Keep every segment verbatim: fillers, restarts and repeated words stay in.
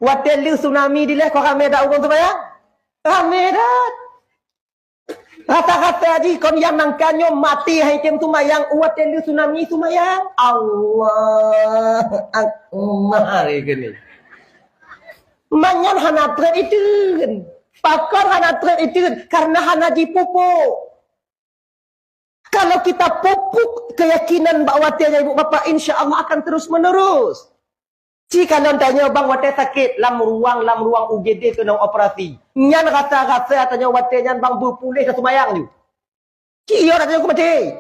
Watée lheueh tsunami dilée, kon ramé that ureuëng seumayang? Ramé that. Rata-rata jih kon nyang nangka nyoe maté hai tem seumayang, watée lheueh tsunami seumayang. Allah Akbar, keuneuk. Manyan hana treb iteun. Pakon hana treb iteun? Karena hana jipupuk. Kalau kita pupuk keyakinan bak watée nyan, ibu bapak, insya Allah akan terus menerus. Ci kalon tanyoe bang watée sakét lam ruang, lam ruang U G D keunong operasi. Nyan rasa-rasa tanyoe watée nyan bang beupuléh ka seumayang ju. Ci iyo tanyoe ku maté.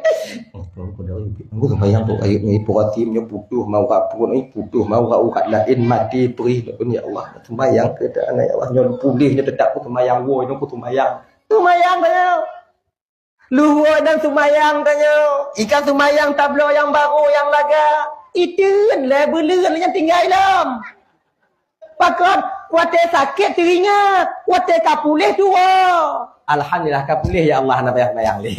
Aku seumayang tu ayat ni operasi nyoe putuh mau rak pun, eh, putuh mau rak urat laén maté perih pun ya Allah. Seumayang ke dah anak ya Allah nyoe puléh nyoe tetap ku seumayang woi nyoe ku seumayang. Seumayang tanyoe. Luhôi dan seumayang tanyoe, ikan seumayang tabloe nyang barô nyang lagak, iteun lé beuleuen nyang tinggai lom. Pakon, watée sakét teuingat, watée ka puléh tuwoe. Alhamdulillah ka puléh ya Allah, hana payah seumayang lé.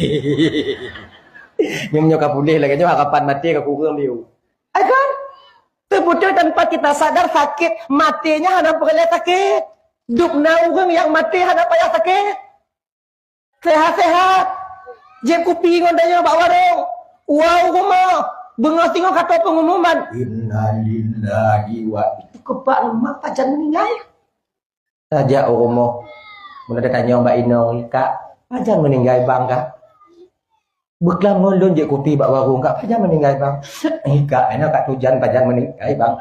Nyoe nyoe ka puléh lagée nyoe harapan maté ka kureueng biu. Ai kan? Teubeutôi tanpa kita sadar sakét, maté nyan hana peureulée sakét. Dub na ureuëng nyang maté hana payah sakét. Sehat-sehat. Jép kupi ngon tanyoe bak warong. Wau rumoh. Beungoh singoh ka tô peungumuman. Innalillahi wa itu keupak lemak pajan meuninggai. Tajak u rumoh. Meunan tanyong bak inong, "Kak, pajan meuninggai bang, Kak?" Beuklam ngon lôn jép kupi bak warong, "Kak, pajan meuninggai bang?" "Eh, Kak, inoe Kak Tujan pajan meuninggai bang."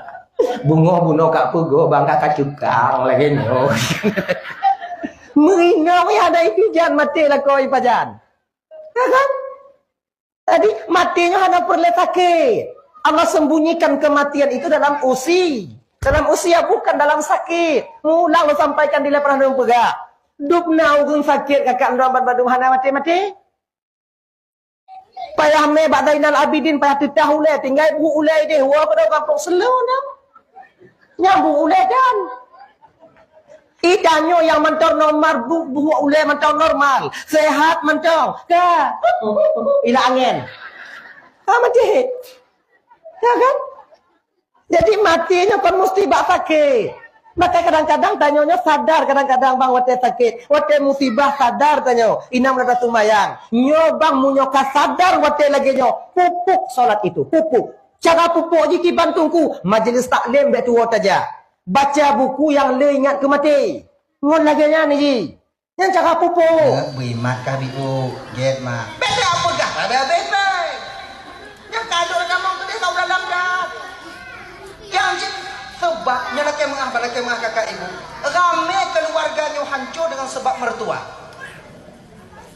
Beungoh bunoe Kak peugah bang, Kak, ka cukang lagée nyoe. Meuinong ya ada itu jan maté lakoe pajan. Ya kan? Jadi, maté nyoe hana peureulée sakét. Allah sembunyikan kematian itu dalam usi. Dalam usia, bukan dalam sakét. Mulang lôn sampaikan di lapangan lôn peugah. Dub na ureuëng sakét kakak droe ban bandum hana maté-maté. Payah mé bak Zainal Abidin, payah teutah ulée, tinggai buet ulée ideh, woe keudroe gampông seuleu nyan. Nyang buet ulée dan. Itanyoe nyang mantong normal, bu-, buet ulée mantong normal. Sehat mantong. Ka. Ila angén. Ha, maté. Ya kan? Jadi, maté nyoe kon musti bak sakét. Maka kadang-kadang tanyoe nyoe sadar, kadang-kadang bang watée sakét, watée musibah sadar tanyoe. Inong rada seumayang. Nyoe bang meunyoe ka sadar watée lagée nyoe, pupuk solat itu, pupuk. Cara pupuk jih kiban teungku, majelis taklim bék tuwoe tajak. Baca buku nyang le ingat keu maté. Ngon lagée nyan jih. Nyan cara pupuk. Nyak bri mat ka biu, gét mak. Bék teupeugah habéh-habéh bék. Nyang ka lheueh kamoe keudeh ka u dalam dah. Nyang jeuet seubab nyan lakée meungah bak lakée meungah kakak ibu. Ramé keuluwarga nyoe hanco deungon seubab meurutua.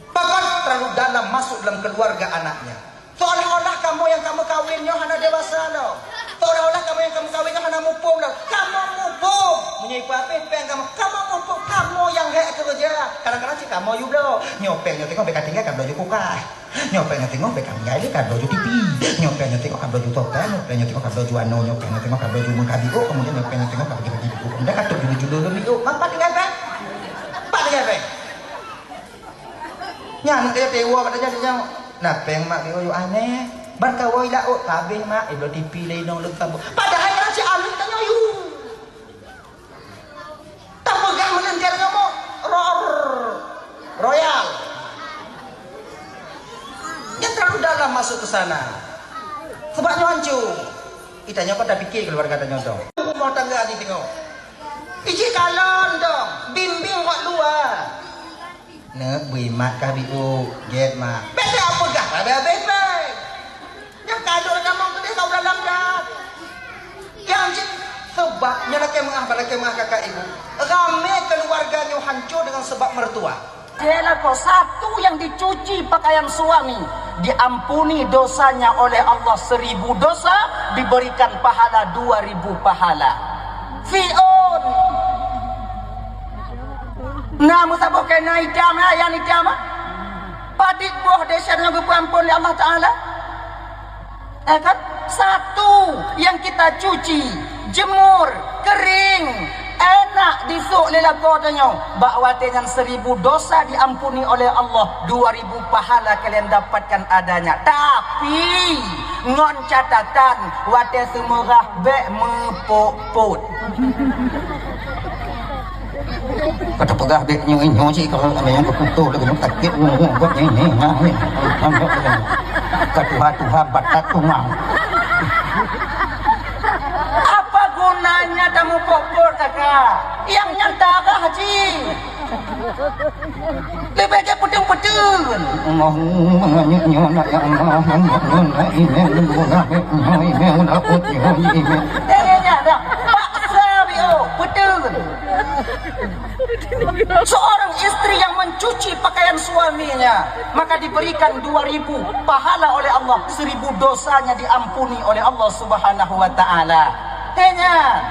Pakon terlalu dalam masuk dalam keuluwarga anaknya. Seolah-olah kamoe nyang kamoe kawin nyoe hana dewasa lom. Seolah-olah kamoe nyang kamoe kawin nyoe hana muphom lom. Kamoe muphom. Meunyoe ipeugah péng kamoe, kamoe muphom. Kamoe nyang hék keureuja. Kadang-kadang cit kamoe yue bloe. Nyoe péng nyoe teungoh bék ka tinggai ka bloe ju kulkas. Nyoe péng nyoe teungoh bék ka tinggai lé ka bloe ju tipi. Nyoe péng nyoe teungoh ka bloe ju topeng. Nyoe péng nyoe teungoh ka bloe ju anoe. Nyoe péng nyoe teungoh ka bloe ju meukabiôh. Keumudian nyoe péng nyoe teungoh ka bagi-bagi buku. Keumudian ka trok judul-judul lom yue. Mak, pat tinggai péng? Pat tinggai péng? Nyan keuh teuma bak tajak nyoe. Na péng mak geuyue aneh. Ban kawoe laôt tabeh mak, ibloe tipi lé inong leueng saboh. Padahai nyan cit aleueng tanyoe yue. Tapeugah meunan cara nyoe, Ro-, Royal. Nyan terlalu dalam masuk ke sana. Sebab nyoe hanco. Itanyoe kon tapike keuluwarga tanyoe dong. Rumoh tangga jih teungoh. Ijih kalon dong, bimbing bak luwa. Neuk bri mat ka biu, gét mak. Bék teupeugah habéh-habéh bék. Nyang ka lheueh kamoe keudeh ka u dalam dah. Nyang jeuet seubab nyan lakée meungah bak lakée meungah kakak ibu. Ramé keuluwarga nyoe hanco deungon seubab meurutua. Ialah satu yang dicuci pakaian suami, diampuni dosanya oleh Allah seribu dosa, diberikan pahala dua ribu pahala. Fi'un. Na meusaboh keu na itam, na nyang itam. Padit boh desya nyang geupeuampon lé Allah Taala. Eh kan? Satu yang kita cuci, jemur, kering, enak disôk lé lakoe tanyoe. Bak watée nyan seribu dosa diampuni oleh Allah, dua ribu pahala kalian dapatkan adanya. Tapi, ngon catatan, watée seumeurah bék meupot-pot. Ka teupeugah bèk nyoe, nyoe cit, kalau ada yang beutôi lagèe nyoe, sakét nyoe, buat nyoe, nyoe, nyoe, nyoe. Ka tuha-tuha batat tungang. Apa gunanya tameupok-pok, kakak? Nyang nyan darah cit. Leubeh gèt peuteun-peuteun. Allahumma, ya Allah, ya Allah, ya Allah, ya Allah. Eh, ya, ya, dah. Paksa, Bio, peuteun. Seorang istri yang mencuci pakaian suaminya, maka diberikan dua ribu pahala oleh Allah, seribu dosanya diampuni oleh Allah Subhanahu wa Ta'ala. Hanya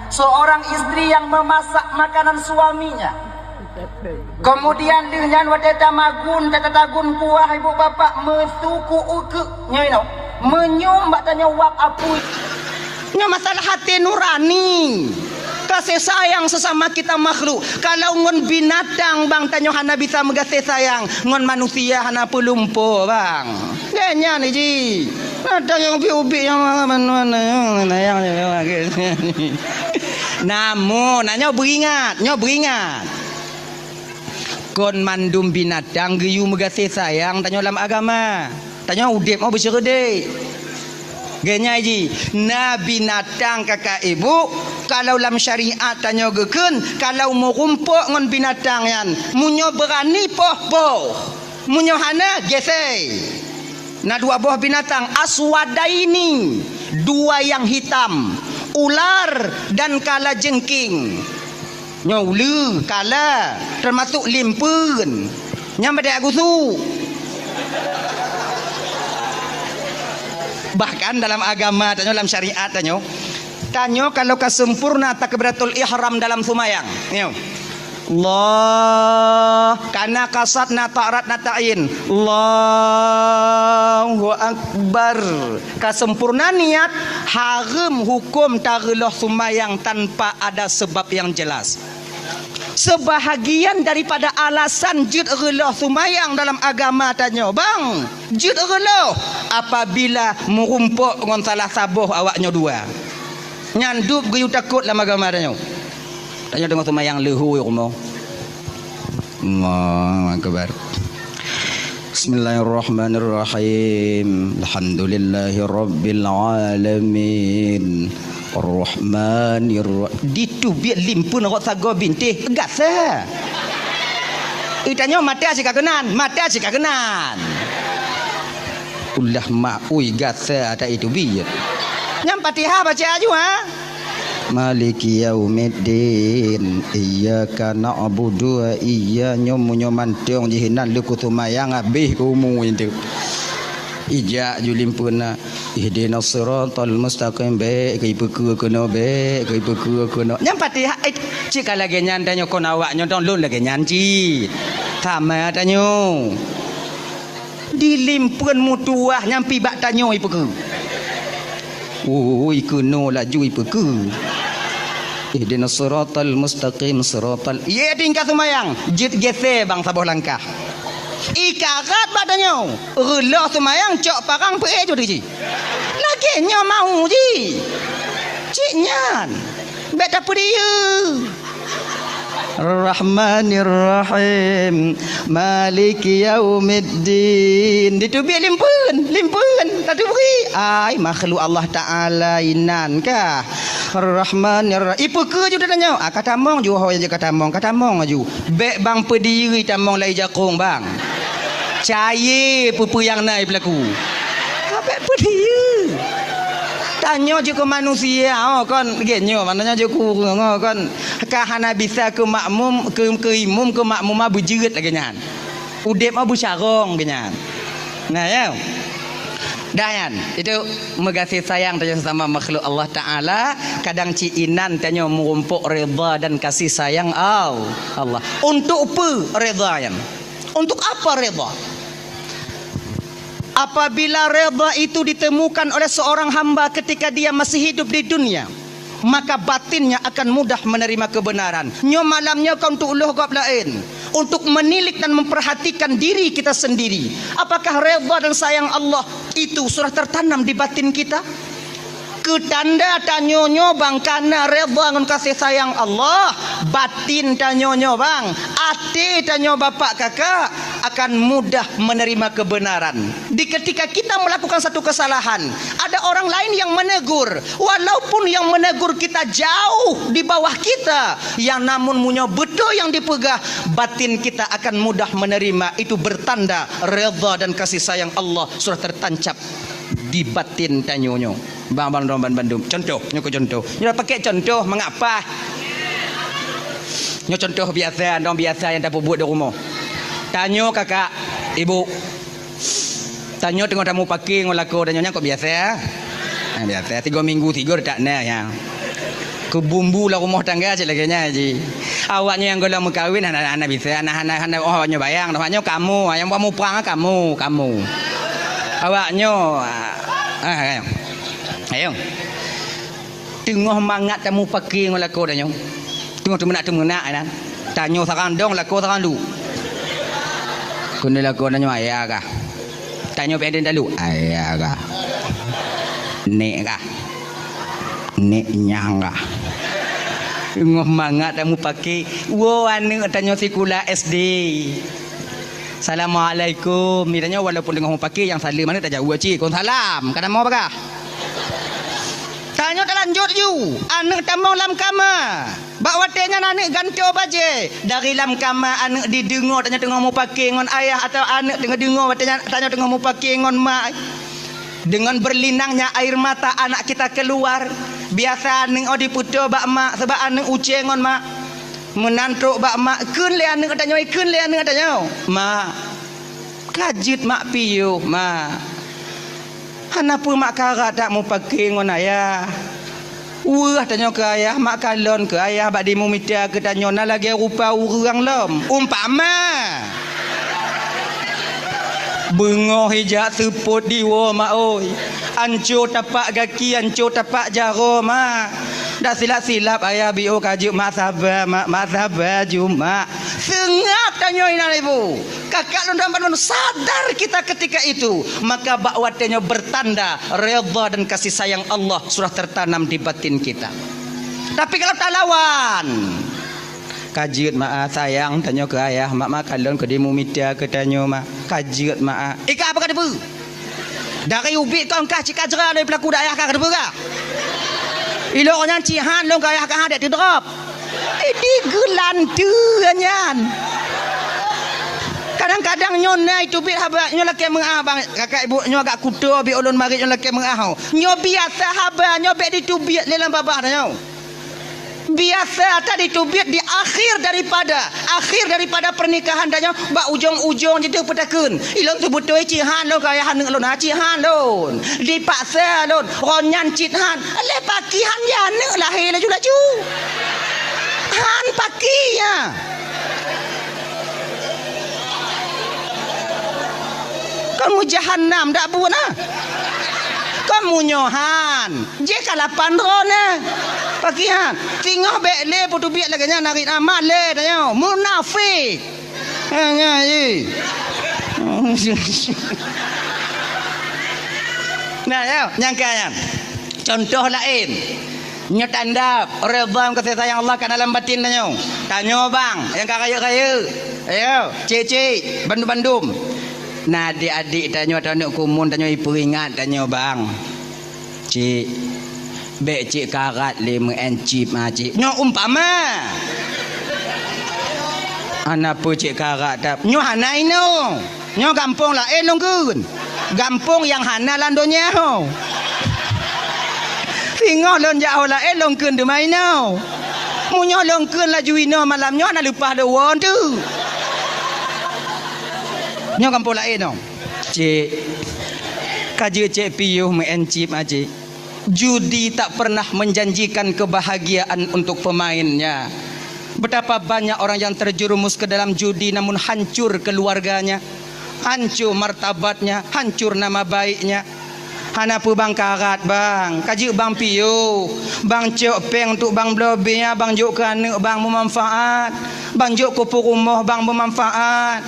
seorang istri yang memasak makanan suaminya, kemudian lheueh nyan watèe tamagun, tata-, tatagun kuah ibu bapak, meusu ku ukeue nyoe inoe, meunyum bak tanyoe wab apui. Nyoe masalah até nurani. Kasih sayang sesama kita makhluk. Kalau ngon binatang bang tanyoe hana bisa meugaséh sayang, ngon manusia hana peulumpo bang. Nyan, nyan ji. Ada nyang ubit-ubit nyang mana-mana nyang, nyang, nyang. Namun, nah, nyoe beuingat, nyoe beuingat. Kon mandum binatang geuyue meugaséh sayang tanyoe lam agama. Tanyoe udép mau beusyeureudék. Geunyai jih, na binatang kakak ibu, kalau lam syariat tanyoe geukheun, kalau meurumpok ngon binatang nyan, meunyoe beurani poh-poh, meunyoe hana, gesei. Na dua boh binatang, aswadaini, dua yang hitam, ular dan kalajengking. Nyoe uleue, kala, teumasok limpeuen. Nyan bak dayah gusuk. Bahkan dalam agama tanyoe, dalam syariat tanyoe, tanyoe kalau ka sempurna takbiratul ihram dalam seumayang. Nyoe. Allah, kana kasat na ta'rat na ta'in. Allahu Akbar. Ka sempurna niat, hareuem huköm tareuloh seumayang tanpa ada sebab yang jelas. Sebahagian daripada alasan jeuet reuloh seumayang dalam agama tanyoe, bang, jeuet reuloh apabila meurumpok ngon salah saboh awak nyoe dua. Nyan dub geuyue takot lam agama tanyoe. Tanyoe teungoh seumayang leuhô rumoh. Allahu Akbar. Bismillahirrahmanirrahim. Alhamdulillahirabbil alamin. Arrahmanirra-, diteubiet limpeuen rot sagoe bintéh gasa. Itanyoe mata cit ka keunan, mata cit ka keunan. Ulah maui gasa ata iteubiet. Nyang Fatihah baca aju, ha? Maliki yaumiddin. Iyyaka na'budu wa iyya-, nyoe meunyoe mantong jih inan leuku seumayang habéh keu umu itu. Ijak ju limpeuna, ihdinas siratal mustaqim, bék keu ipeukeue keunoe, bék keu ipeukeue keunoe. Nyang Fatihah, eh, cit ka lagèe nyan tanyoe kon awak nyoe dong lôn lagèe nyan cit. Sama tanyoe. Di limpeuen meutuwah nyang pih bak tanyoe ipeukeue. Ui, keunoe laju ipeukeue. Ihdinas siratal mustaqim, siratal, ié tingkat seumayang, jeuet gesé bang saboh langkah. Ikarat bak tanyoe, reuloh seumayang cok parang peuék jeuet jih. Lagèe nyoe mau jih. Cit nyan. Bék tapeudiyeu. Rahmanirrahim. Maliki yaumiddin. Diteubiet limpeuen, limpeuen. Tateubiet. Ai, makhluk Allah Ta'ala inan kah. Rahmanirrahim. Ipeukeue ju tanyoe. Ah, ka tamong ju, ho, ka tamong, ka tamong ju. Bék bang peudiyeu tamong lai jakong bang. Cayée peue-peue nyang na ipeulaku. Ka bék peudiyeu. Tanyoe jeuet keu manusia, oh, kon, gét nyoe, maknanya jeuet keu ureuëng, oh, kon. Ka hana bisa keu makmum, keu, keu imum, keu makmumah beujeuet lagée nyan. Udeb mah beucarông geuh nyan. Nah, ya. Dah nyan, itu meugaséh sayang tanyoe sesama makhluk Allah Ta'ala, kadang cit inan tanyoe meurumpok redha dan kasih sayang Al-, Allah. Untuk peue redha nyan? Untuk apa redha? Apabila redha itu ditemukan oleh seorang hamba ketika dia masih hidup di dunia, maka batinnya akan mudah menerima kebenaran. Nyoe malam nyoe kon untuk lheueh gob laén, untuk menilik dan memperhatikan diri kita sendiri. Apakah redha dan sayang Allah itu sudah tertanam di batin kita? Keu tanda tanyoe nyoe bang kana redha ngon kasih sayang Allah, batin tanyoe nyoe bang, até tanyoe bapak kakak akan mudah menerima kebenaran. Di ketika kita melakukan satu kesalahan, ada orang lain yang menegur, walaupun yang menegur kita jauh di bawah kita, yang namun meunyoe beutôi nyang dipeugah, batin kita akan mudah menerima. Itu bertanda redha dan kasih sayang Allah sudah tertancap di batin tanyoe nyoe. Bang, bang, bang, bang, bandum. Contoh, nyoe keu contoh. Nyoe pakai contoh mengapa? Nyoe contoh biasa, dong biasa nyang tapeubuet di rumoh. Tanyoe kakak, ibu. Tanyoe teungoh tamupake ngon lakoe tanyoe nyan kok biasa. Ha, biasa. Tiga minggu, tiga tak na ya. Keu bumbu lam rumoh tangga cit lagèe nyan ji. Awaknyoe nyang gohlom meukawen hana, hana bisa, hana, hana, hana, oh, awaknyoe bayang, awaknyoe kamoe, nyang buat muprang kamoe, kamoe. Awaknyoe, ah, ah, ayo. Ayo. Teungoh mangat tamupake ngon lakoe tanyoe. Teungoh teumeunak-teumeunak nyan. Tanyoe sarang dong, lakoe sarang duek. Keuneuk lakoe tanyoe ayah kah. Tanyoe pih talu, ayah kah. Nek kah. Nek nyang kah. Teungoh mangat tamupake, woe aneuk tanyoe sikula S D. Assalamualaikum. Mitanyoe walaupun teungoh mupake nyang saleuem aneuk tajaweueb cit, "Waalaikumsalam." Ka na mo bagah. Tanyoe talanjut ju, aneuk tamong lam kama. Bak watèe nyan aneuk gantoe bajèe. Dari lam kama aneuk dideungoe tanyoe teungoh mupake ngon ayah atawa aneuk teungoh deungoe watèe nyan tanyoe teungoh mupake ngon mak. Dengan berlinangnya air mata anak kita keluar. Biasa aneuk oh dipeutoe bak mak sabab aneuk ucée ngon mak. Meunan trok bak mak, kheun lé aneuk tanyoe, kheun lé aneuk tanyoe, "Mak, ka jeuet mak piôh, mak. Hana peue mak karat that mupake ngon ayah. Weueh tanyoe keu ayah, mak kalon keu ayah bak dimumita keu tanyoe na lagèe rupa ureueng lom." Umpama. Beungoh ijak seupôt diwoe mak oi. Anco tapak gaki, anco tapak jaroe mak. Dak silap-silap ayah biôh ka jeuet mak saba mak, mak saba ju mak. Seungab tanyoe inan ibu. Kakak lôn dan bandum sadar kita ketika itu. Maka bak watèe nyoe bertanda redha dan kasih sayang Allah sudah tertanam di batin kita. Tapi kalau talawan, ka jeuet mak ah, sayang tanyoe keu ayah, mak, mak kalon keu dimumita keu tanyoe mak. Ka jeuet mak ah. Ika apa ka teupeu? Dari ubit kong kah cika jera dari pelaku dayah kah ka teupeu kah? Ilok nyan cik han lôn keu ayah kah dek teudrop. Idi geulanteue nyan. Kadang-kadang nyoe na iteubiet haba nyoe lakèe meuah bang, kakak ibu nyoe agak kuto bi ulôn marit nyoe lakèe meuah ho. Nyoe biasa haba nyoe bèk diteubiet lé lam babah nyoe. Biasa that diteubiet di akhir daripada, akhir daripada pernikahan tanyoe bak ujong-ujong jiteuh peutakheun. Ilôn seubeutôi cit han lôn keu ayah aneuk lôn, ha cit han lôn. Dipaksa lôn, ron nyan cit han. Lé paki han ya aneuk lahé laju-laju. Han paki ya. Kon meujahanam dak buet na. Kon meunyoe han. Jih ka lapan droe na. Paki han. Singoh bèk lé peuteubiet lagèe nyan narit amat lé tanyoe. Munafik. Ha, nyan, ye. Nah, ya, nyangka nyan. Contoh laén. Nyoe tanda redha ngon kasih sayang Allah ka dalam batin tanyoe. Tanyoe bang, nyang ka rayeuk-rayeuk. Ayo, cik-cik, bandum-bandum. Na adik-adik tanyoe atau aneuk kumuen tanyoe ipeuingat tanyoe bang. Cik, bèk cik karat lé meu'en chip ma cik. Nyoe umpama. Hana peue cik karat tap. Nyoe hana inoe. Nyoe gampông laén lôn kheun. Gampông nyang hana lam donya ho. Singoh lôn jak ho laén lôn kheun teuma inoe. Meunyoe lôn kheun laju inoe malam nyoe hana leupah lôn woe teuk. Nyoe gampông laén nyoe. Cik, ka jeuet cik piôh meu'en chip ma cik. Judi tak pernah menjanjikan kebahagiaan untuk pemainnya. Betapa banyak orang yang terjerumus ke dalam judi namun hancur keluarganya, hancur martabatnya, hancur nama baiknya. Hana peue bang karat bang, ka jeuet bang piôh, bang cok péng untuk bang bloe bia, bang jok keu aneuk bang meumanfaat, bang jok keu peurumoh bang meumanfaat.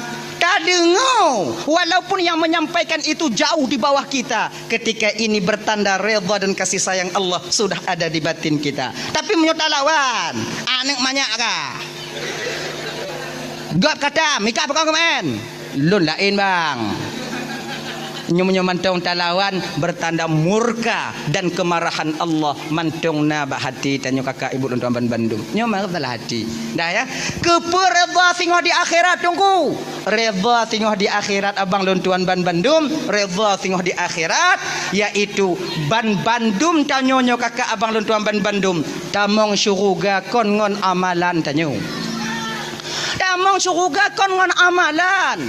Deungoe, walaupun yang menyampaikan itu jauh di bawah kita, ketika ini bertanda redha dan kasih sayang Allah sudah ada di batin kita. Tapi meunyoe talawan, aneuk manyak kah? Gob kata, mika pakon keumaén? Lôn laén, bang. Nyoe meunyoe mantong talawan, bertanda murka dan kemarahan Allah mantong na bak hati tanyoe kakak ibu lôn tuan ban bandum. Nyoe masalah hati. Dah ya. Keupeue redha singoh di akhirat, Teungku? Redha singoh di akhirat, abang lôn tuan ban bandum, redha singoh di akhirat, yaitu ban bandum tanyoe nyoe kakak abang lôn tuan ban bandum, tamong syuruga kon ngon amalan tanyoe. Tamong syuruga kon ngon amalan.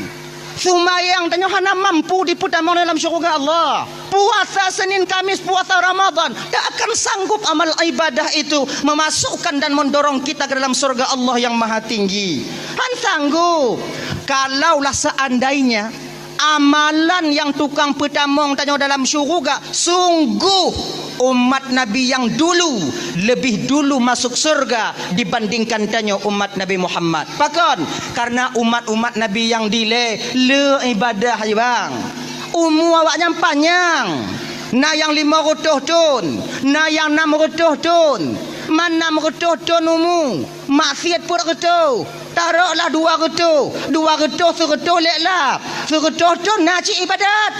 Seumayang tanyoe hana mampu dipeutamong dalam syuruga Allah. Puasa Senin Kamis, puasa Ramadan, tak akan sanggup amal ibadah itu memasukkan dan mendorong kita ke dalam surga Allah yang Maha Tinggi. Han sanggup. Kalaulah seandainya amalan yang tukang peutamong tanyoe dalam syuruga, sungguh umat Nabi yang dulu lebih dulu masuk surga dibandingkan tanyoe umat Nabi Muhammad. Pakon? Karena umat-umat Nabi yang dilée le ibadah, bang. Umu awaknyan panyang. Na nyang limong reutôh thon, na nyang nam reutôh thon. Man nam reutôh thon umu, maksiat peuet reutôh, taroklah dua reutôh, dua reutôh seureutôh lé lap, seureutôh thon na cit ibadat.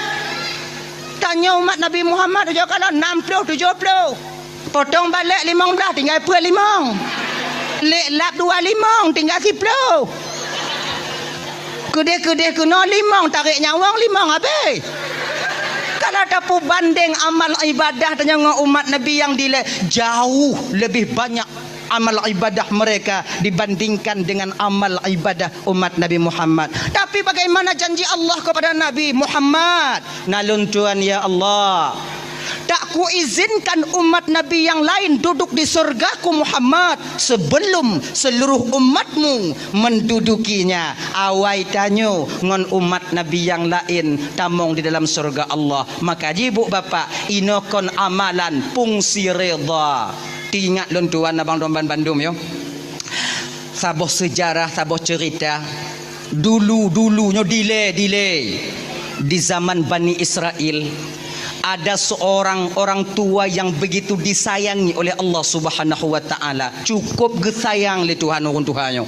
Tanyoe umat Nabi Muhammad ujoe kalon nam ploh tujoh ploh. Potong balek limong blaih tinggai peuet limong. Lé lap dua limong tinggai siploh. Keudeh-keudeh keunoe limong, tarek nyawöng limong habéh. Kalau tapeubandeng amal ibadah tanyoe ngon umat Nabi nyang dilée, jauh lebih banyak amal ibadah mereka dibandingkan dengan amal ibadah umat Nabi Muhammad. Tapi bagaimana janji Allah kepada Nabi Muhammad? Na lôn tuan, ya Allah, tak kuizinkan umat Nabi yang lain duduk di surgaku Muhammad sebelum seluruh umatmu mendudukinya. Awai tanyoe ngon umat Nabi yang lain tamong di dalam surga Allah. Maka jibuk bapak, inoe kon amalan, fungsi redha. Teuingat lôn tuan abang lôn ban bandum, yo. Saboh seujarah, saboh ceurita. Dulu-dulu nyoe dilée, dilée. Di zaman Bani Israel, ada seorang orang tua yang begitu disayangi oleh Allah Subhanahu wa Ta'ala. Cukup geusayang lé Tuhan ureuëng tuha nyoe.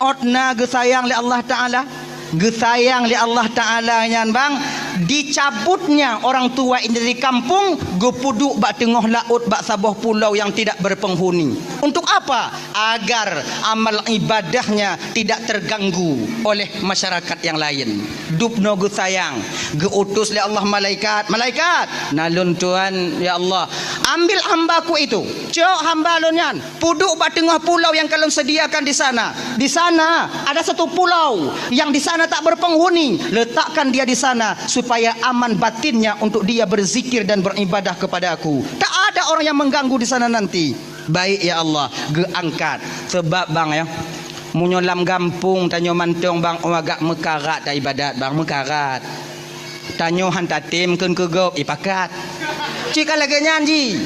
Ôt na geusayang lé Allah Ta'ala, geusayang lé Allah Ta'ala nyan, bang, dicabutnya orang tua ini dari kampung, geupeuduek bak teungoh laôt, bak saboh pulau yang tidak berpenghuni. Untuk apa? Agar amal ibadahnya tidak terganggu oleh masyarakat yang lain. Dubnoe geusayang, geuutus lé Allah malaikat, "Malaikat, na lôn tuan, ya Allah, ambil hambaku itu, cok hamba lôn nyan, peuduek bak teungoh pulau yang ka lôn sediakan di sana. Di sana ada satu pulau yang di sana tak berpenghuni, letakkan dia di sana supaya aman batinnya untuk dia berzikir dan beribadah kepada-Ku. Tak ada orang yang mengganggu di sana nanti." Baik, ya Allah, geuangkat. Sebab, bang, ya, meunyoe lam gampông tanyoe mantong, bang, oh, agak meukarat ta ibadat, bang, meukarat. Tanyoe han tatem kheun keu gob, ipakat. Cit ka lagée nyan jih.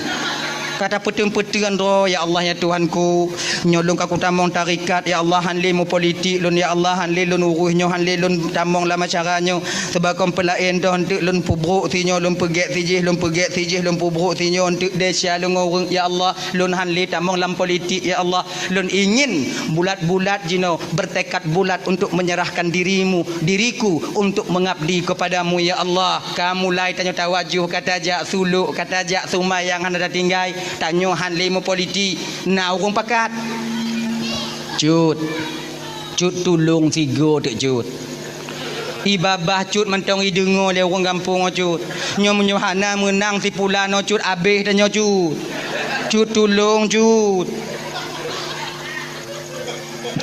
Ka tapeuteun-peuteun droe, "Ya Allah, ya Tuhanku, nyoe lôn ka kutamong tarekat, ya Allah, han lé meupolitik lôn, ya Allah, han lé lôn urus nyoe, han lé lôn tamong lam acara nyoe. Sebab kon peulaén doh, eunteuk lôn peubrok sinyoe, lôn peugét sijih, lôn peugét sijih, lôn peubrok sinyoe, eunteuk desya lôn ngon ureuëng, ya Allah." Lôn han lé tamong lam politik, ya Allah. Lôn ingin bulat-bulat jinoe, bertekad bulat untuk menyerahkan dirimu, diriku untuk mengabdi kepada-Mu, ya Allah. Ka mulai tanyoe tawajoh, ka tajak suluk, ka tajak seumayang hana tatinggai, tanyoe han lé meupolitik, na ureuëng pakat. Cut. Cut, tulông sigoe teuk, Cut. Ié babah Cut mantong ideungoe lé ureuëng gampông nyoe, Cut. Nyoe meunyoe hana meunang si pulan nyoe, Cut, abéh tanyoe, Cut. Cut, tulông, Cut.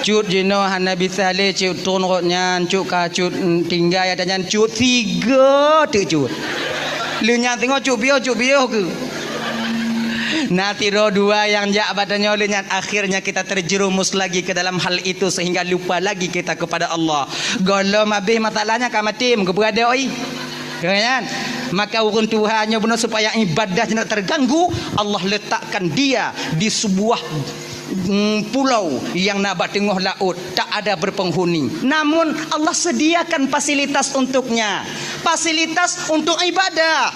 Cut, jinoe hana bisa lé, Cut, tron rot nyan, Cut, ka Cut, mm, tinggai ata nyan, Cut, sigoe teuk, Cut. Lheueh nyan teungoh Cut piôh, Cut piôh keuh. Na sidroe dua nyang jak bak tanyoe lheueh nyan, akhirnya kita terjerumus lagi ke dalam hal itu sehingga lupa lagi kita kepada Allah. Gohlom abéh masalahnya ka maté, meugeupeugadôh, oi. Kan? Maka ureuëng tuha nyoe bunoe supaya ibadah nyoe tak terganggu, Allah letakkan dia di sebuah mm, pulau yang na bak teungoh laôt, tak ada berpenghuni. Namun, Allah sediakan fasilitas untuknya. Fasilitas untuk ibadah.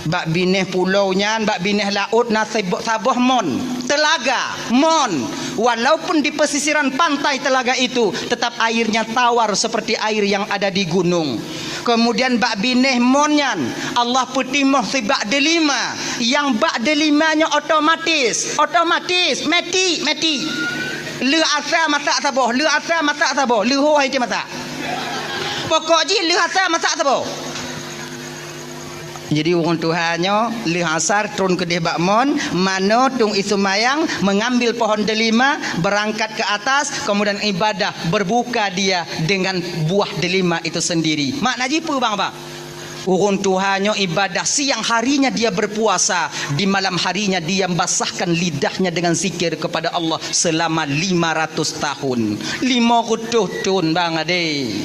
Bak binéh pulau nyan, bak binéh laôt na sebo-, saboh mon, telaga, mon. Walaupun di pesisiran pantai telaga itu, tetap airnya tawar seperti air yang ada di gunung. Kemudian bak binéh mon nyan, Allah peutimoh sibak delima. Nyang bak delima nyoe otomatis, otomatis, meti, meti. Lheuh asa masak saboh, lheuh asa masak saboh, lheuh ho hai masak. Pokok jih lheuh asa masak saboh. Jadi ureuëng tuha nyoe lheuh asar tron keudeh bak mon, manoe tueng ie seumayang, mengambil pohon delima, berangkat ke atas, kemudian ibadah, berbuka dia dengan buah delima itu sendiri. Makna jih peue bang, bang? Ureuëng tuha nyoe ibadah, siang harinya dia berpuasa, di malam harinya dia membasahkan lidahnya dengan zikir kepada Allah selama lima ratus tahun. Lima ratus tahun, bang, adé.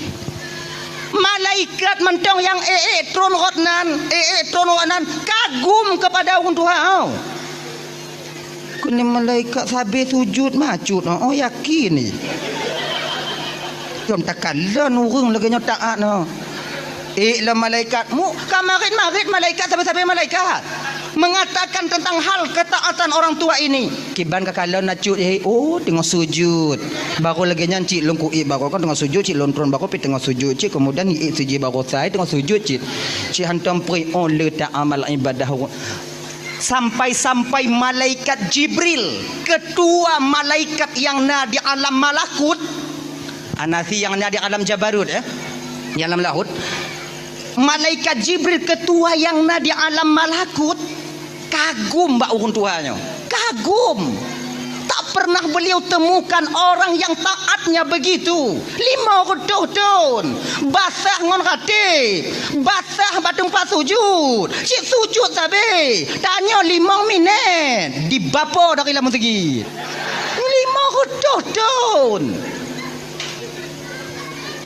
Malaikat mantong nyang ék-ék tron rot nan, ék-ék tron rot nan, kagum kepada ureuëng tuha. Keuneuk malaikat sabe sujud macut, oh, yakin ni. Lom takalon ureuëng lagée nyoe taat, oh. Ék lom malaikat, mu ka marit-marit malaikat sabe-sabe malaikat. Mengatakan tentang hal ketaatan orang tua ini. Kiban ka kalon na cut, eh, oh, teungoh sujud. Baru lagée nyan cit lôn kuék baroe kan teungoh sujud, cit lôn tron baroe pih teungoh sujud, cit kemudian iék siji baroe sai teungoh sujud cit. Cit hantom preh, oh, le ta amal ibadah. Sampai-sampai malaikat Jibril, ketua malaikat yang na di alam malakut, anasi yang na di alam jabarut, eh, di alam laut. Malaikat Jibril, ketua yang na di alam malakut, kagum bak ureuëng tuha nyoe. Kagum. Tak pernah beliau temukan orang yang taatnya begitu. Lima ratus tahun. Basah ngon rateb. Basah bak teumpat sujud. Cit sujud sabe. Tanyoe limong minét. Dibapo dari lam meuseujid. Lima ratus tahun.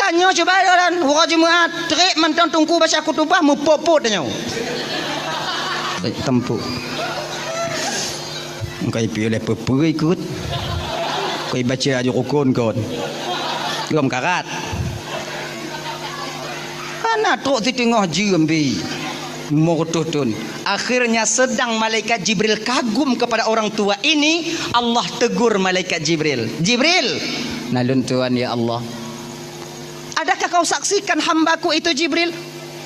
Tanyoe cuba jalan, uroe Jumat, trek mantong teungku baca khutubah, meupot-pot tanyoe. Baik, tampok. Engkai piôh lé peue-peue ikot. Koi baca aju rukun kon. Lom karat. Hana trok siteungoh jeuem bi. Lima ratus tahun. Akhirnya sedang malaikat Jibril kagum kepada orang tua ini, Allah tegur malaikat Jibril. "Jibril, na lôn tuan ya Allah." "Adakah kau saksikan hamba-Ku itu, Jibril?"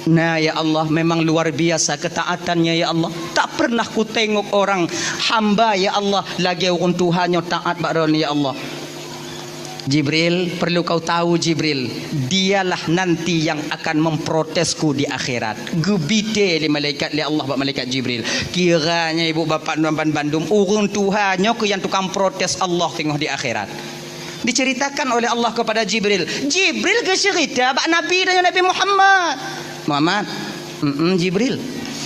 "Na, ya Allah, memang luar biasa ketaatannya, ya Allah. Tak pernah kutengok orang hamba, ya Allah, lagée ureuëng tuha nyoe taat bak droeneuh, ya Allah." "Jibril, perlu kau tahu, Jibril, dialah nanti yang akan memprotesku di akhirat." Geubite lé malaikat, lé Allah bak malaikat Jibril. Kiranya ibu bapak nuan ban bandum, ureuëng tuha nyoe keuh nyang tukang protes Allah teungoh di akhirat. Diceritakan oleh Allah kepada Jibril. Jibril geuceurita bak Nabi dan Nabi Muhammad. Muhammad, mm Jibril.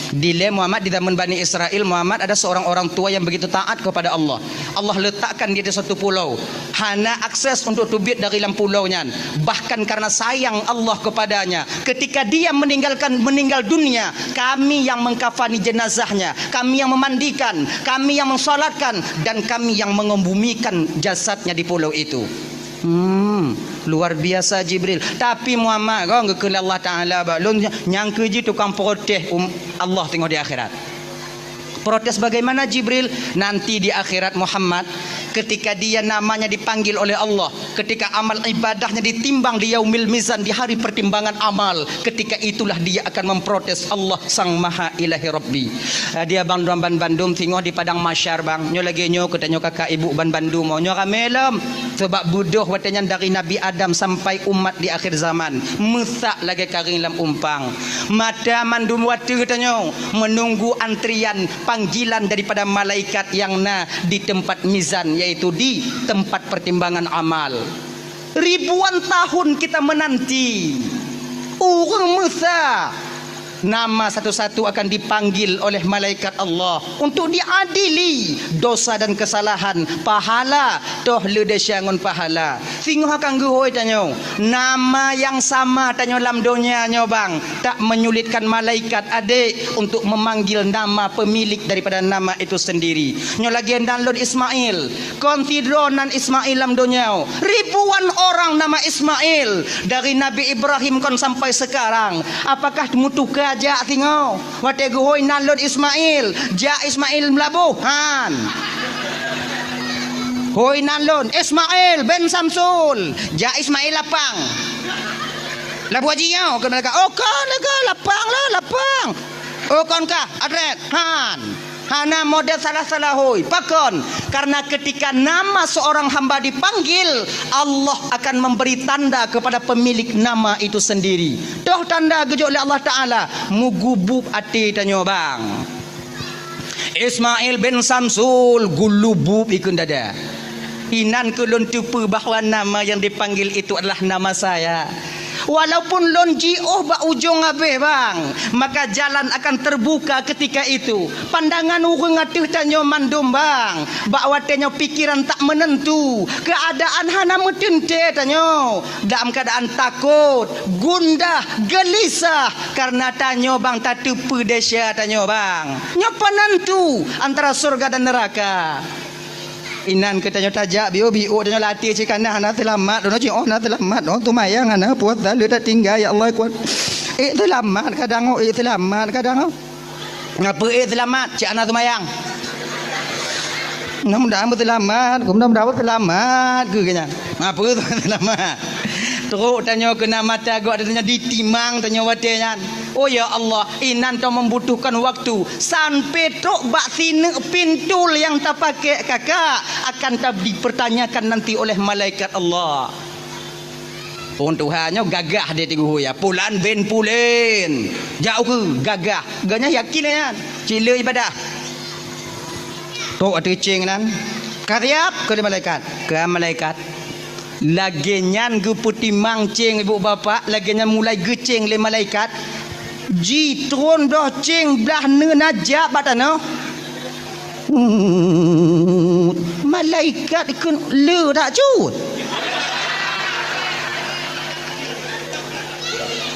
Dilée Muhammad di zaman Bani Israel, Muhammad ada seorang orang tua yang begitu taat kepada Allah. Allah letakkan dia di satu pulau. Hana akses untuk teubiet dari lam pulau nyan. Bahkan karena sayang Allah kepadanya, ketika dia meninggalkan, meninggal dunia, kami yang mengkafani jenazahnya, kami yang memandikan, kami yang mensolatkan, dan kami yang mengebumikan jasadnya di pulau itu. Hmm, luar biasa Jibril. Tapi Muhammad, kau geukheun Allah Taala bak lôn nyang keuji tukang protes um, Allah teungoh di akhirat. Protes bagaimana Jibril? Nanti di akhirat Muhammad, ketika dia namanya dipanggil oleh Allah, ketika amal ibadahnya ditimbang di yaumil mizan, di hari pertimbangan amal, ketika itulah dia akan memprotes Allah Sang Maha Ilahi Rabbi. Dia bang dua ban bandum singoh di padang mahsyar bang. Nyoe lagée nyoe keu tanyoe kakak ibu ban bandum. Nyoe ramé lom. Sebab beudôh watée nyan dari Nabi Adam sampai umat di akhir zaman. Meusak lagée karing lam umpang. Mata mandum watée tanyoe menunggu antrian panggilan daripada malaikat yang na di tempat mizan, yaitu di tempat pertimbangan amal. Ribuan tahun kita menanti. Ureuëng meusa Nama satu-satu akan dipanggil oleh malaikat Allah untuk diadili dosa dan kesalahan, pahala, toh le desya ngon pahala. Singoh akan geuhôi tanyoe, nama nyang sama tanyoe lam donya nyoe bang, tak menyulitkan malaikat adek untuk memanggil nama pemilik daripada nama itu sendiri. Nyoe lagèe nan lôn Ismail, kon sidroe nan Ismail lam donya. Ribuan orang nama Ismail, dari Nabi Ibrahim kon sampai sekarang. Apakah meutuka jak singoh? Watèe geuhôi nan lôn Ismail, jak Ismail Meulaboh, han. Hôi nan lôn, Ismail bin Samsul, jak Ismail Lapang. Laboh Haji nyoe, keu malaikat. Oh, kon lagèe Lapang lah, Lapang. Oh, kon kah, adrès, han. Hana model salah-salah hôi. Pakon? Karena ketika nama seorang hamba dipanggil, Allah akan memberi tanda kepada pemilik nama itu sendiri. Toh tanda geujok lé Allah Ta'ala, mugubub até tanyoe bang. Ismail bin Samsul gulubub ikun dada. Inan keuh lôn teupeue bahwa nama yang dipanggil itu adalah nama saya. Walaupun lôn jiôh bak ujong abéh bang, maka jalan akan terbuka ketika itu. Pandangan ureuëng ateueh tanyoe mandum bang, bak watèe nyoe pikiran tak menentu, keadaan hana meuteuntèe tanyoe, dalam keadaan takot, gundah, gelisah, karena tanyoe bang tateupeue desya tanyoe bang. Nyoe penentu antara surga dan neraka. Inan keu tanyoe tajak biôh-biôh tanyoe latih cit kana hana seulamat, droeneuh cit oh hana seulamat, oh teumayang hana puasa le tatinggai ya Allah kuat. Eh seulamat kadang oh, eh seulamat kadang oh. Ngapa eh seulamat cit hana teumayang? Mudah-mudahan beuseulamat, mudah-mudahan beuseulamat keu nyan. Ngapa seulamat? Trok tanyoe keu na mata gok tanyoe ditimang tanyoe watèe nyan. Oh ya Allah, inan ta membutuhkan waktu sampai trok bak sineuk pintul nyang tapakai kakak akan ta dipertanyakan nanti oleh malaikat Allah. Ureuëng tuha nyoe gagah deh tigu ya, pulan bin pulen. Jak ukeue gagah. Geuhnyan yakin nyan. Cit le ibadah. Trok ateueh céng nan. Ka siap keu lé malaikat. Ka malaikat. Lagèe nyan geupeutimang céng ibu bapak, lagèe nyan mulai geucéng lé malaikat. Jitron bloh céng blah neuen najak bak tanoh. Malaikat ikheun le dak cut.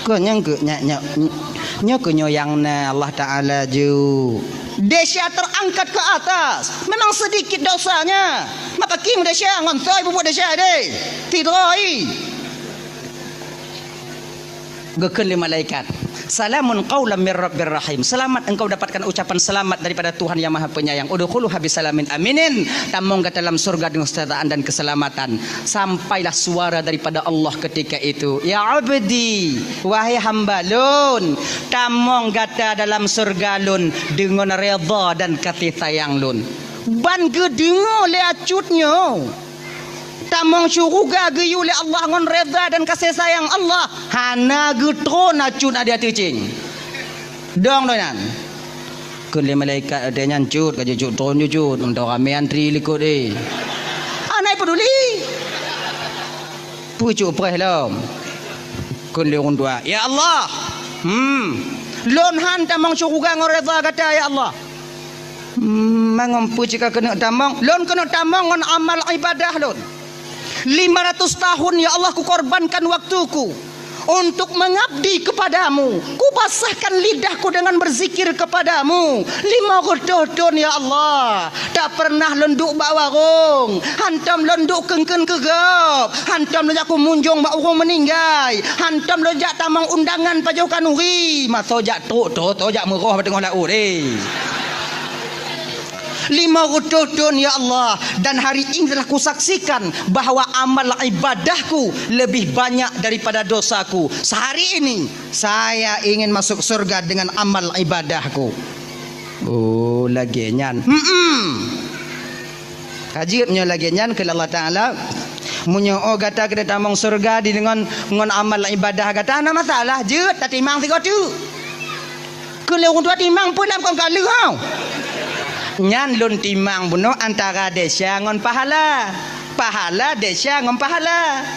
Keu nyang keu nyak nyak nyoe keu nyoe nyang na Allah Taala ju. Desya terangkat ke atas, memang sedikit dosanya. Maka kieng desya ngon soe bubuet desya deh. Tidroi. Geukheun lé malaikat, "Salamun qaulam mir rabbir rahim." Selamat engkau dapatkan ucapan selamat daripada Tuhan yang Maha Penyayang. "Udkhuluha bisalamin aminin." Tamong gata dalam surga dengan kesejahteraan dan keselamatan. Sampailah suara daripada Allah ketika itu, "Ya abdi, wahai hamba lôn, tamong gata dalam surga lôn dengan redha dan kasih sayang lôn." Ban geudeungoe lé acut nyoe. Tamong syuruga geuyue lé Allah ngon redha dan kasih sayang Allah, hana geutron acut na di ateueh céng. Dong doh nyan. Kheun lé malaikat watèe nyan cut, ka jeuet cut tron jeuet cut, mantong ramé antri likot eh. Hana peduli. Peue cut preh lom. Kheun lé ureuëng tuha, "Ya Allah, hmm, lôn han tamong syuruga ngon redha gata ya Allah." Hmm, mangon peue cit ka keuneuk tamong? Lôn keuneuk tamong ngon amal ibadah lôn. Lima ratus tahun, ya Allah, kukorbankan waktuku untuk mengabdi kepadamu. Kubasahkan lidahku dengan berzikir kepadamu. Lima reutôh thon, ya Allah. Tak pernah lôn duek bak warong. Hantom lôn duek keun-keun keu gob. Hantom lôn jak kumunjong bak ureuëng meuninggai. Hantom lôn jak tamong undangan pajoh khanuri. Masoe jak trok, trok, trok jak meuroh bak teungoh laôt, eh. Lima reutôh thon, ya Allah, dan hari ini telah kusaksikan bahwa amal ibadahku lebih banyak daripada dosaku. Sehari ini, saya ingin masuk surga dengan amal ibadahku. Oh, lagèe nyan. Hmm. Ka jeuet meunyoe lagèe nyan kheun Allah Taala, meunyoe oh gata keuneuk tamong surga di ngon, ngon amal ibadah gata, hana masalah, jeuet tatimang sigoe teuk. Keu lé ureuëng tuha timang peue lam kon ka lheueh hau. Nyan lôn timang bunoe antara desya ngon pahala. Pahala desya ngon pahala.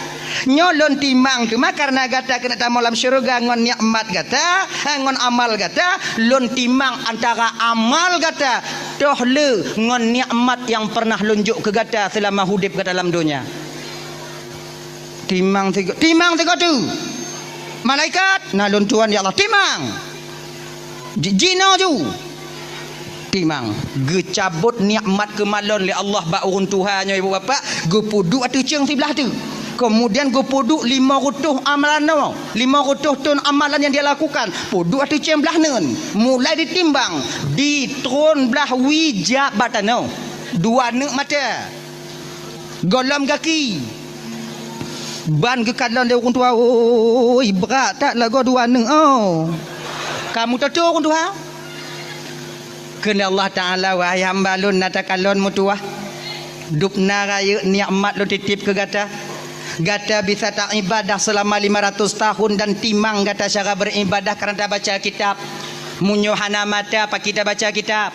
Nyoe lôn timang teuma kareuna gata keuneuk tamong lam syeuruga ngon nikmat gata, eh, ngon amal gata, lôn timang antara amal gata toh le ngon nikmat nyang pernah lôn jok keu gata seulama udeb gata lam donya. Timang sigo-, timang sigoe teuk. Malaikat, na lôn tuan ya Allah, timang. Ji-, jinoe ju. Timang. Geucabot nikmat keumalon lé Allah bak ureuëng tuha nyoe, ibu bapak, geupeuduek ateueh ceueng siblah teuk. Kemudian geupeuduek lima reutôh amalan nyoe, lima reutôh thon amalan nyang dia lakukan. Peuduek ateueh ceueng blah neun. Mulai ditimbang, di tron blah wie jak bak tanoh. Dua neuk mata. Gohlom gaki. Ban geukalon lé ureuëng tuha, "Oi, brat that lagoe dua neuk, oh." Ka meutoto ureuëng tuha. Kheun Allah Taala, "Wahai hamba lôn, na takalon meutuwah. Dubna rayeuk nikmat lôn titip keu gata. Gata bisa taibadah seulama lima ratus tahun dan timang gata cara beribadah kareuna tabaca kitab. Meunyoe hana mata, pakri tabaca kitab?"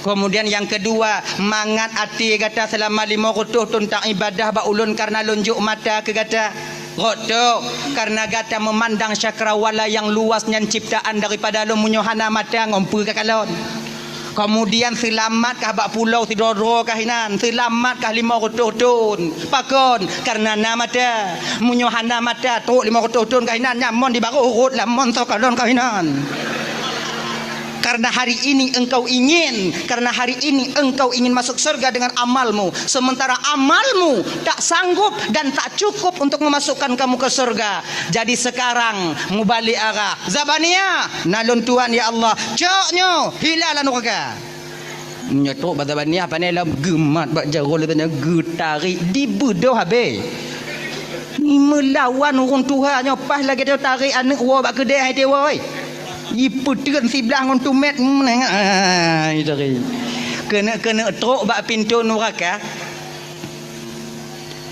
Kemudian nyang keudua, mangat até gata seulama lima reutôh thon taibadah bak ulôn kareuna lôn jok mata keu gata. Rot tok, kareuna gata meumandang cakrawala nyang luas nyan ciptaan daripada lôn, meunyoe hana mata ngon peue kakalon. Kemudian seulamat kah bak pulo sidroe-droe kah inan, seulamat kah lima reutôh thon. Pakon? Kareuna na mata. Meunyoe hana mata, trok lima reutôh thon kah inan, nyan mon di barôh rot lam mon soe kalon kah inan. Karena hari ini engkau ingin, karena hari ini engkau ingin masuk surga dengan amalmu, sementara amalmu tak sanggup dan tak cukup untuk memasukkan kamu ke surga. Jadi sekarang mubalik arah. Zabaniah, na lôn tuan ya Allah. Cok nyoe, hila lam nuraka. Nyoe trok bak Zabaniah, pane lom geumat bak jaroe lé tanyoe geutarek dibeudôh habéh. Meulawan ureuëng tuha nyoe paih lagée nyoe tarek aneuëk woe bak keudée hai teuwoe. Jipeuteun siblah ngon tumét, meunengah, ah, jitari. Keuneuk-keuneuk trok bak pintoe nuraka.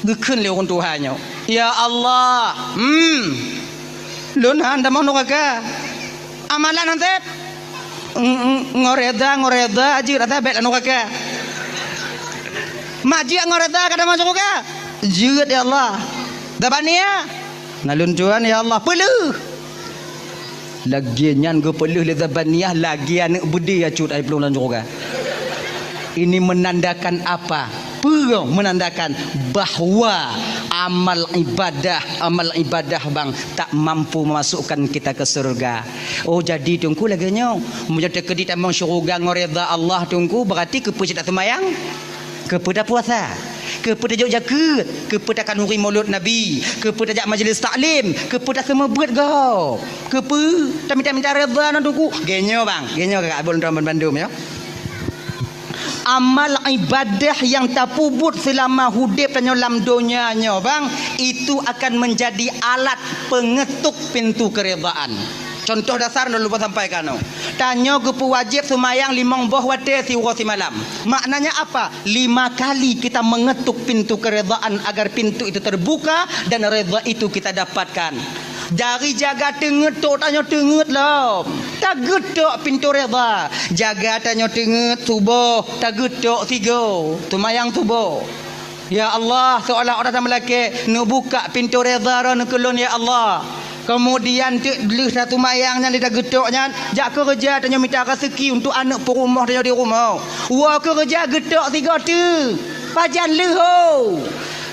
Geukheun lé ureuëng tuha nyoe, "Ya Allah, hmm, lôn han tamong nuraka. Amalan han sép. Ng-, ng-, ngon reda, ngon reda jeuet ata bék lam nuraka. Mak jeuet ngon reda ka tamong syeuruga? Jeuet, ya Allah. Zabaniah, na lôn tuan, ya Allah, peuleueh." Lagée nyan geupeuleueh lé Zabaniah lagée aneuëk beudé ya cut ai plueng lam syeuruga. Ini menandakan apa? Peue menandakan bahwa amal ibadah, amal ibadah bang tak mampu memasukkan kita ke surga. Oh, jadi Teungku lagée nyoe, meunyoe teukeudi tamong syeuruga ngon reda Allah Teungku, berarti keupeue cit tak seumayang? Keupeue tapuasa? Keupeue tajok jakeuet? Keupeue takhanuri Maulud Nabi? Keupeue tajak majlis taklim? Keupeue taseumeubeuet gob? Keupeue tamita-mita reda ngon Teungku? Geuh nyoe bang, geuh nyoe kakak abon tuan bandum ya. Amal ibadah nyang tapeubuet seulama udeb tanyoe lam donya nyoe bang, itu akan menjadi alat pengetuk pintu keredaan. Contoh dasar lôn lupa sampaikan nyoe. Tanyoe geupeuwajéb seumayang limong boh watée siuroe simalam. Maknanya apa? Lima kali kita mengetuk pintu keredaan agar pintu itu terbuka dan reda itu kita dapatkan. Dari jaga teungeut tok tanyoe teungeut lom. Tageutok pintu reda. Jaga tanyoe teungeut suboh, tageutok sigoe. Seumayang suboh. Ya Allah, seolah-olah tameulakée, neubuka pintu reda droe neukeulon, ya Allah. Kemudian teuk lheueh taseumayang nyan lé tageutok nyan, jak keureuja tanyoe mita raseuki untuk aneuëk peurumoh tanyoe di rumoh. Woe keureuja geutok sigoe teuk. Pajan leuho.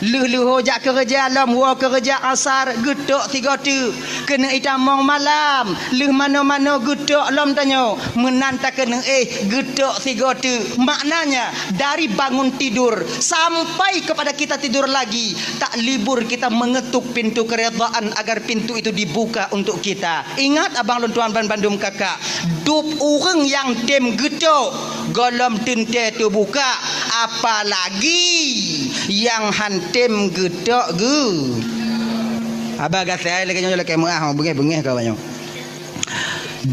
Lheueh leuho jak keureuja lom woe keureuja asar geutok sigoe teuk. Keuneuk itamong malam, lheueh manoe-manoe geutok lom tanyoe. Meunan takeuneuk éh geutok sigoe teuk. Maknanya, dari bangun tidur sampai kepada kita tidur lagi, tak libur kita mengetuk pintu keredaan agar pintu itu dibuka untuk kita. Ingat abang lôn tuan ban bandum kakak, dub ureuëng nyang tem geutok gohlom teuntée teubuka, apalagi nyang han tem geutok geu. Haba gasai lagée nyoe lakée meuah beungéh-beungéh ka banyoe.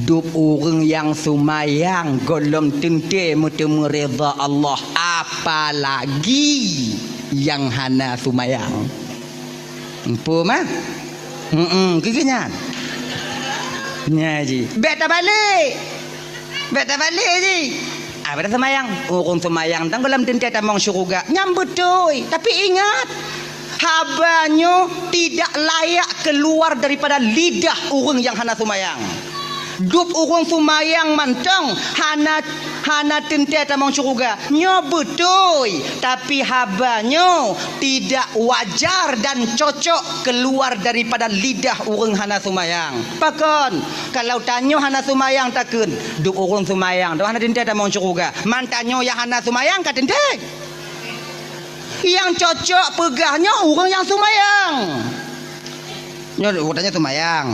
Dub ureuëng nyang seumayang gohlom teuntée meuteumé reda Allah, apalagi nyang hana seumayang. Empu mah? Heeh, keu nyan. Nya ji. Bék tabalek. Bék tabalek ji. Ah, bék taseumayang. Ureuëng seumayang dan gohlom teuntée tamong syeuruga. Nyan beutôi. Tapi ingat, Haba nyoe tidak layak keluar daripada lidah ureuëng nyang hana seumayang. Dub ureuëng seumayang mantong hana, hana teuntée tamong syeuruga. Nyoe beutôi, tapi haba nyoe tidak wajar dan cocok keluar daripada lidah ureuëng hana seumayang. Pakon? Kalau tanyoe hana seumayang takheun, dub ureuëng seumayang, dub hana teuntée tamong syeuruga. Man tanyoe nyang hana seumayang ka teuntée. Nyang cocok peugah nyoe ureuëng nyang seumayang. Nyoe ureuëng tanyoe seumayang.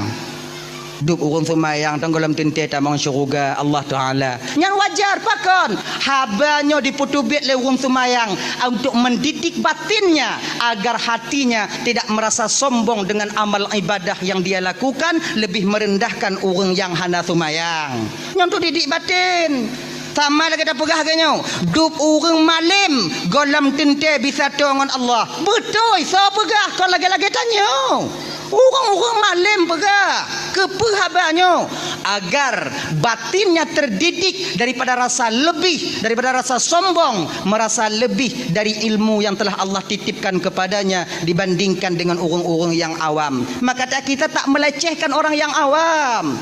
Dub ureuëng seumayang tong gohlom teuntée tamong syeuruga Allah Taala. Nyan wajar pakon? Haba nyoe dipeuteubiet lé ureuëng seumayang untuk mendidik batinnya agar hatinya tidak merasa sombong dengan amal ibadah yang dia lakukan, lebih merendahkan ureuëng nyang hana seumayang. Nyan untuk didik batin. Sama lagée tapeugah lagée nyoe, dub ureuëng malém gohlom teuntée bisa toe ngon Allah. Beutôi, soe peugah kon lagée-lagée tanyoe. Ureuëng-ureuëng malém peugah, keupeue haba nyoe? Agar batinnya terdidik daripada rasa lebih, daripada rasa sombong, merasa lebih dari ilmu yang telah Allah titipkan kepadanya dibandingkan dengan ureuëng-ureuëng nyang awam. Maka ta-, kita tak melecehkan orang yang awam.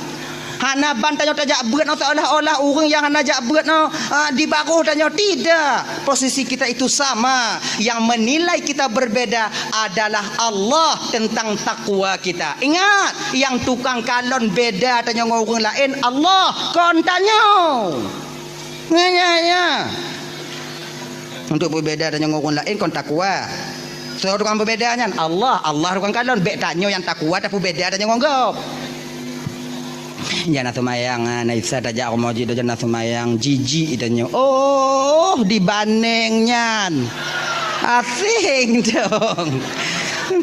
Hana ban tanyoe tajak beuet nyoe seolah-olah ureuëng nyang hana jak beuet nyoe, ah, di baroh tanyoe. Tidak. Posisi kita itu sama. Yang menilai kita berbeda adalah Allah tentang takwa kita. Ingat, nyang tukang kalon beda tanyoe ngon ureuëng laén Allah, kon tanyoe. Nyan, nyan, nyan. Untuk peubeda tanyoe ngon ureuëng laén kon takwa. Soe tukang peubeda nyan? Allah. Allah tukang kalon. Bék tanyoe nyang takwa tapeubeda tanyoe ngon gob. Nyang na seumayang, ah, na Isa tajak rumoh jih, dojan na seumayang, jijik tanyoe. Oh, dibandeng nyan. Asing dong.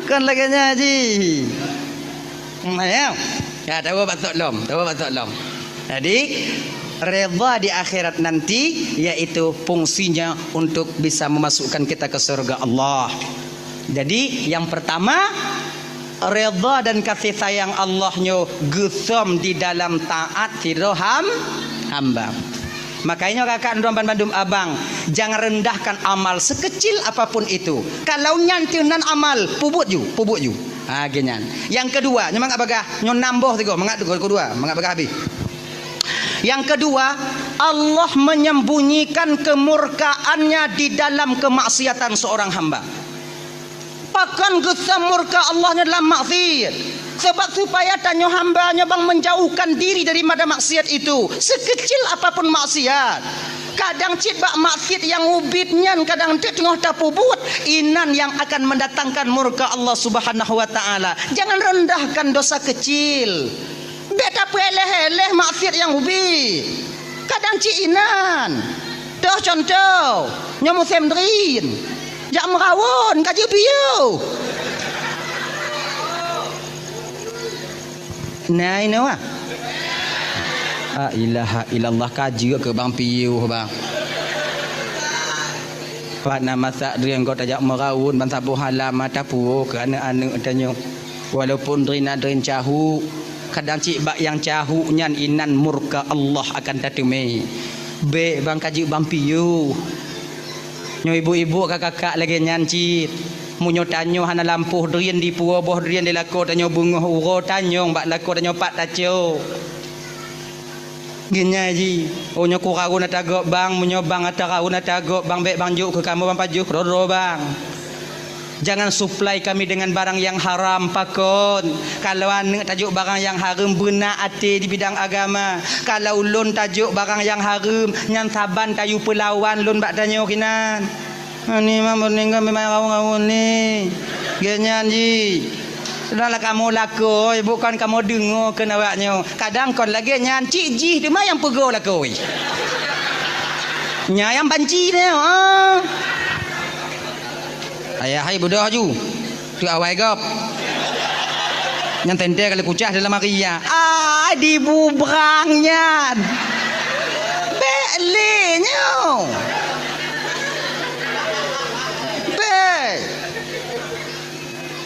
Kon lagée nyan jih. Hmm, ya. Ya, tahu batok lom, tahu batok lom. Jadi, redha di akhirat nanti yaitu fungsinya untuk bisa memasukkan kita ke surga Allah. Jadi, yang pertama, redha dan kasih sayang Allah nyoe geusom di dalam taat sidroe ham-, hamba. Makanya kakak dan bandum abang, jangan rendahkan amal sekecil apapun itu. Kalau nyan teuh nan amal, pubuet ju, pubuet ju. Ha, geuh nyan. Yang kedua, nyoe mangat bagah, nyoe nam boh sigoe, mangat sigoe, kedua, mangat bagah habéh. Yang kedua, Allah menyembunyikan kemurkaannya di dalam kemaksiatan seorang hamba. Pakon geusom murka Allah nyoe dalam maksiat? Sebab supaya tanyoe hamba nyoe bang menjauhkan diri daripada maksiat itu, sekecil apapun maksiat. Kadang cit bak maksiat nyang ubit nyan kadang teuk teungoh tapubuet, inan nyang akan mendatangkan murka Allah Subhanahu wa Ta'ala. Jangan rendahkan dosa kecil. Bék tapeuéléh-éléh maksiat nyang ubit. Kadang cit inan. Toh contoh, nyoe musém drien. Jak meurawon, ka jeuet piôh. Nah, inoe, ah. La ilaha illallah, ka jeuet keu bang piôh, bang. Pat na masak drien gob tajak meurawon, ban saboh halam tapuwoe keu aneuk-aneuk tanyoe. Walaupun drien na drien cahuk, kadang cit bak nyang cahuk nyan inan murka Allah akan tateumé. Bék bang ka jeuet bang piôh. Nyoe ibu-ibu ka kakak lagée nyan cit. Meunyoe tanyoe hana lampôh drien dipuwoe boh drien di lakoe tanyoe beungoh uroe tanyong bak lakoe tanyoe pat tacok. Geunyai jih, oh nyoe kurawon ata gob bang, meunyoe bang ata rawon ata gob bang, bék bang jok keu kamoe bang pajoh keudroe-droe bang. Jangan supply kami dengan barang yang haram, pakon. Kalau aneuk tajok barang yang hareuem, beuna até di bidang agama. Kalau ulôn tajok barang yang hareuem, nyan saban tayue peulawan lôn bak tanyoe kinan. Ni mah meuneuk kami rawon-rawon ni. Geuh nyan jih. Sudahlah kamoe lakoe, bukan kamoe deungoe keu awaknyoe. Kadang kon lagée nyan, cit jih teuma nyang peugoe lakoe. Nyan nyang banci nyoe, ah. Ayah hai beudoh ju. Tu awai gob. Nyang teuntée kali kucah dalam hari ya. Ah, dibubrang nyan. Bék lé nyoe. Bék.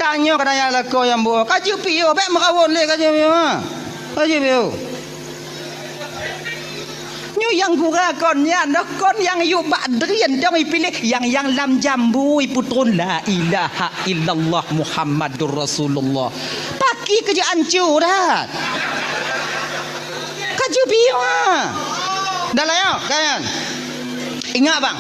Tanyoe keunan nyang lakoe nyang buoh. Ka jeuet piôh, bék meurawon lé ka jeuet piôh, ha. Ka jeuet piôh. Nyang gura kon nyan, noh kon nyang yue bak drien dong ipiléh, nyang, nyang lam jambu ipeutrôn, "La ilaha illallah Muhammadur Rasulullah." Pakri keu jeuet ancô that. Ka jeuet biôh, ha. Dah lah, ya, kan? Ingat, bang.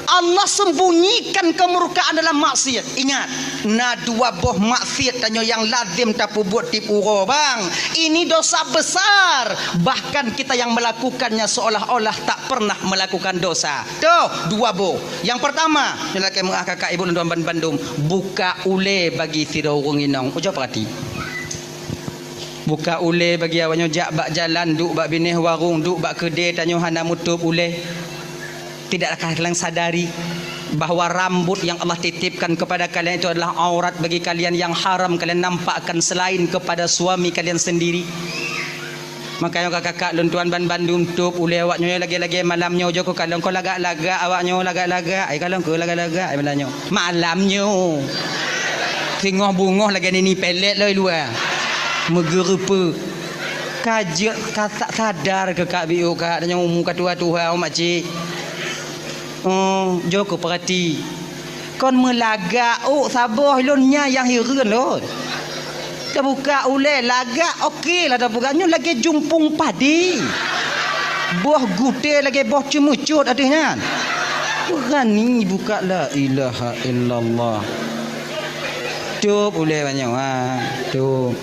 Allah sembunyikan kemurkaan dalam maksiat. Ingat, na dua boh maksiat tanyoe nyang lazem tapeubuet tiep uroe, bang. Ini dosa besar. Bahkan kita yang melakukannya seolah-olah tak pernah melakukan dosa. Toh, dua boh. Yang pertama, nyoe lakée meu'ah kakak ibu lôn tuan ban-, bandum, buka ulée bagi sidroe ureuëng inong. Ujoe peurati. Buka ulée bagi awak nyoe, jak bak jalan, duek bak binéh warong, duek bak keudée tanyoe hana meutup ulée. Tidakkah kalian sadari bahwa rambut yang Allah titipkan kepada kalian itu adalah aurat bagi kalian yang haram kalian nampakkan selain kepada suami kalian sendiri? Makanya kakak-kakak lôn tuan ban bandum tup ulée awak nyoe lagée-lagée malam nyoe jok kalon ko lagak-lagak awak nyoe lagak-lagak, ai kalon ko lagak-lagak ai malam nyoe. Malam nyoe. Singoh bungoh lagée nini pelet loi luwa. Meugeurupa. Ka jeuet ka sa-, sadar keu Kak Biu, Kak, tanyoe umu ka tuha-tuha, oh, makcik. Oh, jok keu peurati. Kon meulagak, oh, saboh lôn nya nyang hireuen lôn. Tabuka ulée lagak, oke lah tabuka. Nyoe lagée jumpung padi. Boh gutée lagée boh ceumeucot ateueh nyan. Beurani buka, la ilaha illallah. Tup ulée banyoe, ha. Tup.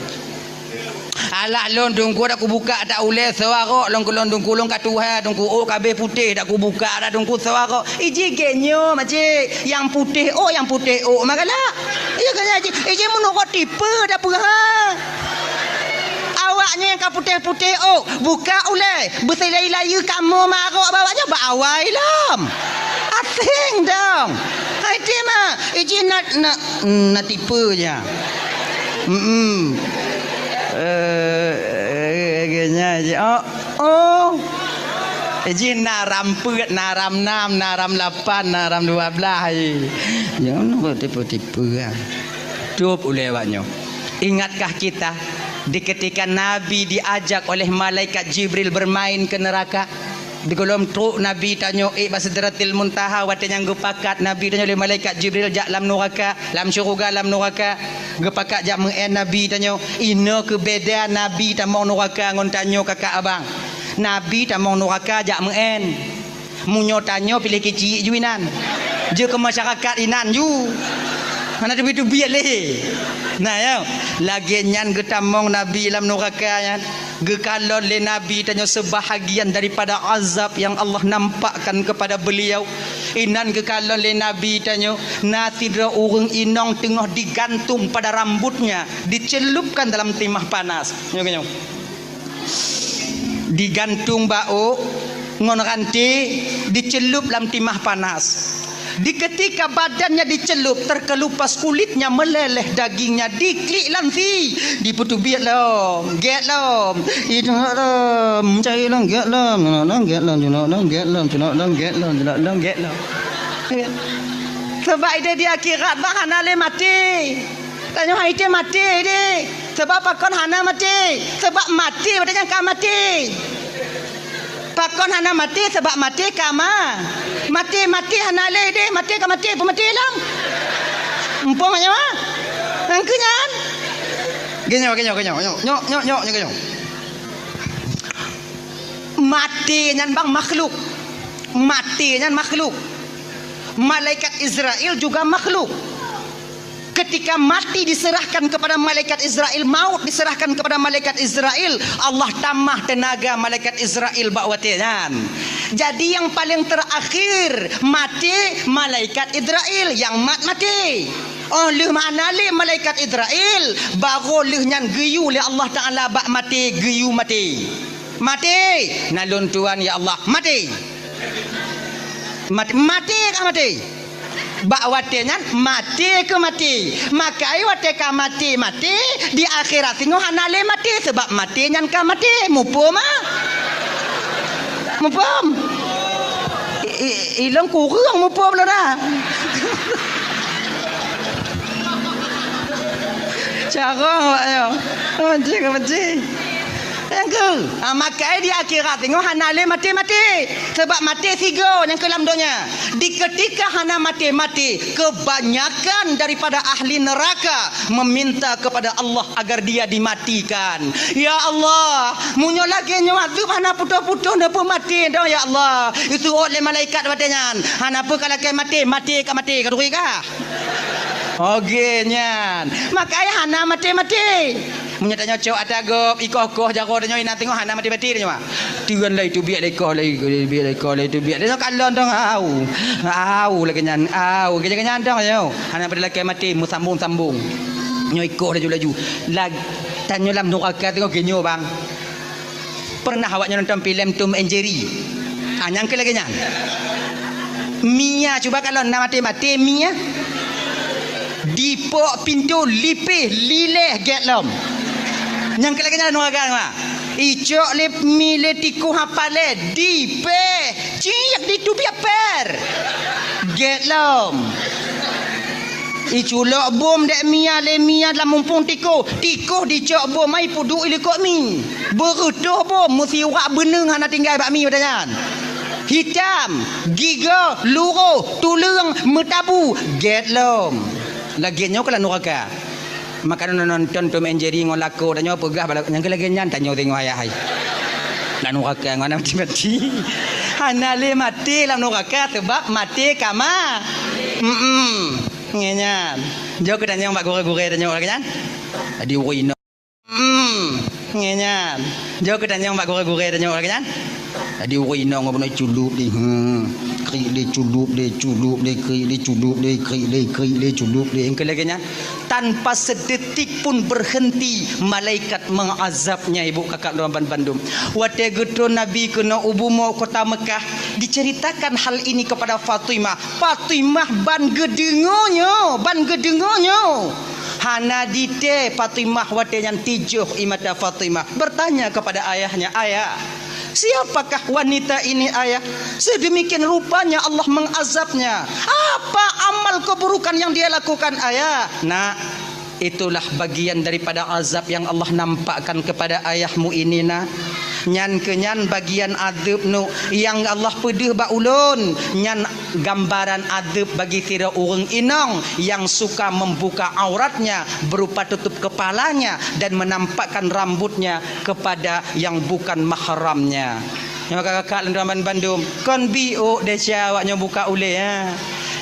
Alah lôn teungku dak kubuka dak ulée suarok lôn keu lôn teungku lôn ka tuha teungku ôk ka abéh putéh dak kubuka dak teungku suarok. Iji gét nyoe makcik, nyang putéh ôk, nyang putéh ôk mah galak. Iya kan iji, iji meunurot tipe dak peue ha. Awak nyoe nyang ka putéh-putéh ôk, buka ulée, beusilai-layeue kamoe marok bak awak nyoe bak awai lom. Aséng dong. Hai ti mah, iji na, na, na tipe ja. Hmm. Eh, eh, eh, nya ji. Oh, oh. Ji na ram peuet, na ram nam, na ram lapan, na ram dua belas ji. Ya, tipe-tipe ya. Tup ulée awak nyoe. Ingatkah kita di ketika Nabi diajak oleh malaikat Jibril bermain ke neraka? Di gohlom trok Nabi tanyoe ék bak Sidratil Muntaha watée nyang geupakat Nabi tanyoe lé malaikat Jibril jak lam nuraka, lam syeuruga lam nuraka. Geupakat jak meu'én Nabi tanyoe, inoe keu beda Nabi tamong nuraka ngon tanyoe kakak abang. Nabi tamong nuraka jak meu'én. Meunyoe tanyoe piléh keuciek ju inan. Jeuet keu masyarakat inan ju. Hana teubiet-teubiet lé. Nah, ya. Lagée nyan geutamong Nabi lam nuraka nyan. Geukalon lé Nabi tanyoe seubahagian daripada azab yang Allah nampakkan kepada beliau. Inan geukalon lé Nabi tanyoe, na sidroe ureuëng inong teungoh digantung pada rambutnya, dicelupkan dalam timah panas. Nyoe, nyoe. Digantung bak ôk ngon ranté, dicelup lam timah panas. Di ketika badannya dicelup, terkelupas kulitnya meleleh, dagingnya diklik lam si, dipeuteubiet lom, gét lom, ingat lom, cai lom, gét lom, ingat lom, gét lom, ingat lom, gét lom, ingat lom, gét lom, ingat lom, gét lom. Sabab ideh di akhirat bah hana lé maté. Tanyoe hai teuh maté deh. Sabab pakon hana maté? Sabab maté watée nyan ka maté. Pakon hana maté? Sabab maté ka ma-, maté, maté hana lé deh, maté ka maté, peumaté lom. Muphom nyoe? Nyang keu nyan? Geunyoe, geunyoe, geunyoe, nyoe, nyoe, nyoe, nyoe, nyoe, geunyoe. Maté nyan bang makhluk. Maté nyan makhluk. Malaikat Israel juga makhluk. Ketika mati diserahkan kepada malaikat Israel, maut diserahkan kepada malaikat Israel, Allah tamah tenaga malaikat Israel bak watée nyan. Jadi nyang paleng terakhir mati malaikat Israel, nyang mat mati. Oh lheueh mana lé malaikat Israel, baru lheueh nyan geuyue lé Allah Taala bak mati, geuyue mati. Mati, na lôn tuan ya Allah, mati. Mati, mati ka mati. Bak watée nyan maté keu maté. Makai watée ka maté, maté di akhirat singoh hana lé maté sabab maté nyan ka maté. Muphom ah? Muphom? I, i, ilong kureueng muphom lôn ah. Carong awak nyoe. Maté ka maté. Nyang keu, ha, makai di akhirat teungoh hana lé maté-maté. Sebab maté sigoe nyang keu lam donya. Di ketika hana maté-maté, kebanyakan daripada ahli neraka meminta kepada Allah agar dia dimatikan. "Ya Allah, meunyoe lagée nyoe azeueb hana putôh-putôh neupeumaté dong, ya Allah." Isuôt lé malaikat watée nyan, "Hana peue ka lakée maté, maté ka maté, ka turi kah?" Oke nyan. Makai hana maté-maté. Meunyoe tanyoe cok ata gob, ikoh-koh jaroe tanyoe inan teungoh hana maté-maté tanyoe. Teun lé teubiet lé ikoh lé, teubiet lé ikoh lé, teubiet. Tanyoe kalon dong au. Au lagée nyan, au. Lagée nyan dong tanyoe. Hana pada lakée maté, meusambong-sambong. Nyoe ikoh laju-laju. Lag-, tanyoe lam nuraka teungoh geunyoe bang. Pernah awak nyoe nonton filem Tom and Jerry? Ah, nyang keu lagée nyan. Mia, cuba kalau na maté-maté Mia. Dipok pintoe lipéh lileh gét lom. Nyang keu lagée nyan nuraka nyoe. Icok lé mi lé tikoh hapalé dipéh ciek di tubiet per. Gét lom. Iculok bom dék Mia lé Mia lam mumpung tikoh. Tikoh dicok bom ai peuduek ilikot mi. Beureutoh bom meusiwak beuneueng hana tinggai bak mi watée nyan. Hitam, gigoe, luroh, tuleueng, meutabu, gét lom. Lagée nyoe keuh lam nuraka. Maka nonton Tom and Jerry ngon lakoe tanyoe peugah bala nyang keu lagée nyan tanyoe teungoh ayah hai. Lam nuraka ngon maté-maté. Hana lé maté lam nuraka sebab maté ka ma-, mm-mm. Ngon nyan. Jok keu tanyong bak gurée-gurée tanyoe lagée nyan. Jadi ureuëng inong. Hmm, ngon nyan. Jok keu tanyong bak gurée-gurée tanyoe lagée nyan. Jadi ureuëng inong ngon bunoe culub di. Hmm. Krik di culub di, culub di, krik di culub di, krik di, krik di culub di. Nyang keu lagée nyan. Tanpa sedetik pun berhenti malaikat mengazabnya, ibu kakak droe ban bandum. Watée geutron Nabi keunoe u bumoe kota Mekah, diceritakan hal ini kepada Fatimah. Fatimah ban geudeungoe nyoe, ban geudeungoe nyoe. Hana ditée Fatimah watée nyan tijoh ie mata Fatimah. Bertanya kepada ayahnya, "Ayah, siapakah wanita ini, Ayah? Sedemikian rupanya Allah mengazabnya. Apa amal keburukan yang dia lakukan, Ayah?" "Nak, itulah bagian daripada azab yang Allah nampakkan kepada ayahmu ini, Nak. Nyan keuh nyan bagian azab nu nyang Allah peudeuh bak ulôn. Nyan gambaran azab bagi sidroe ureuëng inong nyang suka membuka auratnya berupa tutup kepalanya dan menampakkan rambutnya kepada yang bukan mahramnya." Nyoe kakak-kakak lôn ban bandum, kon biôk desya awak nyoe buka ulée, ha.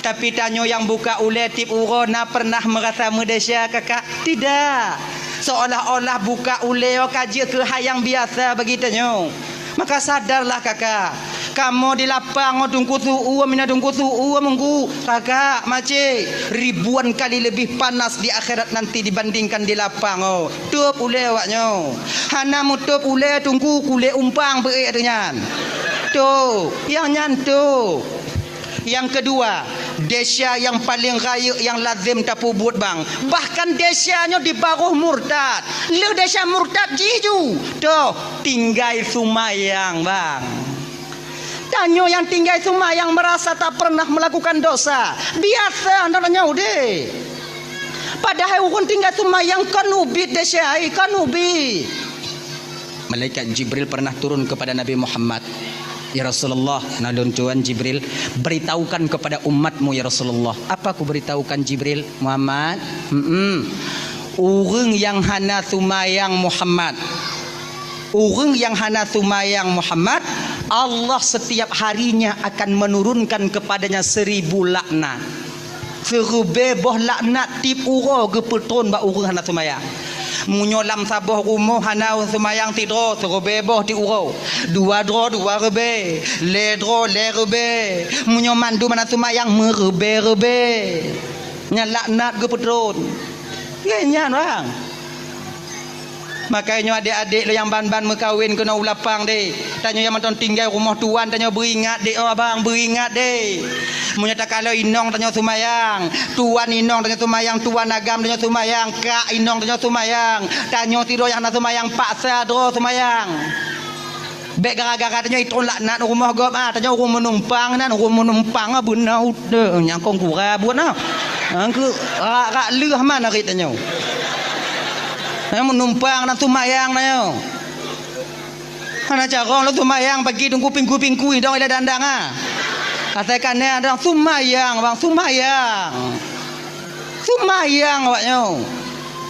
Tapi tanyoe nyang buka ulée tieb uroe na pernah meurasa meudesya, kakak? Tidak. Seolah-olah buka ulée nyoe ka jeuet keu hai nyang biasa bagi tanyoe. Maka sadarlah kakak, kamoe di lapang ngon teungku su-uem, ina teungku su-uem, teungku, kakak, macé, ribuan kali lebih panas di akhirat nanti dibandingkan di lapang, oh. Tôb ulée awak nyoe. Hana meutôb ulée teungku, kulét umpang beuék ateueh nyan. Tôb, nyang nyan tôb. Nyang keudua, desya nyang paleng rayeuk nyang lazem tapeubuet bang. Bahkan desya nyoe di baroh murtad. Lheueh desya murtad jih ju. Toh, tinggai seumayang bang. Tanyoe nyang tinggai seumayang meurasa tapernah meulakukan dosa. Biasa ndak tanyoe udeh. Padahai ureuëng tinggai seumayang kon ubit desya, kon ubit. Malaikat Jibril pernah turun kepada Nabi Muhammad. "Ya Rasulullah, na lôn tuan Jibril, beritahukan kepada umatmu ya Rasulullah." "Apa kuberitahukan Jibril?" "Muhammad, mm-mm. Ureuëng nyang hana seumayang Muhammad. Ureuëng nyang hana seumayang Muhammad, Allah setiap harinya akan menurunkan kepadanya seribu laknat." Seureubée boh laknat tieb uroe geupeutron bak ureuëng hana seumayang. Meunyoe lam saboh rumoh hana seumayang sidroe, seureubée boh tieb uroe. Dua droe, dua reubée. Lhée droe, lhée reubée. Meunyoe mandum hana seumayang, meureubée-reubée. Nyan laknat geupeutron. Nyan, nyan, bang. Makajih nyoe adék-adék lôn nyang ban-ban meukawen keunoe u lapang deh. Tanyoe nyang mantong tinggai rumoh tuan tanyoe beuingat deh, oh abang, beuingat deh. Meunyoe takalon inong tanyoe seumayang, tuan inong tanyoe seumayang, tuan agam tanyoe seumayang, kak inong tanyoe seumayang, tanyoe sidroe nyang hana seumayang paksa droe seumayang. Bék gara-gara tanyoe itron laknat rumoh gob, ah, tanyoe ureuëng meunumpang nan, ureuëng meunumpang, ah, beuna udeueng nyang kong gura buet, ah. Nyang keu rak-rak lheueh man arit tanyoe. Nyang meunumpang nan seumayang tanyoe. Hana carông lôn seumayang pagi teungku pingku-pingku idong ilée dandang, ha. Asai kané dong seumayang, bang, seumayang. Seumayang awak nyoe.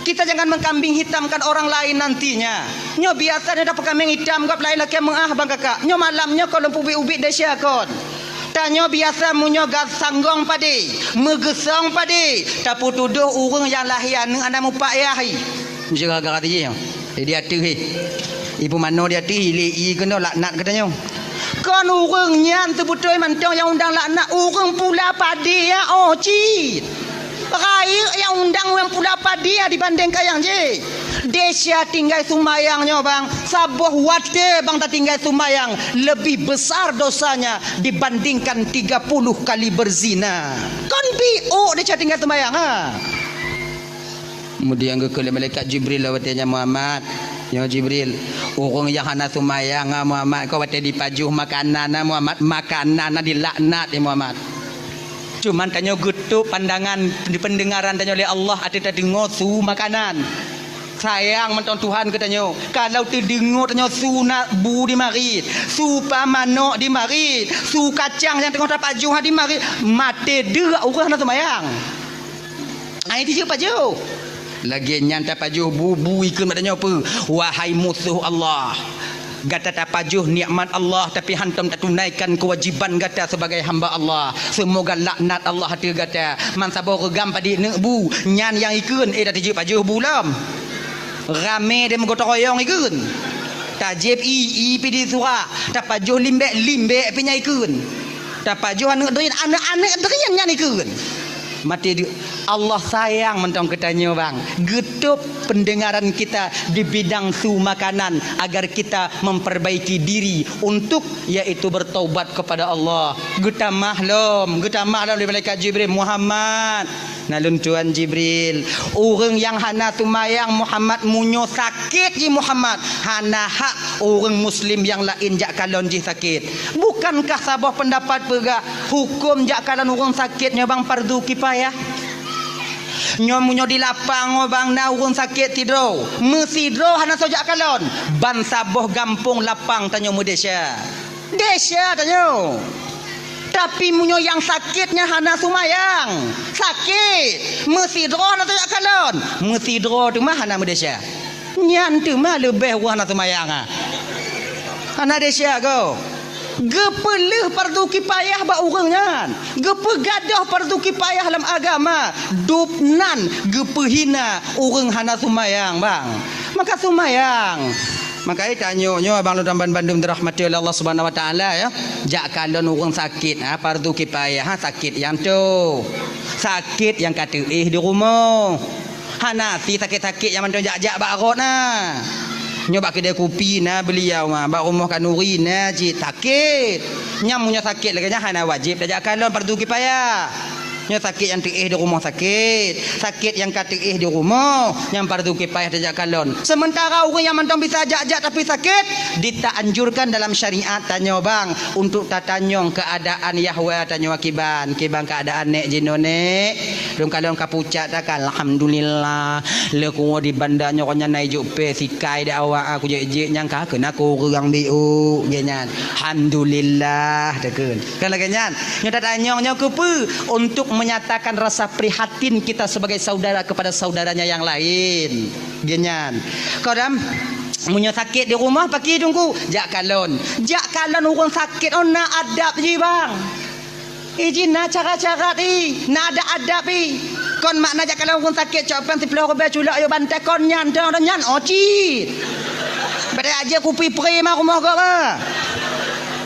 Kita jangan mengkambing hitamkan orang lain nantinya. Nyoe biasa nyoe dapeukameng itam gob laén lakée meuáh, bang, kakak. Nyoe malam nyoe kon lôn peubiet-ubiet desya kon. Tanyoe biasa meunyoe gat sanggong padé, meugeusong padé, tapeutudôh ureuëng nyang lahé aneuëk hana mupak yah. Meuseuh gara-gara tijih nyoe. Di ateueh, eh. Ibu mano di ateueh, ilée i keunoe laknat geutanyoe. Kon ureuëng nyan seubeutôi mantong nyang undang laknat, ureuëng pula padé ya, oh, cit. Rayeuk nyang undang ureuëng pula padé ya dibandingkan nyang jih. Desya tinggai seumayang nyoe, bang, saboh watée, bang, tatinggai seumayang, lebih besar dosanya dibandingkan tiga puluh kali berzina. Kon biôk desya tinggai seumayang, ha? Kemudian geukheun lé malaikat Jibril lom watée nyan, Muhammad, "Nyoe Jibril, ureuëng nyang hana seumayang, ah, Muhammad, kon watée jipajoh makanan, ah, Muhammad, makanan, ah, jilaknat, eh, Muhammad." Cuman tanyoe geutôb pandangan, peundeungaran tanyoe lé Allah ateueh tadeungoe su makanan. Sayang mantong Tuhan keu tanyoe. Kalau teudeungoe tanyoe su na bu jimarit, su pa manok jimarit, su kacang nyang teungoh tapajoh jimarit, maté deuk ureuëng hana seumayang. Ai tijeuek pajoh. Lagée nyan tapajoh bu, bu ikheun bak tanyoe peue? Wahai musoh Allah, gata tapajoh nikmat Allah, tapi hantom tatunaikan keuwajiban gata sebagai hamba Allah. Seumoga laknat Allah ateueh gata. Man saboh reugam padit neuk bu, nyan nyang ikheun, eh, dah tijeuek pajoh bu lom. Ramé deh meugotong royong ikheun. Tajieb i, i pi di surak, tapajoh limbek, limbek pi nyan ikheun. Tapajoh aneuëk drien, aneuëk-aneuëk drien nyan ikheun. Maté deuk. Allah sayang mantong keu tanyoe, bang. Geutôb peundeungaran kita di bidang su makanan agar kita memperbaiki diri untuk, yaitu bertaubat kepada Allah. Geutamah lom, geutamah lom lé malaikat Jibril, "Muhammad, na lôn tuan Jibril, ureuëng nyang hana seumayang Muhammad, meunyoe sakét jih Muhammad, hana hak ureuëng muslim nyang laén jak kalon jih sakét." Bukankah saboh peundapat peugah hukôm jak kalon ureuëng sakét nyoe, bang, fardu kifayah? Nyoe meunyoe di lapang nyoe, bang, na ureuëng sakét sidroe, meusidroe hana soe jak kalon, ban saboh gampông lapang tanyoe meudesya. Desya tanyoe. Tapi meunyoe nyang sakét nyan hana seumayang, sakét, meusidroe hana soe jak kalon, meusidroe teuma hana meudesya. Nyan teuma leubeh ureuëng hana seumayang, ah. Hana desya goe. Geupeuleueh fardu kifayah bak ureuëng nyan. Geupeugadôh fardu kifayah lam agama. Dub nan geupeuhina ureuëng hana seumayang, bang. Maka seumayang. Maka, eh, tanyoe nyoe, abang lôn dan bandum dirahmati oleh Allah Subhanahu Wa Taala, ya. Jak kalon ureuëng sakét, ha, fardu kifayah, ha, sakét nyang toe. Sakét nyang ka teuéh di rumoh. Hana si sakét-sakét nyang mantong jak-jak bak rot na. Nyoe bak keudè kupi na beuliau, ha, bak rumoh khanuri na cit sakét. Nyang meunyoe sakét lagée nyan hana wajéb tajak kalon fardu kifayah. Nyoe sakét nyang teuéh di rumoh sakét, sakét nyang ka teuéh di rumoh, nyang fardu kifayah tajak kalon. Seumeuntara ureuëng nyang mantong bisa jak-jak tapi sakét, ditaanjurkan dalam syariat tanyoe, bang, untuk tatanyong keuadaan yahwa tanyoe kiban, kiban keuadaan nék jinoe nék. Lôn kalon ka pucak takan, alhamdulillah. Lé kuwoe di banda nyoe nyan na ijok pé sikai di awak, aku jek-jek nyang ka keunan kureueng biôk, gét nyan. Alhamdulillah, takheun. Kan lagée nyan. Nyoe tatanyong nyoe keupeue? Untuk menyatakan rasa prihatin kita sebagai saudara kepada saudaranya yang lain. Gét nyan. Kadang meunyoe sakét di rumoh, pakri teungku, jak kalon. Jak kalon ureuëng sakét, oh, na adab jih, bang. Iji na cara-cara i, na adab-adab i. Kon makna jak kalon ureuëng sakét, cok péng siplôh ribée culok yue bantai, kon nyan, dong, dong nyan, oh, cit. Bada aja kupi pri ma rumoh gob, ah.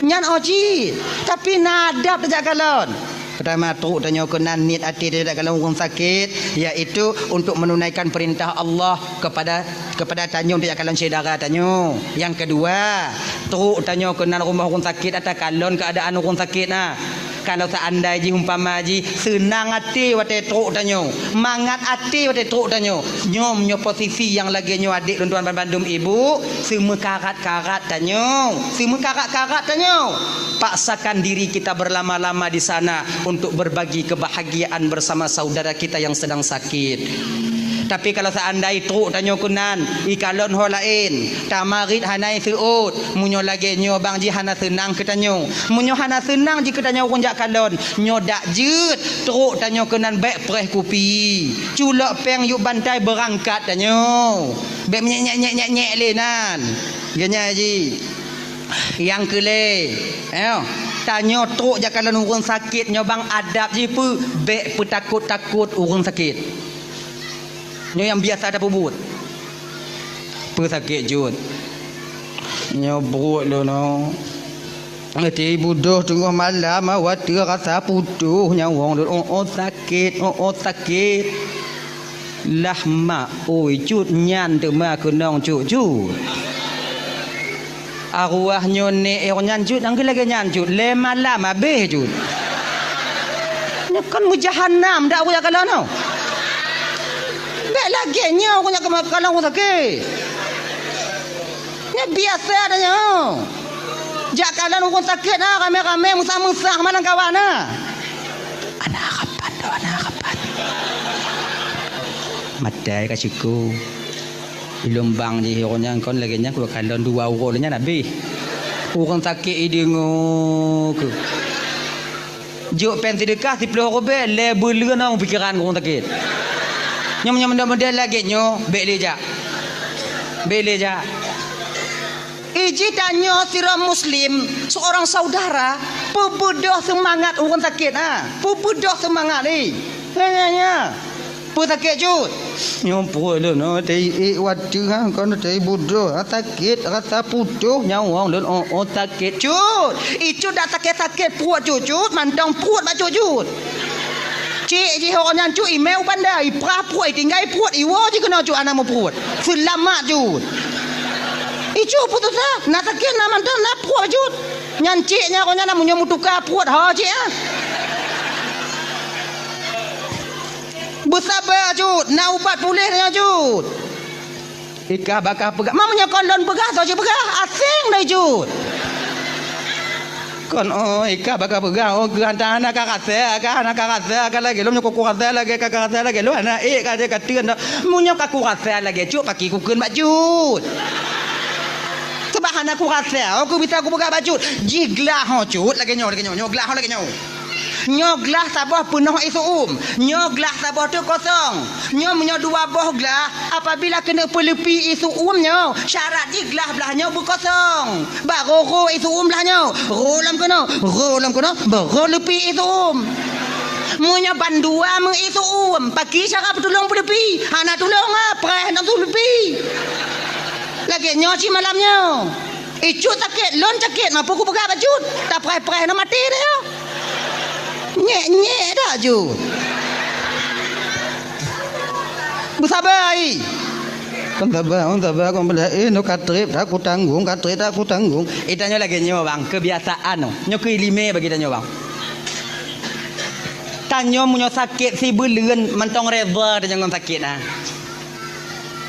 Nyan, oh, cit. Tapi na adab jak kalon. Pertama, trok tanyoe keunan niet até jak kalon ureuëng sakét, yaitu untuk menunaikan perintah Allah kepada, kepada tanyoe jak kalon syedara tanyoe. Yang kedua, trok tanyoe keunan rumoh ureuëng sakét, ata kalon keuadaan ureuëng sakét na. Kalau seandai jih umpama jih seunang até watée trok tanyoe, mangat até watée trok tanyoe, nyoe meunyoe posisi nyang lagée nyoe, adék lôn tuan bandum ibu, seumeukarat-karat tanyoe, seumeukarat-karat tanyoe. Paksakan diri kita berlama-lama di sana untuk berbagi kebahagiaan bersama saudara kita yang sedang sakit. Tapi kalau seandai trok tanyoe keunan, ikalon ho laén, tamarit hana iseuôt, meunyoe lagée nyoe bang jih hana seunang keu tanyoe. Meunyoe hana seunang jih keu tanyoe ureuëng jak kalon, nyoe dak jeuet trok tanyoe keunan bék preh kupi. Culok péng yub bantai beurangkat tanyoe. Bék menyek-nyek-nyek-nyek lé nan. Geunyai jih. Nyang keu lhée, eh, tanyoe trok jak kalon ureuëng sakét nyoe bang adab jih peue, bék peutakot-takot ureuëng sakét. Nyoe nyang biasa tapeubuet. Peue sakét jeuet? Nyoe pruet lôn nyoe. Watée budôh teungoh malam, watée rasa putôh nyawöng lôn, oh, oh, sakét, oh, oh, sakét. Lah mak, oi, cut nyan teuma keunong cut-cut. Arwah nyoe nek eh nyan cut, nyang lagée nyan cut, lé malam habéh cut. Nyoe kon meujahanam dak ureuëng jak kalon nyoe. Bék lagée nyoe ureuëng jak kalon ureuëng sakét. Nyoe biasa dah nyoe. Jak kalon ureuëng sakét na ramé-ramé meusah-meusah malam kawan na. Ana harapan tu, ana harapan. Maté ka syukur. Ilôn bang jih ureuëng nyan kon lagée nyan, kukalon dua uroe lé nyan habéh. Ureuëng sakét ideungoe keu. Jok péng seudeukah siplôh rubée, lé beuleuen ong pikeran ureuëng sakét. Nyoe meunyoe model-model lagée nyoe, bék lé jak. Bék lé jak. Iji tanyoe sidroe muslim, seorang saudara, peubeudoh seumangat ureuëng sakét, ha. Peubeudoh seumangat, eh. Nya, nya, nya. Peue sakét cut? Nyoe pruet lôn, oh, teuiék watée, ha, kon teuiék budôh, ha, sakét, rasa putôh nyawöng lôn, oh, oh, sakét cut. Icut dak sakét-sakét pruet cut, cut, mantong pruet bak cut, cut. Cik jih ureuëng nyan cut, imé u banda, iprah pruet, itinggai pruet, iwoe jih keunoe cut, hana meupruet. Seulamat cut. Icut putus asa, na sakét, na mantong, na pruet cut. Nyan cik nyan, ureuëng nyan na meunyoe meutuka pruet, ho cik, ah. Beusaba cut, na ubat puléh nyan cut. Ikah bakah peugah, ma meunyoe kon lôn peugah, soe cit peugah, aseng dai cut. Kon, oh, ikah bakah peugah, oh, geuh hana ka rasa, ka hana ka rasa, ka lagée lom nyoe kuku rasa lagée ka, ka rasa lagée lom, hana ék ka, ka teun dah. Meunyoe ka kurasa lagée cut, paki kukheun bak cut. Sebab hana kurasa, oh, kubisa kupeugah bak cut. Jih glah ho cut, lagée nyoe, lagée nyoe, nyoe glah ho lagée nyoe. Nyoe glah saboh peunoh ié seu-uem. Nyoe glah saboh teuk kosong. Nyoe meunyoe dua boh glah, apabila keuneuk peuleupi ié seu-uem nyoe, syarat jih glah blaih nyoe beukosong. Barô rô ié seu-uem blaih nyoe. Rô lam keunoe, rô lam keunoe, barô leupi ié seu-uem. Meunyoe bandua meu ié seu-uem, paki cara peutulông peuleupi? Hana tulông, ah, preh nang su leupi. Lagée nyoe cit malam nyoe. Icut sakét, lôn sakét, ma peue kupeugah bak cut? Tapreh-preh na maté dah nyoe. Nyek-nyek dah cut. Beusaba ai. Kon saba, kon saba, kon bela, eh, nyoe ka treb dak kutanggong, ka treb dak kutanggong. Eh, tanyoe lagée nyoe, bang, keubiasaan nyoe. Nyoe keu iéleumé bagi tanyoe, bang. Tanyoe meunyoe sakét sibeuleuen mantong reda tanyoe ngon sakét, ah.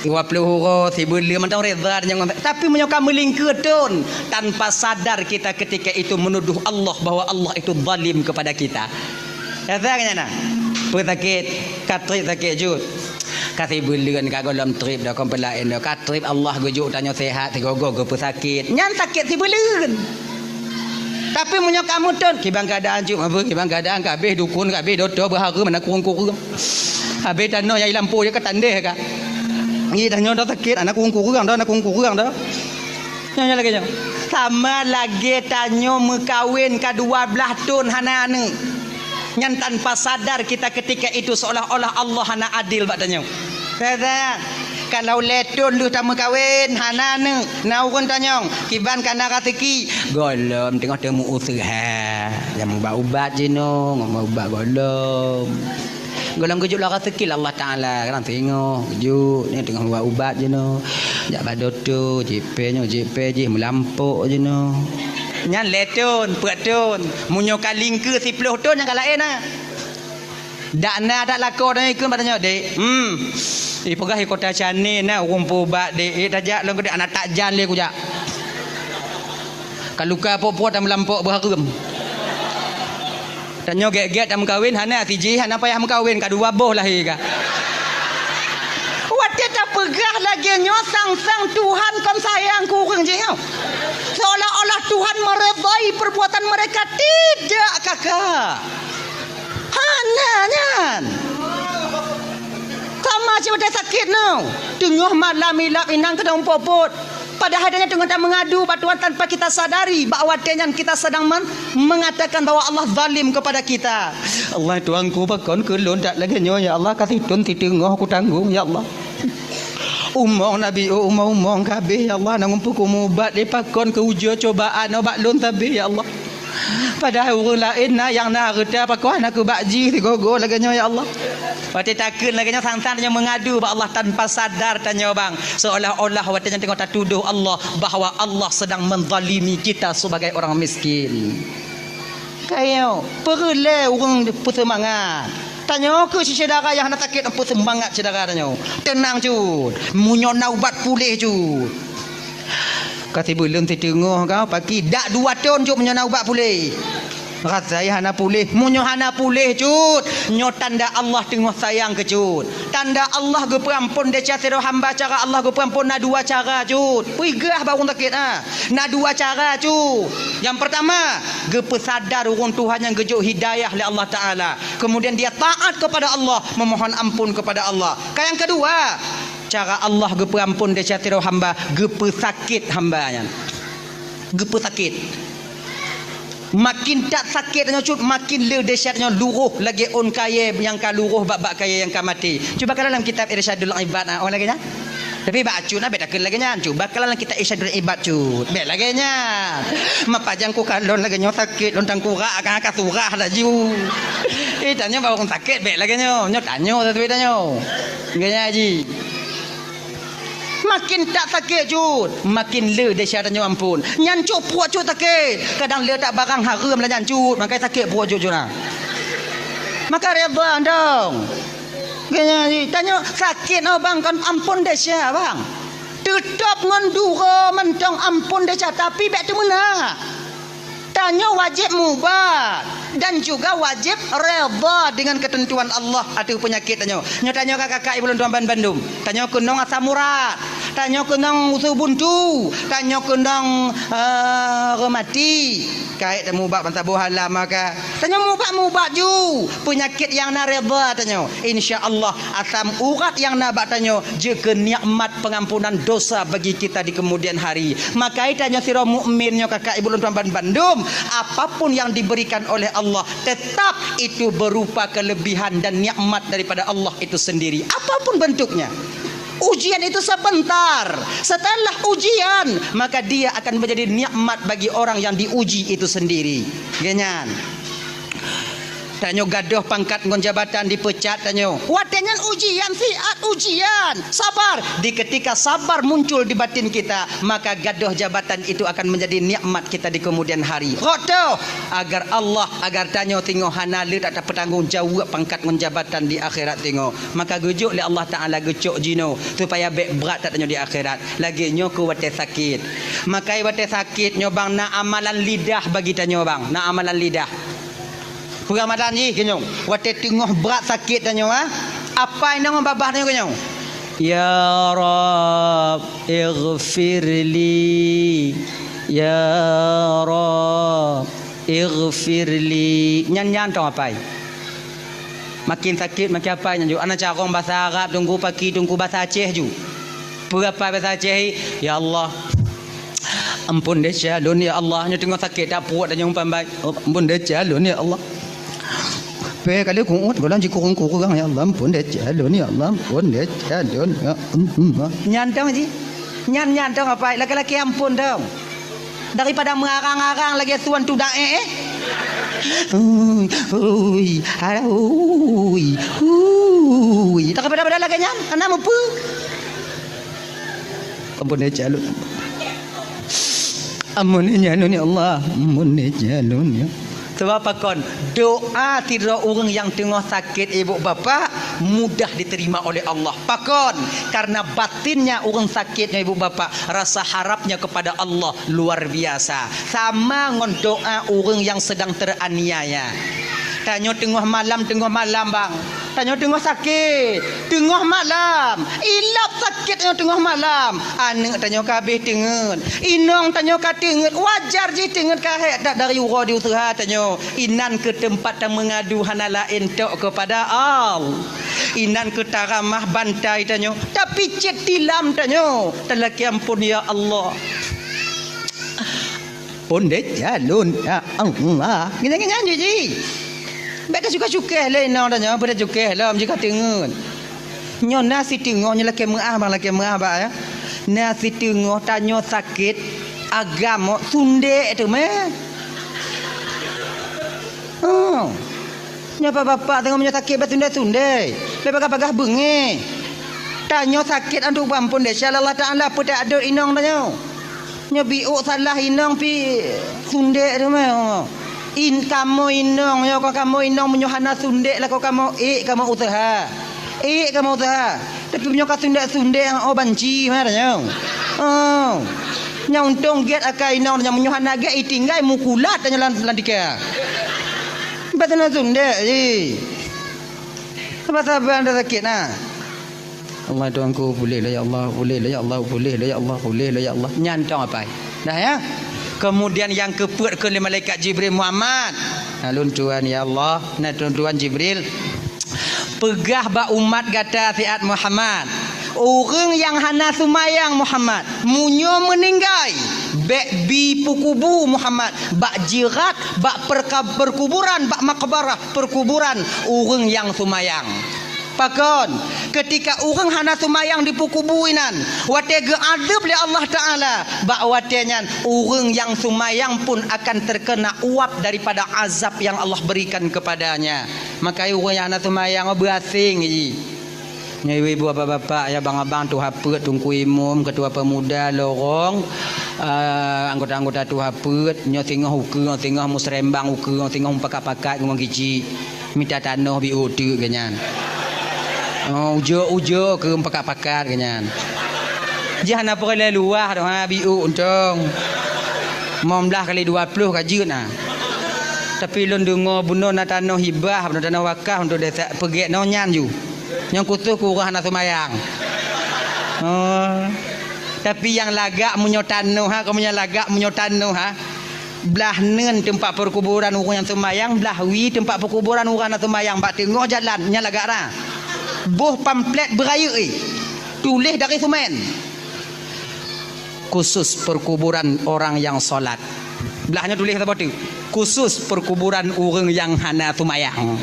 Dua ploh uroe sibeuleuen mantong reda tanyoe ngon sakét. Tapi meunyoe ka meulingkeue thon, tanpa sadar kita ketika itu menuduh Allah bahwa Allah itu zalim kepada kita. Reda nyan na. Peue sakét, ka treb sakét cut. Ka sibeuleuen ka gohlom treb dah kon peulaén dah. Ka treb Allah geujok tanyoe sehat sigoe-goe geupeusakét. Nyan sakét sibeuleuen. Tapi meunyoe kamoe thon, kiban keuadaan cut, apa kiban keuadaan ka habéh dukon, ka habéh dokto, beuhareuem hana kureueng-kureueng. Habéh tanoh nyang i lampôh je ka tandeh ka. Ngi tanyoe dah sakét, hana kureueng-kureueng dah, hana kureueng-kureueng dah. Nyoe, nyoe lagée nyoe. Sama lagée tanyoe meukawen ka dua blaih thon hana aneuëk. Nyan tanpa sadar kita ketika itu seolah-olah Allah hana adil bak tanyoe. Reda, kalau lhée thon lheueh tameukawen, hana aneuëk, na ureuëng tanyong, kiban ka na raseuki, gohlom teungoh teumeu useuha, nyang meubat-ubat jinoe, ngon meubat gohlom. Gohlom geujok lam raseuki lé Allah Taala, kadang singoh, geujok, nyoe teungoh meubat-ubat jinoe. Jak bak dokto, jieb pèng nyoe, jieb pèng jih, meulampok jinoe. Nyan lhée thon, peuet thon. Meunyoe ka lingkeue siploh thon nyang ka laén na. Dak na that lakoe tanyoe ikheun bak tanyoe, "Dek, hmm, ipeugah i Kota Chennai na ureuëng peuubat, Dek. Eh, tajak lôn keu Dek, hana that jan lé kujak. Ka luka pok-pok dan meulampok beuhareuem." Tanyoe gét-gét tameukawen, hana sijih, hana payah meukawen, ka dua boh lahé ka. lagée nyoe sang-sang Tuhan kon sayang keu ureuëng jih nyoe. Seolah-olah Tuhan meredai perbuatan mereka. Tidak, kakak. Hana nyan. Sama cit watée sakét nyoe. Teungoh malam ilab inong keudong popot. Padahai tanyoe teungoh tameungadu bak Tuhan tanpa kita sadari bahwa watée nyan kita sedang men-, mengatakan bahwa Allah zalim kepada kita. Allah Tuhanku, pakon keu lôn that lagée nyoe, ya Allah, ka siton siteungoh kutanggong, ya Allah. Umong nabi, oh, umong-umong ka habéh, ya Allah, na ngumpul kumubat lé pakon keu ujoe cobaan nyoe bak lôn sabé, ya Allah. Padahai ureuëng laén na nyang na reuta pakoh na keu bak jih sigoe-goe lagée nyoe, ya Allah. Watée takheun lagée nyoe, sang-sang tanyoe meungadu bak Allah tanpa sadar tanyoe bang, seolah-olah watée nyan teungoh tatudoh Allah bahwa Allah sedang menzalimi kita sebagai orang miskin. Kayo, peureulée ureuëng peuseumangat. Tanyoe keu syedara nyang hana sakét, peuseumangat syedara tanyoe. Teunang cut, meunyoe na ubat puléh cut. Ka sibuleuen siteungoh kau paki dak dua thon cut meunyoe na ubat puléh. Rasai hana puléh, meunyoe hana puléh cut, nyoe tanda Allah teungoh sayang keu cut. Tanda Allah geupeuampon desya sidroe hamba, cara Allah geupeuampon na dua cara cut. Peugah bak ureuëng sakét, ha. Na dua cara cut. Nyang pertama, geupeusadar ureuëng tuha nyang geujok hidayah lé Allah Taala. Kemudian dia taat kepada Allah, memohon ampun kepada Allah. Ka nyang kedua, cara Allah geupeuampon desya sidroe hamba, geupeusakét hamba nyan. Geupeusakét. Makin that sakét tanyoe cut, makin le desya tanyoe luroh lagée ôn kayée nyang ka luroh bak-bak kayée nyang ka maté. Cuba kalon lam kitab Irsyadul Ibad, ah, oh lagée nyan. Tapi bak cut na bék takheun lagée nyan. Cuba kalon lam kitab Irsyadul Ibad cut. Bék lagée nyan. Mapajang ku kalon lagée nyoe sakét lôn tangkurak ka, ka surah laju. Eh, tanyoe bak ureuëng sakét bék lagée nyoe. Nyoe tanyoe tateubiet tanyoe. Lagée nyan ji. Makin that sakét cut, makin le desya tanyoe ampon. Nyan cut pruet cut sakét. Kadang le that barang hareuem lah nyan cut, maka sakét pruet cut cut na. Maka reda dong. Geunya tanyoe sakét nyoe bang kon ampon desya bang. Teutap ngon duro mantong ampon desya tapi bék teumeunak. Tanyoe wajéb mubat dan juga wajéb redha dengan keuteuntuan Allah ateueh peunyakét tanyoe. Nyoe tanyoe ka kakak ibu lôn tuan ban bandum. Tanyoe keunong asam urat, tanyoe keunong usu buntu, tanyoe keunong, eh, reumati. Kait tamubat ban saboh alam maka. Tanyoe mubat-mubat ju. Peunyakét nyang na redha tanyoe. Insya Allah asam urat nyang na bak tanyoe jeuet keu nikmat pengampunan dosa bagi kita di kemudian hari. Maka tanyoe sidroe mukmin nyoe kakak ibu lôn tuan ban bandum, apapun yang diberikan oleh Allah tetap itu berupa kelebihan dan nikmat daripada Allah itu sendiri. Apapun bentuknya. Ujian itu sebentar. Setelah ujian, maka dia akan menjadi nikmat bagi orang yang diuji itu sendiri. Genyan. Tanyoe gadoh pangkat ngon jabatan dipecat tanyoe. Watée nyan ujian siat ujian. Sabar. Di ketika sabar muncul di batin kita, maka gadoh jabatan itu akan menjadi nikmat kita di kemudian hari. Rot toh, agar Allah, agar tanyoe singoh hana le tak tapeutanggong jaweueb pangkat ngon jabatan di akhirat singoh. Maka geujok lé Allah Taala geucok jinoe supaya bék brat that tanyoe di akhirat. Lagée nyoe keu watée sakét. Maka watée sakét nyoe bang na amalan lidah bagi tanyoe bang. Na amalan lidah. Peuramadan jih keunoe, watée teungoh brat sakét tanyoe, ah, apai ngon babah tanyoe keunoe, "Ya Rabb, ighfirli. Ya Rabb, ighfirli." Nyan, nyan tong apai. Makin sakét, makin apai nyan ju. Ana carông basa Arab, teungku paki, teungku basa Aceh ju. Peue apai basa Aceh, "Ya Allah, ampôn desya lôn, ya Allah." Nyoe teungoh sakét, dak puet, dak nyang umpan bai. "Ampôn desya lôn, ya Allah." Pé kali kuut, gohlom jikurong-kurong, "Ya Allah, ampôn desya lôn, ya Allah, ampôn desya lôn, ya Allah." Nyan dong ji. Nyan, nyan dong apai, laki-laki ampôn dong. Daripada meurarang-arang lagée suan tudak, eh, eh. Ui, ui, alah, ui, ui. Daripada-pada lagée nyan, hana meupeu. Ampôn desya lôn. Ampôn desya lôn, ya Allah. Ampôn desya lôn, ya. Sebab pakon, doa sidroe ureuëng nyang teungoh sakét ibu bapak mudah diterima oleh Allah. Pakon, karena batinnya ureuëng sakét nyoe ibu bapak rasa harapnya kepada Allah luar biasa. Sama ngon doa ureuëng nyang sedang teraniaya. Tanyoe teungoh malam, teungoh malam bang. Tanyoe teungoh sakét, teungoh malam, ilap sakét tanyoe teungoh malam. Aneuk tanyoe ka habéh teungeut, inong tanyoe ka teungeut, wajar jih teungeut ka hék that dari uroe di useuha tanyoe. Inan keuh teumpat tameungadu hana laén tok keupada Allah. Inan keuh taramah bantai tanyoe, tapicét tilam tanyoe, talakée amphon, ya Allah. Pondét jalon, ya Allah. Ngieng-ngieng jih. Bèk tacukeh-cukeh lé inong tanyoe, bèk tacukeh lom jih ka teungeut. Nyoe na siteungoh, nyoe lakée meu'ah bang, lakée meu'ah bang, ya. Na siteungoh tanyoe sakét, agam sundek teuma. Oh. Nyoe bapak-bapak teungoh meunyoe sakét bèk sundek-sundek. Bèk bagah-bagah beungéh. Tanyoe sakét antu bang pun desya Allah Taala peutak dot inong tanyoe. Nyoe biôk salah inong pi sundek teuma. In kamoe inong, nyoe kon kamoe inong meunyoe hana sundek lakoe kamoe ék kamoe useuha. Ék kamoe useuha. Tapi meunyoe ka sundek-sundek, oh, banci meunan nyoe. Oh. Nyoe untông gét akai inong nyoe, meunyoe hana gét itinggai mukulat tanyoe lam, lam tika. Bèk sundek-sundek jih. Saban-saban dah sakét na. Allah Tuhanku, puléh lah ya Allah, puléh lah ya Allah, puléh lah ya Allah, puléh lah ya Allah. Nyan tong apai. Dah ya. Kemudian nyang keupeuet keu lé malaikat Jibril, Muhammad. Nah, lôn tuan ya Allah, nah lôn tuan Jibril. Peugah bak umat gata siat Muhammad, ureuëng nyang hana seumayang Muhammad, meunyoe meuninggai, bèk bi peukubu Muhammad, bak jirat, bak perka-, perkuburan, bak makbarah perkuburan ureuëng nyang seumayang. Pakon, keutika ureuëng hana seumayang dipeukubu inan, watée geuadeueb lé Allah Taala, bak watée nyan ureuëng nyang seumayang pun akan terkena uap daripada azab yang Allah berikan kepadanya. Maka ureuëng nyang hana seumayang, oh, beuaséng jih. Nyoe ibu-ibu, bapak-bapak, ya abang-abang, tuha peuet, teungku imum, ketua pemuda, lorong, eh, anggota-anggota tuha peuet, nyoe singoh ukeue, singoh musrembang ukeue, singoh mupakat-pakat ngon kicik. Mita tanoh biôk teuk geuh nyan. Oh, ujoe-ujoe keu mupakat-pakat geuh nyan. Jih hana peureulée luwah doh, ha, biôk untông. Limong blaih kali dua ploh ka jeuet na. Tapi lôn deungoe bunoe na tanoh hibah, bunoe tanoh wakaf untuk desa peugét nyoe nyan ju. Nyang khusos keu ureuëng hana seumayang. Oh. Tapi nyang lagak meunyoe tanoh ha, kamoe nyang lagak meunyoe tanoh ha. Blaih neuen teumpat peukuburan ureuëng nyang seumayang, blaih wie teumpat peukuburan ureuëng hana seumayang bak teungoh jalan nyang lagak ra. Boh pamflet beurayeuk, eh. Tuléh dari seumén. Khusus perkuburan orang yang salat. Blaih nyoe tuléh saboh teuk. Khusus perkuburan ureuëng nyang hana seumayang.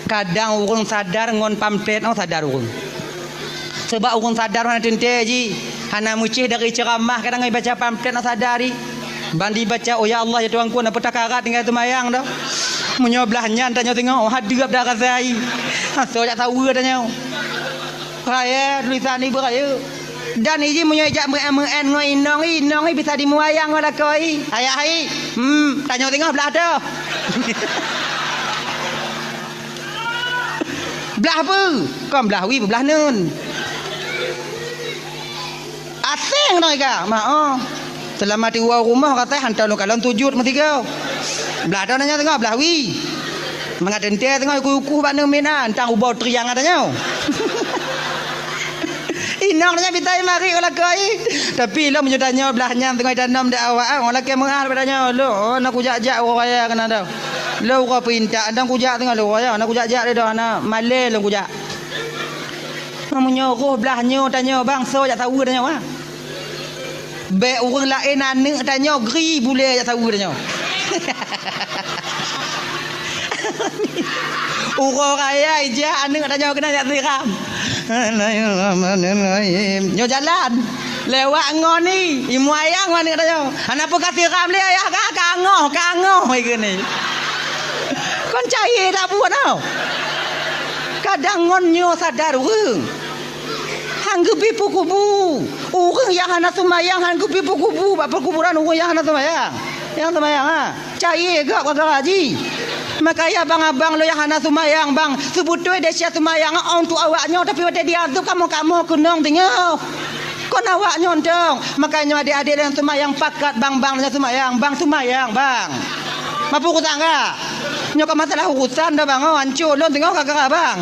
Kadang ureuëng sadar ngon pamflet, oh, sadar ureuëng. Sebab ureuëng sadar hana teuntée jih, hana meucéh dari ceuramah, kadang ibaca pamflet, oh, sadar jih. Ban dibaca, "Oh ya Allah, ya Tuhanku, na peutakarat tinggai seumayang dah." Meunyoe blaih nyan tanyoe singoh, oh, hadeueb dah rasa jih. Asoe jak saweue tanyoe. Raya tulisan ibu raya. Dan iji meunyoe jak meu'en-meu'en ngon inong, inong bisa dimuayang ngon lakoe. Ayah hai. Hmm, tanyoe singoh blaih toh. Blaih peue? Kon blaih wie, blaih neuen. Aséng ngon ika, ma oh. Seulama tiwoe rumoh kata hantom lôn kalon sujud meusigoe. Blaih toh tanyoe singoh blaih wie. Mangat teuntée singoh uku-uku bak neuen mina, entang ubau triang tanyoe. Inong nyan bitai mari u lakoe. Tapi lom meunyoe tanyoe blaih nyan teungoh tanom di awak, ah, lakée meu'ah bak tanyoe. Lôn, oh, na kujak-jak uroe raya keunan dah. Lôn uroe peuintak, dan kujak teungoh lôn uroe raya, na kujak-jak deh dah, na malée lôn kujak. Meunyoe roh blaih nyoe tanyoe bangso jak saweue tanyoe, ah. Bék ureuëng laén aneuk tanyoe gri bulée jak saweue tanyoe. Uroe raya ijak aneuk tanyoe keunan jak siram. Bismillahirrahmanirrahim. Nyoe jalan. Lewat ngon ni, imuayang aneuk tanyoe. Hana peue ka siram lé ayah ka, ka angoh, ka angoh ikeu ni. Kon cai dak buet tau. Kadang ngon nyoe sadar ureuëng. Han geubi peukubu. Ureuëng nyang hana seumayang han geubi peukubu bak peukuburan ureuëng nyang hana seumayang. Nyang seumayang, ha. Cai gob gara-gara jih. Makanya abang-abang lôn nyang hana seumayang, bang. Seubeutôi desya seumayang ôn untuk awak nyoe, tapi watée diazeueb kamoe-kamoe keunong teungoh. Kon awak nyoe tong. Makanya adék-adék nyang seumayang pakat, bang-bang nyang seumayang, bang seumayang, bang. Mapu kutangga. Nyoe ka masalah urusan dah, bang. Oh, ancô lôn teungoh ka gara, bang.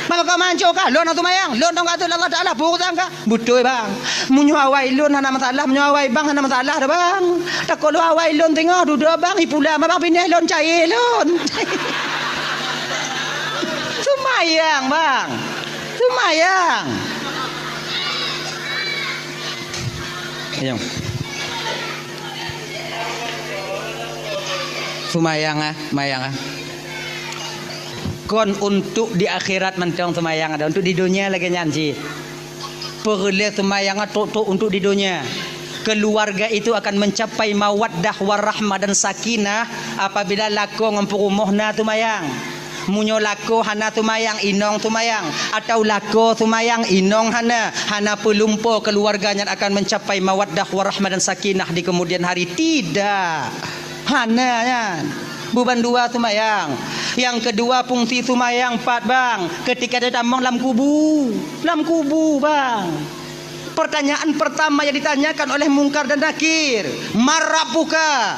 Maka ka ancô ka lôn seumayang. Lôn dong kata Allah Taala, peue urusan ka? Beutôi, bang. Meunyoe awai lôn hana masalah, meunyoe awai bang hana masalah dah, bang. Takot lôn awai lôn teungoh dudoe, bang, ipula ma bang, binéh lôn, cayé lôn. Seumayang, bang. Seumayang. Ayo. Seumayang, ah, seumayang, ah. Kon untuk di akhirat mantong seumayang ada, untuk di dunia lagèe nyan cit. Peureulèe seumayang trok-trok untuk di dunia. Keluarga itu akan mencapai mawaddah warahmah dan sakinah apabila lakoe ngon peurumoh na seumayang. Meunyoe lakoe hana seumayang, inong seumayang, atau lakoe seumayang, inong hana, hana peulumpoe, keluarga nyan akan mencapai mawaddah warahmah dan sakinah di kemudian hari? Tidak. Hana nyan. Beubandua seumayang. Nyang keudua, fungsi seumayang pat, bang, keutika tatamong lam kubu. Lam kubu, bang. Pertanyaan pertama yang ditanyakan oleh Mungkar dan Nakir, "Man rabbuka?"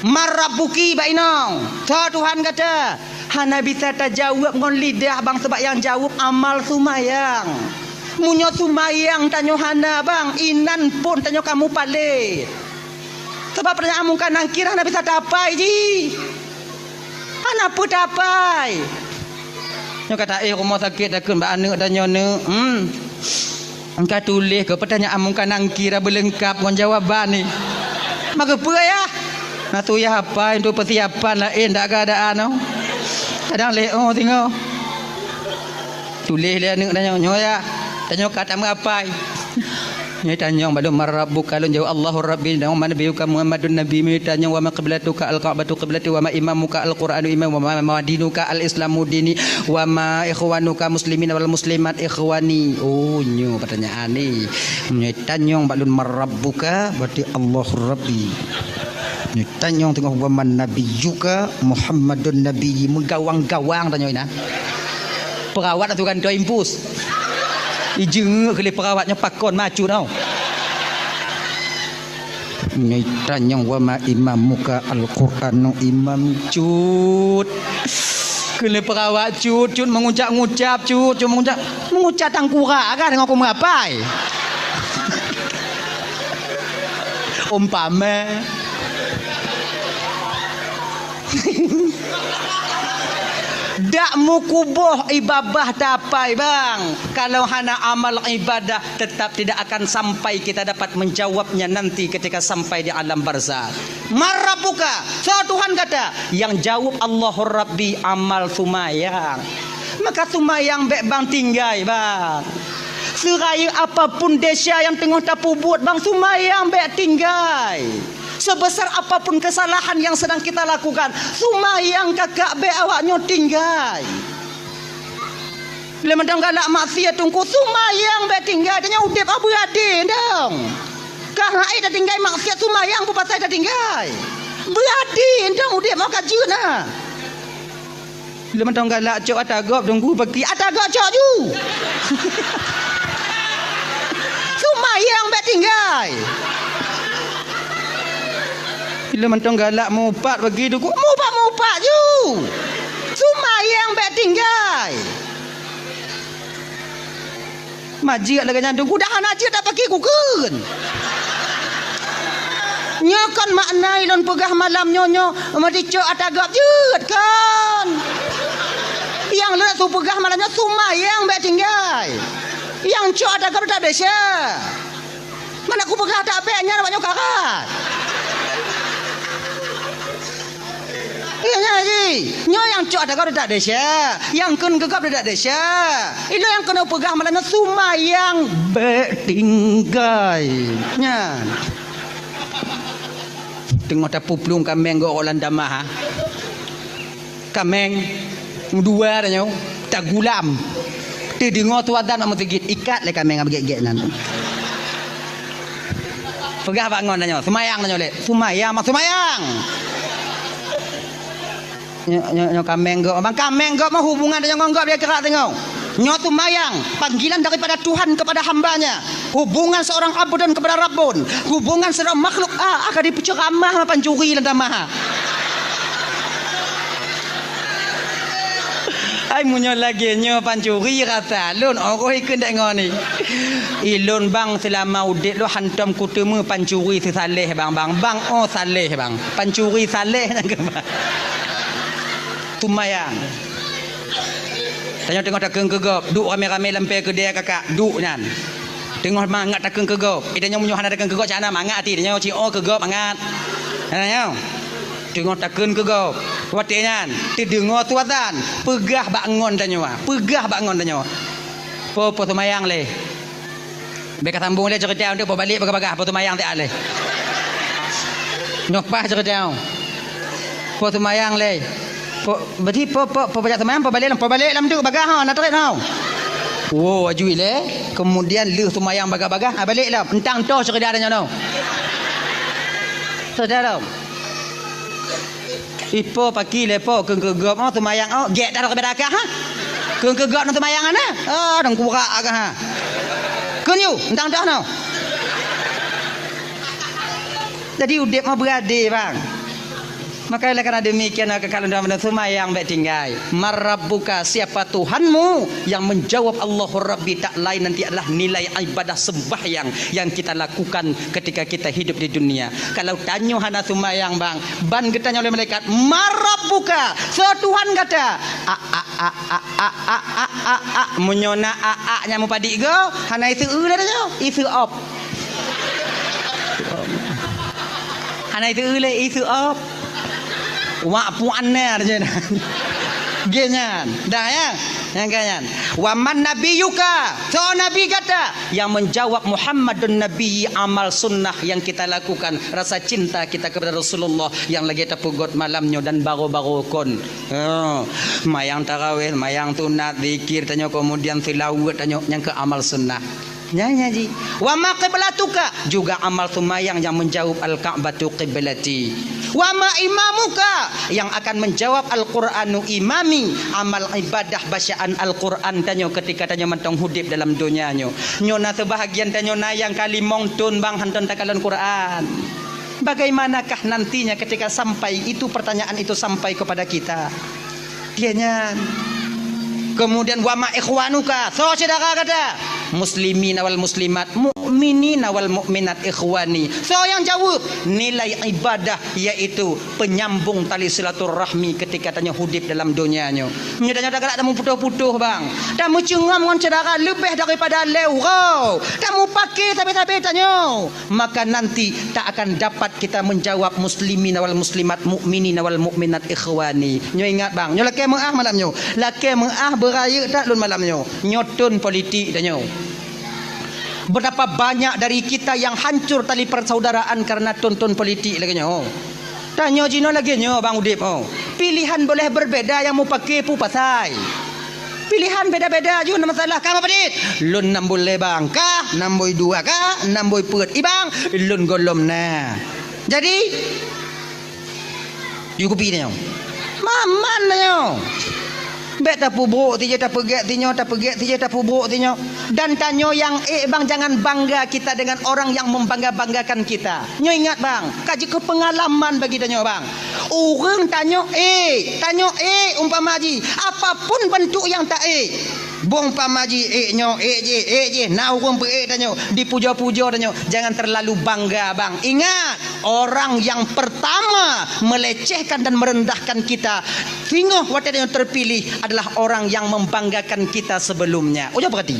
"Man rabbuki, bak inong? Soe Tuhan gata?" Hana bisa tajaweueb ngon lidah, bang, sabab nyang jaweueb amal seumayang. Meunyoe seumayang tanyoe hana, bang, inan phon tanyoe ka mupalét. Sabab pertanyaan Mungkar Nakir hana bisa tapai jih. Hana peue tapai. Nyoe ka taéh rumoh sakét takheun bak aneuk tanyoe, "Neuk, hmm, ka tuléh keu pertanyaan Mungkar Nakir beulengkap ngon jawaban ni." Maka peue, Yah? Na tu Yah apai untuk persiapan laén dak keadaan, oh. Kadang lé, oh, singoh. Tuléh lé aneuk tanyoe, nyoe, Yah. Tanyoe ka tameuapai. Nyoe tanyong bak lôn, "Man rabbuka?" Lôn jaweueb, "Allahu Rabbi." "Wa man nabiyyuka?" "Muhammadun Nabi." Nyoe tanyong, "Wa ma qiblatuka?" "Al-Ka'batu qiblati." "Wa ma imamuka?" "Al-Qur'anu imami." "Wa ma, ma dinuka?" "Al-Islamu dini." "Wa ma ikhwanuka?" "Muslimina wal muslimat ikhwani." Oh, nyoe pertanyaan ni. Nyoe tanyong bak lôn, "Man rabbuka?" Berarti, "Allahu Rabbi." Nyoe tanyong teungoh, "Wa man nabiyyuka?" "Muhammadun Nabi." Meugawang-gawang tanyong inan. Perawat atu kan toi impus. Ijeungeuk keu lé perawat nyoe pakon macut tau. Nyoe tanyong, "Wa ma imamuka?" "Al-Qur'anu imam." Cut. Keu lé perawat, cut, cut, meungucap-ngucap, cut, cut, meungucap. Meungucap tangkurak kan, deungon kumeuapai. Umpama. Dak meukuboh ié babah tapai, bang. Kalau hana amal ibadah, tetap tidak akan sampai kita dapat menjawabnya nanti ketika sampai di alam barzakh. "Man rabbuka?" Soe Tuhan gata? Nyang jaweueb, "Allahu Rabbi," amal seumayang. Maka seumayang bèk bang tinggai, bang. Seurayeuk apapun desya nyang teungoh tapeubuet, bang, seumayang bèk tinggai. Sebesar apapun kesalahan yang sedang kita lakukan, seumayang kakak bèk awak nyoe tinggai. Lé mantong galak maksiat teungku, seumayang bèk tinggai, tanyoe udép ah beuadé dong. Ka hai tatinggai maksiat, seumayang peue pasai tatinggai. Beuadé dong udép, mau ka jeuet na. Lé mantong galak cok ata gob teungku, peuki ata gob cok ju. Seumayang bèk tinggai. Lé mantong galak mupat bagi teungku, mupat-mupat ju. Seumayang bèk tinggai. Majeuet lagèe nyan teungku, dah hana jeuet dak paki kukheun. Nyoe kon makna ilôn peugah malam nyoe, nyoe meudicok ata gob jeuet kon. Nyang lôn su peugah malam nyoe seumayang bèk tinggai. Nyang cok ata gob dak desya. Mana kupeugah dak bèk nyan awak nyoe karat. Iya nyan ji. Nyoe nyang cok ata gob dak desya, nyang kheun keu gob dak desya. Ilôn nyang keuneuk peugah malam nyoe seumayang bèk tinggai. Nyan. Teungoh tapuplueng kaméng gob lam tamah, ha. Kaméng dua tanyoe tagulam. Teudeungoe tu azan bak meuseujid, ikat lé kaméng bak gét-gét nyan. Peugah bak ngon tanyoe, seumayang tanyoe lé. Seumayang, mak seumayang. Nyoe, nyoe, nyoe kaméng gob, bang kaméng gob mah hubungan tanyoe ngon gob dia kerak tanyoe. Nyoe seumayang, panggilan daripada Tuhan kepada hamba-Nya. Hubungan seorang abdun kepada rabbun. Hubungan seorang makhluk, ah, akan dipeuceuramah pancuri lam tamah. Meunyoe lagèe nyoe pancuri rasa lôn, oh, ikheun dek ngon ni. Ilôn bang, seulama udép lôn hantom kuteumé pancuri seusaleh bang, bang. Bang, oh, saleh bang. Pancuri saleh nyang keubah. Seumayang. Tanyoe teungoh takheun keu gob, duek ramé-ramé lam pèe keudè kakak, duek nyan. Teungoh mangat takheun keu gob. Ita nyoe meunyoe hana takheun keu gob, cak hana mangat até tanyoe, ci oh keu gob mangat. Hana nyoe. Teungoh takheun keu gob. Watèe nyan, teudeungoe su azan, peugah bak ngon tanyoe, peugah bak ngon tanyoe. Po, po seumayang lé. Bèk ka sambung lé ceurita, untuk po balek bagah-bagah, po seumayang siat lé. Nyoe paih ceurita. Po seumayang lé. Po, berarti po, po, po bajak seumayang, po balek lam, po balek lam tu bagah ha, na trép ha. Wo, aju ilèe, kemudian lheueh seumayang bagah-bagah, ha, balek lam. Entang toh ceurita tanyoe nyoe. Toh dah lam. Ipo paki lepo kheun keu gob oh seumayang oh, gèt dah keubeudakah ha? Kheun keu gob nang seumayang ana? Oh, dong kurak agak ha. Kheun yu, entang toh noh. Jadi udép mah beuadé, bang. Maka oleh karena demikian, maka kalau dalam seumayang bèk tinggai. Man rabbuka, siapa Tuhanmu? Yang menjawab Allahu Rabbi tak lain nanti adalah nilai ibadah sembahyang yang kita lakukan ketika kita hidup di dunia. Kalau tanyoe hana seumayang, bang, ban geutanyoe lé malaikat, "Man rabbuka?" Soe Tuhan gata? A, a, a, a, a, a, a, a, a. Meunyoe na a, a nyang meupadik go, hana iseu lé tanyoe, iseu op. Hana iseu lé, iseu op. Wak puan na je. Ge nyan. Dah ya. Nyang ka nyan. "Wa man nabiyyuka?" Soe nabi gata? Yang menjawab, "Muhammadun Nabi, amal sunnah yang kita lakukan, rasa cinta kita kepada Rasulullah yang lagèe tapeugot malam nyoe dan baroe-baroe kon." Oh, mayang tarawih, mayang sunat, zikir tanyoe, kemudian seulaweuet tanyoe, nyang keu amal sunnah. Nyan, nyan ji. "Wa ma qiblatuka?" Juga amal seumayang yang menjawab, "Al-Ka'batu qiblati." "Wa ma imamuka?" Yang akan menjawab, "Al-Qur'anu imami." Amal ibadah bacaan Al-Qur'an tanyoe ketika tanyoe mantong udép dalam donya nyoe. Nyoe na seubahagian tanyoe na nyang ka limong thon bang hantom takalon Qur'an. Bagaimanakah nantinya ketika sampai itu pertanyaan itu sampai kepada kita? Dia nyan. Kemudian, "Wa ma ikhwanuka?" Soe syedara gata? "Muslimina wal muslimat, mukminina wal mukminat ikhwani." Soe nyang jaweueb? Nilai ibadah, yaitu penyambung tali silaturahmi ketika tanyoe udép dalam donya nyoe. Meunyoe tanyoe tagalak tameuputoh-putoh, bang, tameucungam ngon syedara leubeh daripada lhèe uroe, tameupaké sabe-sabe tanyoe, maka nanti tak akan dapat kita menjawab, "Muslimina wal muslimat, mukminina wal mukminat ikhwani." Nyoe ingat, bang, nyoe lakèe meu'ah malam nyoe. Lakèe meu'ah beurayeuk that lôn malam nyoe. Nyoe thon politik tanyoe. Betapa banyak dari kita yang hancur tali persaudaraan karena thon-thon politik lagèe nyoe. Tanyoe jinoe lagèe nyoe, bang, udép, oh. Pilihan boleh berbeda nyang meupaké peue pasai. Pilihan beda-beda ju na masalah. Ka meupadit? Lôn nam buleue bang. Ka nam bui dua, ka nam bui peuet. Ibang, lôn gohlom na. Jadi, yue kupi tanyoe. Maman tanyoe. Bèk tapeubrok tijih tapeugèt tinyoe, tapeugèt tijih tapeubrok tinyoe. Dan tanyoe nyang ék bang, jangan bangga kita dengan orang yang membangga-banggakan kita. Nyoe ingat bang, ka jeuet keu peungalaman bagi tanyoe bang. Ureueng tanyoe ék, tanyoe ék umpama jih, apapun bentuk nyang ta ék. Bong pama jih ék nyoe, ék jih, ék jih, na ureueng peuék tanyoe, dipujoe-pujoe tanyoe. Jangan terlalu bangga bang. Ingat, orang yang pertama melecehkan dan merendahkan kita, singoh watèe tanyoe terpilih, adalah orang yang membanggakan kita sebelumnya. Ujoe peurati.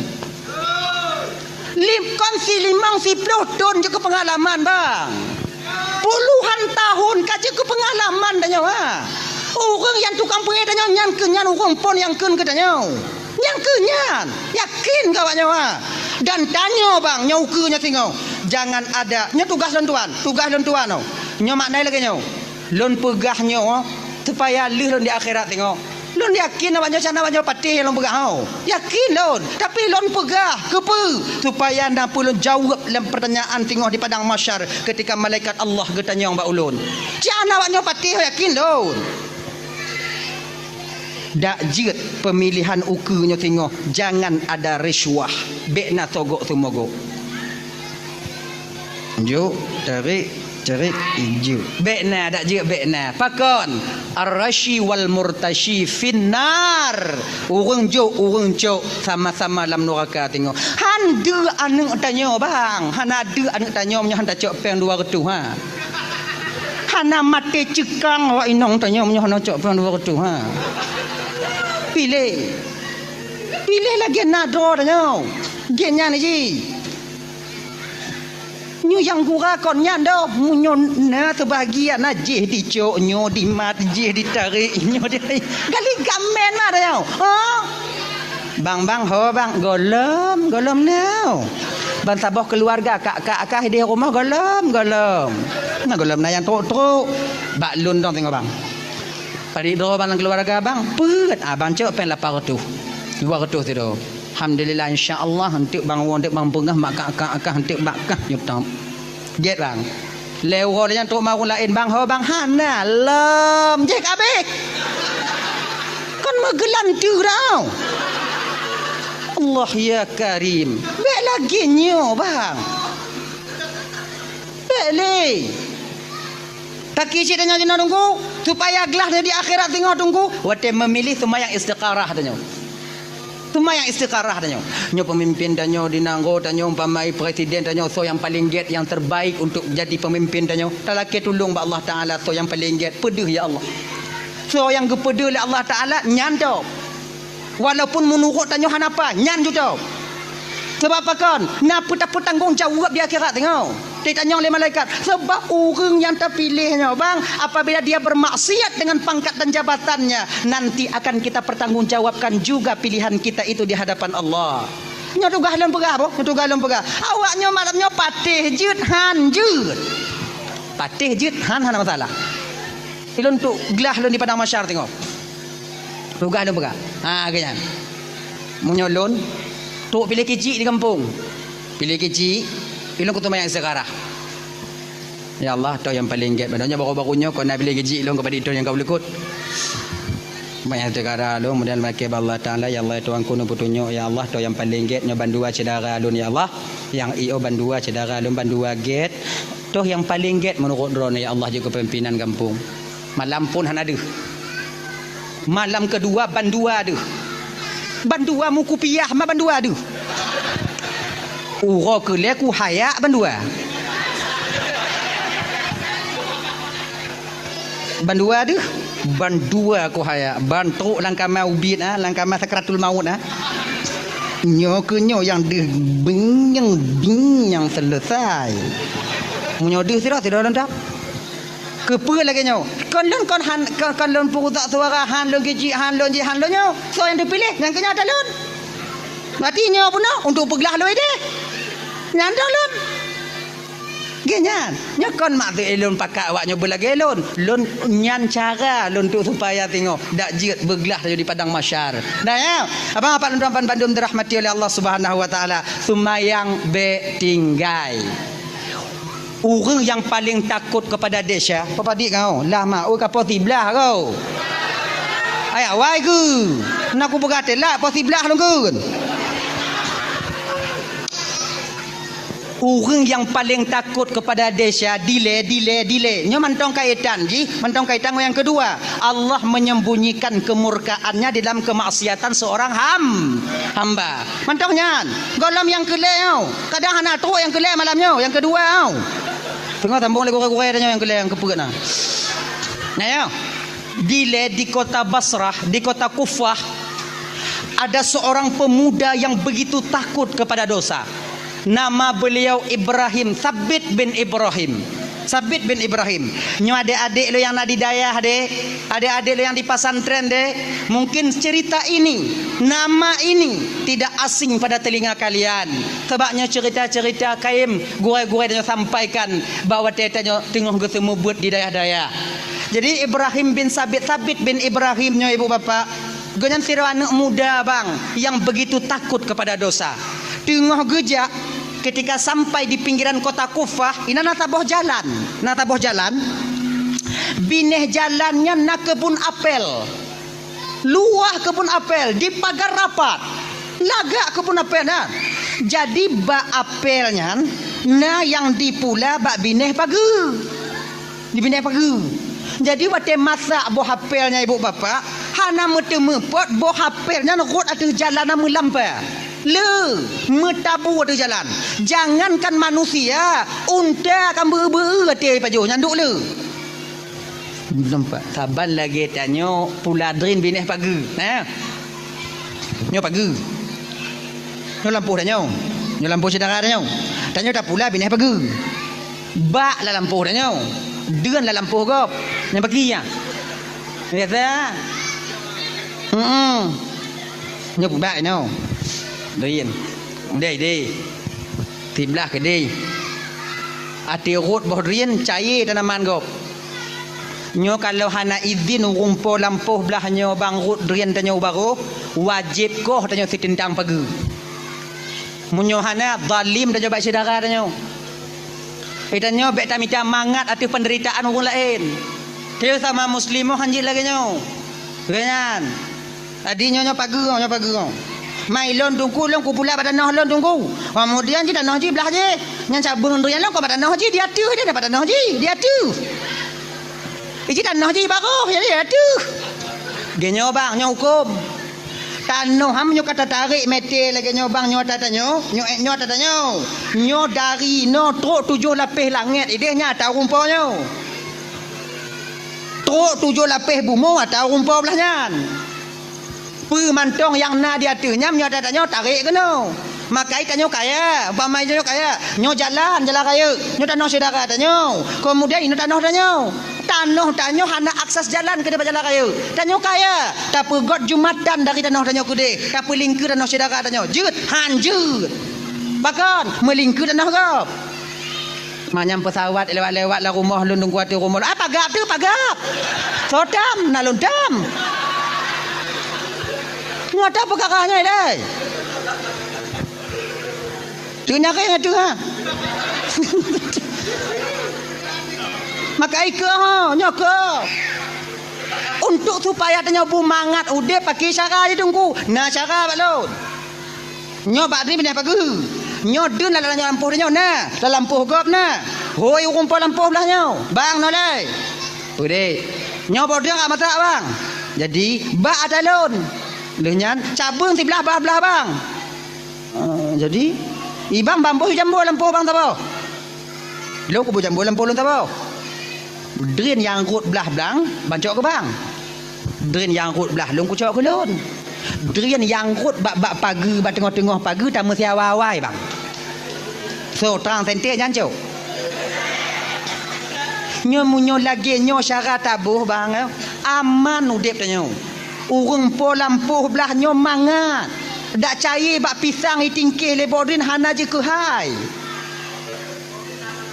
Lim-, kon si limong siploh thon jeuet keu peungalaman bang. Puluhan tahun ka jeuet keu peungalaman tanyoe ha. Ureueng nyang tukang peuék tanyoe nyan keuh nyan ureueng phon nyang kheun keu tanyoe. Nyan keuh nyan, yakin keu awak nyoe ha. Dan tanyoe bang, nyoe ukeue nyoe singoh. Jangan ada, nyoe tugaih lôn tuan, tugaih lôn tuan oh. Nyoe makna lagèe nyoe. Lôn peugah nyoe supaya lheueh lôn di akhirat singoh. Lôn yakin awak nyoe cit hana awak nyoe patéh lôn peugah ho. Yakin lôn, tapi lôn peugah keupeue? Supaya na peue lôn jaweueb lam peurtanyaan singoh di padang mahsyar ketika malaikat Allah geutanyong bak ulôn. Cit hana awak nyoe patéh, yakin lôn. Dak jeuet peumilihan ukeue nyoe singoh, jangan ada risuah, bèk na sogok seumogok. Juk, tarék, Rit jeuet. Bék na, dak jeuet bék na. Pakon? Ar-rasyi wal murtasyi finnar. Ureuëng jok, ureuëng cok, sama-sama lam nuraka tingoh. Han deuh aneuëk tanyoe, bang. Hana deuh aneuëk tanyoe meunyoe han tacok péng dua reutôh, ha. Hana maté ceukang awak inong tanyoe meunyoe hana cok péng dua reutôh, ha. Piléh. Piléh lagée na droe tanyoe. Gét nyan jih. Nyoe nyang gura kon nyan doh, meunyoe na seubahagian na jih dicok, nyoe dimat, jih ditarek, nyoe di-, gali gamen na tanyoe. Ha? Bang, bang, ho, bang, gohlom, gohlom na. Ban saboh keuluwarga, kak-kak kah di rumoh, gohlom, gohlom. Na gohlom na nyang trok-trok. Bak lôn dong singoh, bang. Parit droe bang lam keuluwarga bang, peuet abang cok péng lapan reutôh, dua reutôh sidroe. Alhamdulillah, insya Allah, eunteuk bang woe, eunteuk bang beungoh, mak kak-kak kah, eunteuk bak kah nyoe tom. Gét bang. Lhée uroe lheueh nyan trok mawöt laén bang, ho bang, hana lom. Jih ka abéh. Kon meugeulanteu dah. Allah ya Karim. Bék lagée nyoe bang. Bék lé. Taki cit tanyoe jinoe Teungku, supaya glah di akhirat singoh Teungku, watée meumiléh seumayang istikharah tanyoe. Seumayang istikharah tanyoe. Nyoe peumimpin tanyoe di nanggroe tanyoe, umpama presiden tanyoe, soe nyang paleng gét, nyang terbaik untuk jadi peumimpin tanyoe. Talakée tulông bak Allah Taala, soe nyang paleng gét, peudeuh ya Allah. Soe nyang geupeudeuh lé Allah Taala, nyan tôb. Walaupun meunurot tanyoe hana paih, nyan ju tôb. Sabab pakon? Na peutapeutanggong jaweueb di akhirat singoh. Ditanyong lé malaikat, sabab ureuëng nyang tapiléh nyoe, bang, apabila dia bermaksiat dengan pangkat dan jabatannya, nanti akan kita pertanggungjawabkan juga pilihan kita itu di hadapan Allah. Nyoe tugaih lôn peugah, boh, nyoe tugaih lôn peugah. Awak nyoe malam nyoe patéh jeuet han jeuet. Patéh jeuet han, hana masalah. Ilôn trok glah lôn di padang mahsyar singoh. Tugaih lôn peugah. Ha, geuh nyan. Meunyoe lôn trok piléh keuchik di gampông. Piléh keuchik, ilôn kuteumayang istikharah. Ya Allah, toh nyang paleng gét. Padahai nyoe baru-baru nyoe kon na piléh keuchik lôn keupada toh nyang ka likot. Mayang istikharah lôn, kemudian maké bak Allah Taala, ya Allah, Tuhanku, neupeutunyok, ya Allah, toh nyang paleng gét nyoe bandua syedara lôn, ya Allah. Nyang i o bandua syedara lôn bandua gét. Toh nyang paleng gét meunurot droeneuh, ya Allah, jeuet keu pimpinan gampông. Malam phon hana deuh. Malam keudua bandua deuh. Bandua meukupiah ma bandua deuh. Uroe keulhée kuhayak bandua. Bandua deuh, bandua kuhayak, ban trok lam kama ubit, ah, lam kama sakratul maut, ah. Nyoe keuh nyoe nyang deuh bing nyang bing nyang seuleusai. Meunyoe deuh sidroe, sidroe lôn dap. Keupeue lagée nyoe? Kon lôn kon han, kon, kon lôn peurusak suara han lôn keuchik han lôn jih han lôn nyoe. Soe nyang teupiléh? Nyang keu nyoe ata lôn. Berarti nyoe peunoh untuk peuglah lôn idéh. Nyan dong lôn. Geuh nyan. Nyoe kon maksud lôn pakat awak nyoe beulagée lôn. Lôn nyan cara lôn untuk supaya singoh dak jeuet beuglah laju di padang mahsyar. Nah, ya. Abang apak lôn tuan bandum dirahmati oleh Allah Subhanahu wa Taala. Seumayang bék tinggai. Ureuëng nyang paleng takot keupada desya, peue padit kau? Lah ma, ui ka poh siblaih kau. Ayak wai keu. Na kupeugah teulat poh siblaih lôn keu. Ureuëng nyang paleng takot keupada desya, dilée, dilée, dilée. Nyoe mantong kaitan jih, mantong kaitan ngon nyang keudua. Allah menyembunyikan kemurkaan-Nya di dalam kemaksiatan seorang ham-, hamba. Mantong nyan, gohlom nyang keu lhée nyoe. Kadang hana trok nyang keu lhée malam nyoe, nyang keudua nyoe. Teungoh sambong lé gurée-gurée tanyoe nyang keu lhée nyang keupeuet na. Nah, ya. Dilée di kota Basrah, di kota Kufah, ada seorang pemuda yang begitu takut kepada dosa. Nama beliau Ibrahim, Sabit bin Ibrahim. Sabit bin Ibrahim. Nyoe adék-adék lôn nyang na di dayah deh, adék-adék lôn nyang di pesantren deh, mungkin cerita ini, nama ini tidak asing pada telinga kalian. Sabab nyoe cerita-cerita kayém gurée-gurée tanyoe sampaikan bak watée tanyoe teungoh geuseumeubeuet di dayah-dayah. Jadi Ibrahim bin Sabit, Sabit bin Ibrahim nyoe ibu bapak, gobnyan sidroe aneuëk muda bang yang begitu takut kepada dosa. Teungoh geujak, ketika sampai di pinggiran kota Kufah, inan na saboh jalan. Na saboh jalan. Binéh jalan nyan na keubun apel. Luwah keubun apel, dipagar rapat. Lagak keubun apel nyan. Jadi bak apel nyan, na nyang dipula bak binéh pageue. Di binéh pageue. Jadi watée masak boh apel nyan ibu bapak, hana meuteumeupot boh apel nyan rhot ateueh jalan na meulampa. Le, meutabu ateueh jalan. Jangankan manusia, unta ka beu-beu ateueh pajoh nyan duek le. Nampak? Saban lagée tanyoe pula drien binéh pageue. Nah. Nyoe pageue. Nyoe lampôh tanyoe. Nyoe lampôh syedara tanyoe. Tanyoe tapula binéh pageue. Bak lam lampôh tanyoe. Deuen lam lampôh gob. Nyang paki nyan. Biasa. Hmm. Nyoe bak nyoe. Drien. Deh, deh. Siblah keudeh. Até rhot boh drien cayée tanaman gob. Nyoe kalau hana idhin ureuëng po lampôh blah nyoe bang rhot drien tanyoe baroh, wajéb koh tanyoe siteundang pageue. Meunyoe hana, zalim tanyoe bak syedara tanyoe. Eh, tanyoe bék tamita mangat ateueh penderitaan ureuëng laén. Teu sama muslim han jeuet lagée nyoe. Lagée nyan. Adi nyoe, nyoe pageue, nyoe pageue. Mai lôn Teungku, lôn kupula bak tanoh lôn Teungku. Kemudian jih tanoh jih blah jih. Nyan cabeueng drien lôn keu bak tanoh jih, di ateueh dia dapat tanoh jih, di ateueh. Iji tanoh jih baroh, jadi di ateueh. Geuh nyoe bang, nyoe huköm. Tanoh ham nyoe ka tatarek mete lagée nyoe bang, nyoe ata tanyoe, nyoe, nyoe ata tanyoe. Nyoe dari noe trok tujoh lapéh langét ideh nyan ata ureuëng po nyoe. Trok tujoh lapéh bumoe ata ureuëng po blah nyan. Peue mantong nyang na di ateueh nyan, nyoe ata tanyoe tarek keunoe. Makai tanyoe kaya, umpama tanyoe kaya, nyoe jalan, jalan raya, nyoe tanoh syedara tanyoe. Kemudian inoe tanoh tanyoe. Tanoh tanyoe hana akses jalan keu bak jalan raya. Tanyoe kaya, tapeugot jumatan dari tanoh tanyoe keudeh, tapeulingkeu tanoh syedara tanyoe. Jeuet, han jeuet. Pakon, meulingkeu tanoh gob. Manyang peusawat lewat-lewat lam rumoh lôn Teungku ateueh rumoh lôn. Ah, pagab tu, pagab. Soe tam, na lôn tam. Nyoe ata peukara nyoe ilée. Teunyareng ateueh ha. Maka ikeu ha, nyoe keu. Untuk supaya tanyoe beumangat udeb pakai cara jih Teungku. Na cara bak lôn. Nyoe bak drien binéh pageue. Nyoe deun lam lampôh tanyoe na, lam lampôh gob na. Hôi ureuëng po lampôh blah nyoe. Bang noe lé. Peudeh. Nyoe boh drien ka masak bang. Jadi bak ata lôn. Lheueh nyan cabeueng siblah blah-blah bang. Eh, jadi ibang bang boh jambo lampôh bang saboh. Lôn kuboh jambo lampôh lôn saboh. Drien nyang rhot blah blang, bang cok keu bang. Drien nyang rhot blah lôn kucok keu lôn. Drien nyang rhot bak, bak pageue, bak teungoh-teungoh pageue tameusiawa awai bang. Soe trang sente nyan cok. Nyoe meunyoe lagée nyoe syara taboh bang, eh, aman udeb tanyoe. Ureuëng po lampôh blah nyoe mangat. Dak cayée bak pisang itingkeh lé boh drien hana jikeuhai.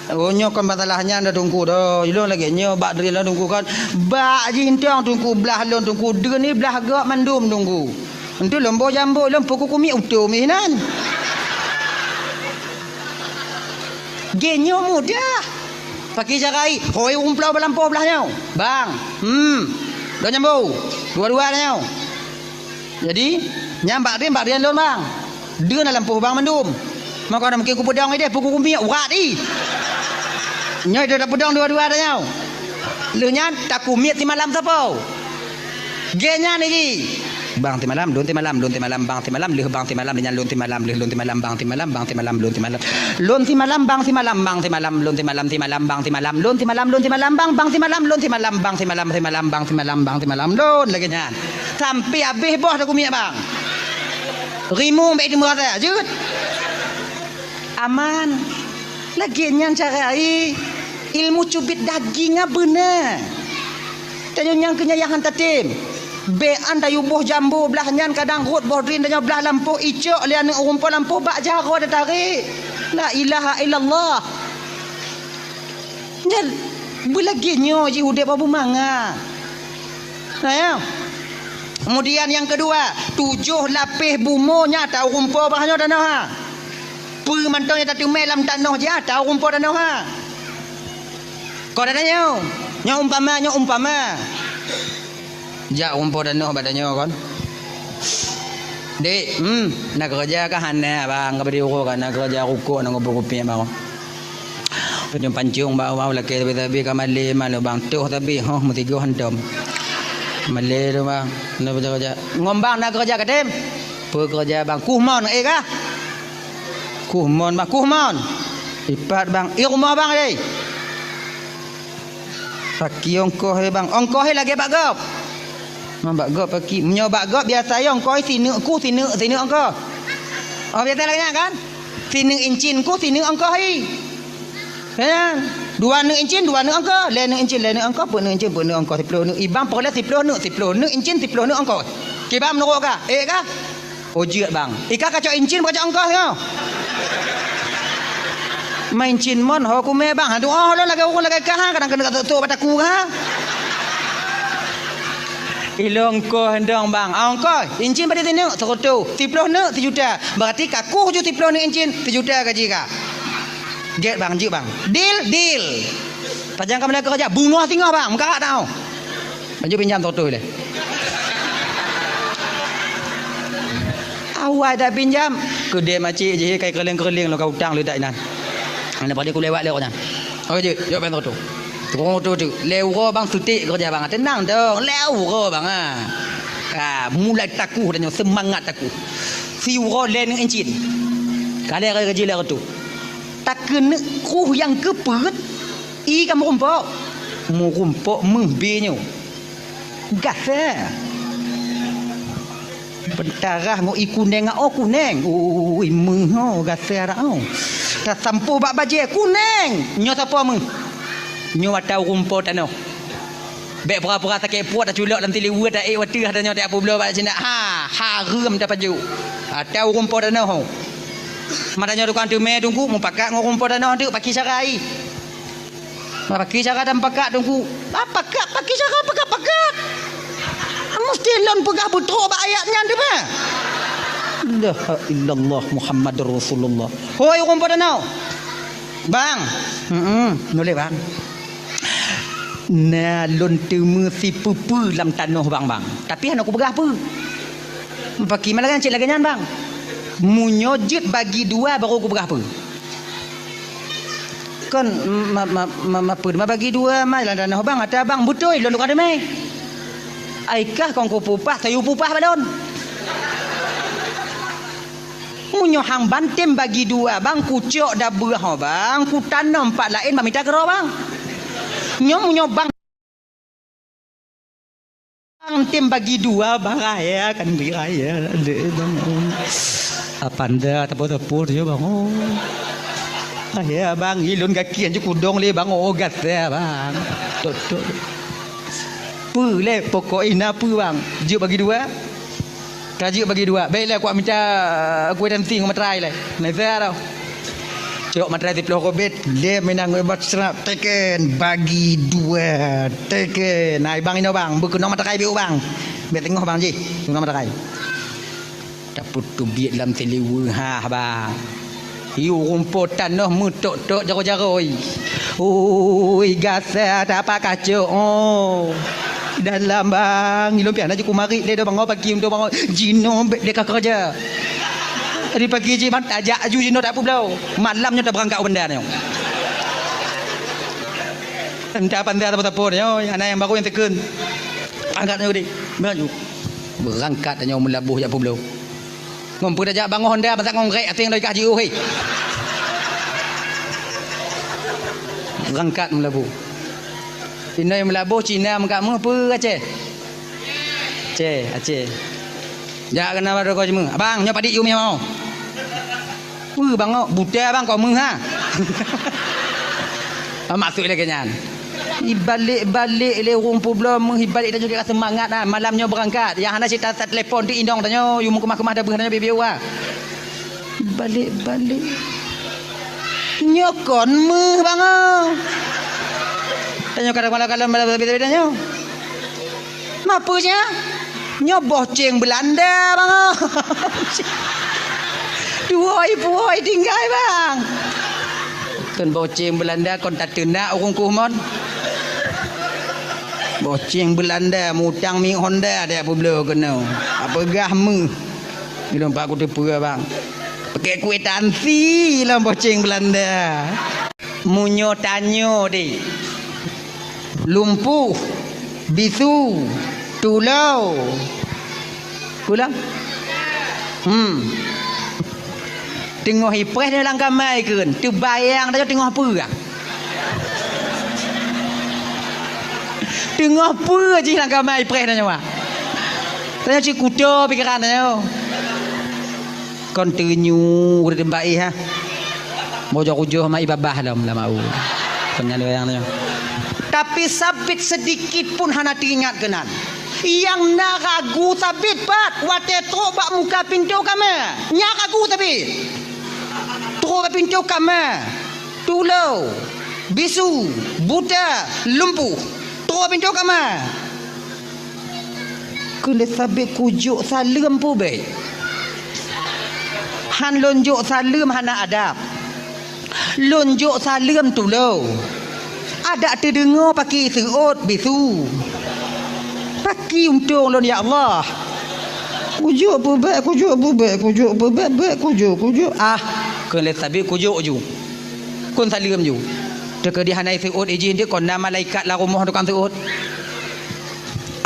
Oh, nyoe kon masalah nyan dah Teungku dah. Ilôn lagée nyoe bak drien lôn Teungku kan. Bak jih intong Teungku blah lôn Teungku, drien ni blah gob mandum Teungku. Entu lôn boh jambo lôn pukul kumiek utom inan. Geuh nyoe mudah. Pakai cara ai, hôi ureuëng po lampôh blah nyoe. Bang. Hmm. Dua jambo. Dua-dua nyoe. Jadi, nyan bak drien, bak drien lôn bang. Deun lam lampôh bang mandum. Maka na mungkin kupeudong ideh, pukul kumiek urat i. Nyoe ideh tapeudong dua-dua tanyoe. Lheueh nyan takumiek simalam sapo. Geuh nyan jih. Bang simalam, lôn simalam, lôn simalam, bang simalam, lheueh bang simalam, lheueh nyan lôn simalam, lheueh lôn simalam, bang simalam, bang simalam, lôn simalam. Lôn simalam, bang simalam, bang simalam, lôn simalam, bang simalam, lôn simalam, lôn simalam, bang, bang simalam, lôn simalam, bang simalam, simalam, bang simalam, bang simalam, lôn lagée nyan. Sampai habéh boh takumiek bang. Rimueng bék teumeu rasa, jeuet. Aman. Lagée nyan cara ai. Ilmu cubit daging nyan beuna. Tanyoe nyang keu nyan nyang han tatem. Bék an tayue boh jambo blah nyan kadang rhot boh drien tanyoe blah lampôh icok lé aneuëk ureuëng po lampôh bak jaroe tatarek. La ilaha illallah. Nyan beulagée nyoe jih udeb beumangat. Nah, ya. Kemudian nyang keudua, tujoh lapéh bumoe nyan ata ureuëng po blah nyoe tanoh ha. Peue mantong nyang tateumé lam tanoh jih ata ureuëng po tanoh ha. Kon ata nyoe, nyoe umpama, nyoe umpama. Jak ureuëng po tanoh bak tanyoe kon. Dek, hmm, na keureuja kah? Hana bang, ka bri uroe ka na keureuja rukok na ngubur kupiek bang. Pancong-pancong bak awak lakée sabe-sabe ka malée, malu bang toh sabe, hoh meusigoe hantom. Malée tu bang, na beutôi keureuja. Ngon bang na keureuja katem? Peue keureuja bang? Kuh mon, eh kah? Kuh mon bang, kuh mon. Ipat bang, i rumoh bang deh. Paki ongkoh he bang, ongkoh he lagée bak gob. Mang bak gob paki, meunyoe bak gob biasa yo ongkoh he sineuk kuh, sineuk, sineuk ongkoh. Oh biasa lagée nyan kan? Sineuk incin kuh, sineuk ongkoh he. Kan? Dua neuk incin, dua neuk ongkoh, lhée neuk incin, lhée neuk ongkoh, peuet neuk incin, peuet neuk ongkoh, siploh neuk. I bang peureulée siploh neuk, siploh neuk incin, siploh neuk ongkoh. Kiban meunurot kah? Eh kah? Oh jeuet bang. I kah kacok incin, kacok ongkoh nyoe. Main cin mon ho kumé bang. Aduh oh lôn lagée ureuëng lagée kah, kadang keuneuk ka tok bak takue ha. Ilong ongkoh dong bang. Ah, ongkoh incin padum sineuk? Seureutôh. Siploh neuk? Sijuta. Berarti ka kuh ju siploh neuk incin, sijuta gaji kah. Gét bang, jeuet bang. Deal, deal. Pajan ka meulakée keureuja, beungoh singoh bang, meukarat tau. Laju pinjam seratus lé. Awai dak pinjam, keudeh macik jih kai keureuling-keureuling lom ka utang leudak inan. Hana pade kulewat lé awak nyan. Oke jeuet, jok pinjam seratus. Tukang oto tu, lé uroe bang sutik keureuja bang. Tenang dong, lé uroe bang ha. Ha, mulai takuh dan nyoe semangat takuh. Si uroe lé neuk incin. Kalé raya gaji lé reutôh. Takeuneuk kruh nyang keupeuet, i ka meurumpok. Meurumpok meuh bée nyoe. Gasa. Peutarah ngon i kuneng oh kuneng. Ui meuh oh gasa dak oh. Tasampôh bak bajée kuneng. Nyoe sapoe meuh. Nyoe ata ureuëng po tanoh. Bék pura-pura sakét puet taculok lam tiliwue taék wateuh tanyoe tajak peubloe bak sinak. Ha, hareuem tapajoh. Ata ureuëng po tanoh. Mata nyoe tukang teumé teungku mupakat ngon ureuëng po tanoh teuk paki cara i. Paki cara dan pakat teungku. Ah, pakat paki cara pakat-pakat. Mesti lôn peugah beutrok bak ayat nyan teuma. La ilaha illallah Muhammadur Rasulullah. Hoi ureuëng po tanoh. Bang. Heeh, nuleh bang. Na lôn teumé sipeue-peue lam tanoh bang, bang. Tapi hana kupeugah peue. Paki malah cit lagée nyan bang. Meunyoe jeuet bagi dua baru kupeugah peue. Kon ma, ma, ma, ma, peue ma bagi dua ma lam tanoh bang ata bang beutôi lôn tukang teumé. Ai kah kon kupeupah sayu peupah balon. Meunyoe hang ban tem bagi dua bang, kucok dabeuh ho bang, kutanom pat laén bak mita keudroe bang. Nyoe meunyoe bang, bang tem bagi dua bang, raya kan bagi raya deh bang. Apanda teupeu-teupeu tu bang. Oh. Raya bang, ilôn gaki anju kudong lé bang, oh gata bang. Tok tok. Peue lé pokok ina peue bang? Jeuet bagi dua. Ka jeuet bagi dua. Baiklah, kuat mita kueh dan ting materai lé. Neza tau. Cok materai siploh kobet, dia menang bebas serap teken bagi dua teken. Nah, bang ino bang, beukeunong materai biu bang. Biar tengok bang jih, keunong materai. Tapeutubiet lam siliweu ha bang. Hi ureuëng po tanoh meutok-tok jaroe-jaroe. Ui gasa tapak kacok oh. Dalam bang, ilôn piah na jeuku marit lé do bangoe pagi untuk bangoe. Jinoe bék deka keureuja. Di pagi jih ban tajak aju jinoe tak peubloe. Malam nyoe tabeurangkat u banda nyoe. Entah apa entah apa-apa nyoe, anak yang baru yang tekun. Angkat nyoe deh. Maju. Beurangkat nyoe meulaboh jak peubloe. Ngon peue tajak bangoh honda masak ngon rek até ngon logika jiôh hei. Rangkat meulabu. Inoi meulabu Cina meukat meuh peue Aceh? Aceh, Aceh. Jak keunan bak toko jimeung. Abang, nyoe padit yum nyoe. Peue bang, buta bang kau meuh ha. Maksud lagée nyan. Ibalek-balek lé ureuëng peubloe meuh ibalek tanyoe ka seumangat na malam nyoe beurangkat. Nyang hana cit that telepon teuh inong tanyoe, yue meukeumah-keumah dabeuh tanyoe bieu-bieu wa. Ibalek-balek. Nyoe kon meuh bang oh. Tanyoe kadang malam-malam malam beda-beda nyoe. Mapeue nya? Nyoe boh ceng Belanda bang oh. Duhôi puhôi tinggai bang. Kon boceng Belanda kon tateunak ureuëng kuh mon. Boceng Belanda mutang mi Honda dia peubloe keunoe. Apeugah meuh. Ilôn pak kuteupeue bang. Pakek kuitansi lom boceng Belanda. Meunyoe tanyoe deh, lumpuh, bisu, tulô. Ulang. Hmm. Teungoh ipreh lam kama ikheun, teubayang tanyoe teungoh peue. Teungoh peue jih lam kama ipreh tanyoe. Tanyoe cit kuto pikeran tanyoe. Kon teunyu ureueng baih, ha. Bojok ujoh mak ibabah lom lam au. Kon nyan wayang nyoe. Tapi Sabit sedikit pun hana teuingat keunan. Nyang na ragu Sabit pat watée trok bak muka pintoe kama. Nyang ragu Sabit. Trok bak pintoe kama. Tulô, bisu, buta, lumpuh. Trok bak pintoe kama. Kheun lé Sabit kujok saleuem peubék. Han lôn jok saleuem hana adab. Lôn jok saleuem tulô. Adak teudeungoe paki seuôt bisu. Paki untông lôn ya Allah. Kujok peubék, kujok peubék, kujok peubék, bék kujok, kujok. Ah, kheun lé Sabit kujok ju. Kon saleuem ju. Teukeudi hana seuôt ijih deuh kon na malaikat lam rumoh tukang seuôt.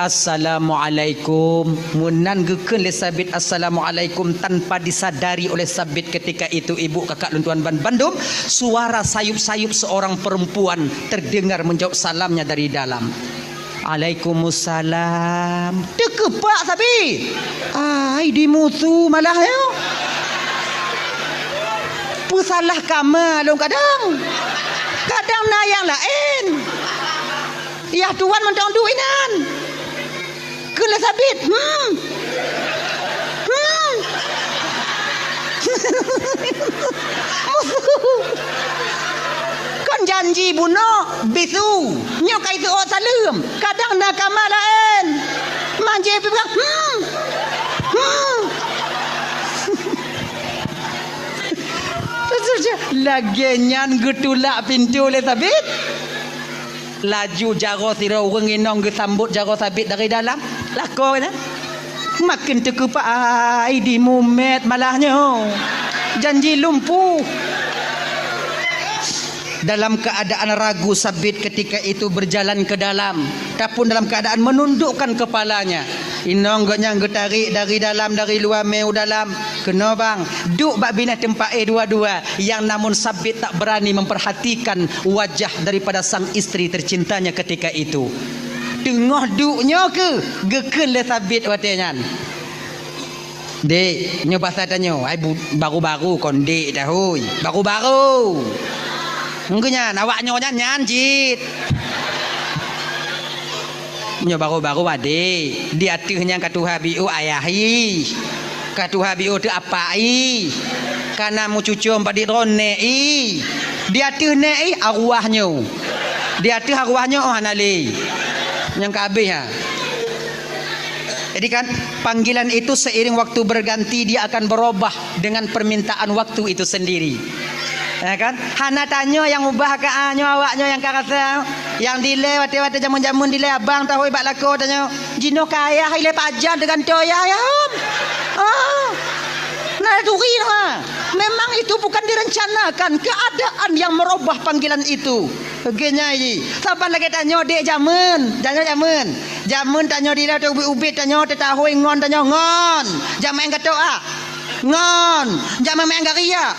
Assalamualaikum. Meunan geukheun lé Sabit assalamualaikum tanpa disadari oleh Sabit ketika itu, ibu kakak lôn tuan ban bandum, suara sayup-sayup seorang perempuan terdengar menjawab salamnya dari dalam. Alaikumussalam. Teukeupak Sabit. Ai dimusu malah nyoe. Peusalah kama lôn kadang. Kadang na nyang laén. Yah tuan mantong duek inan. Kheun lé Sabit, hmm. Hmm. Musu. Kon janji bunoe bisu. Nyoe ka iseuôt saleuem. Kadang na kama laén. Manjé pih peugah, hmm. Hmm. Lagée nyan geutulak pintoe lé Sabit. Laju jaroe sidroe ureuëng inong geusambot jaroe Sabit dari dalam. Lakoe nyan. Maken teukeupak ai dimumet malah nyoe. Janji lumpuh. Dalam keadaan ragu Sabit ketika itu berjalan ke dalam, tapun dalam keadaan menundukkan kepalanya. Inong gobnyan geutarék dari dalam, dari luwa mé u dalam. Keunoe bang, duek bak binéh teumpat éh dua-dua, nyang namun Sabit tak berani memperhatikan wajah daripada sang istri tercintanya ketika itu. Teungoh duek nyoe keuh geukheun lé Sabit watée nyan. Dek, nyoe basa tanyoe, ai bu-, baru-baru kon dek tahôi. Baru-baru. Engkeu nyan, awak nyoe nyan, nyan cit. Nyoe baru-baru adek, di ateueh nyan ka tuha biôh ayah ih. Ka tuha biôh teuh apak ih. Ka na mucucom bak di droe nèk ih. Di ateueh nèk ih arwah nyoe. Di ateueh arwah nyoe oh hana lé. Nyang ka abéh ha. Jadi kan, panggilan itu seiring waktu berganti, dia akan berubah dengan permintaan waktu itu sendiri. Ya kan? Hana tanyoe nyang ubah ka, ah, nyoe awak nyoe nyang ka rasa. Nyang dilée watée-watée jameun-jameun dilée abang tahôi bak lakoe tanyoe. Jinoe ka ayah ilée pajan teugantoe ayah, ya, Om. Oh. Nah, turi ha. Memang itu bukan direncanakan, keadaan yang merubah panggilan itu. Oke, nyai. Saban lagée tanyoe dek jameun. Tanyoe jameun. Jameun tanyoe dilée teuh ubit-ubit tanyoe teutahôi ngon tanyoe ngon. Jameun gato ah. Ngon, jak meumiang gari ya.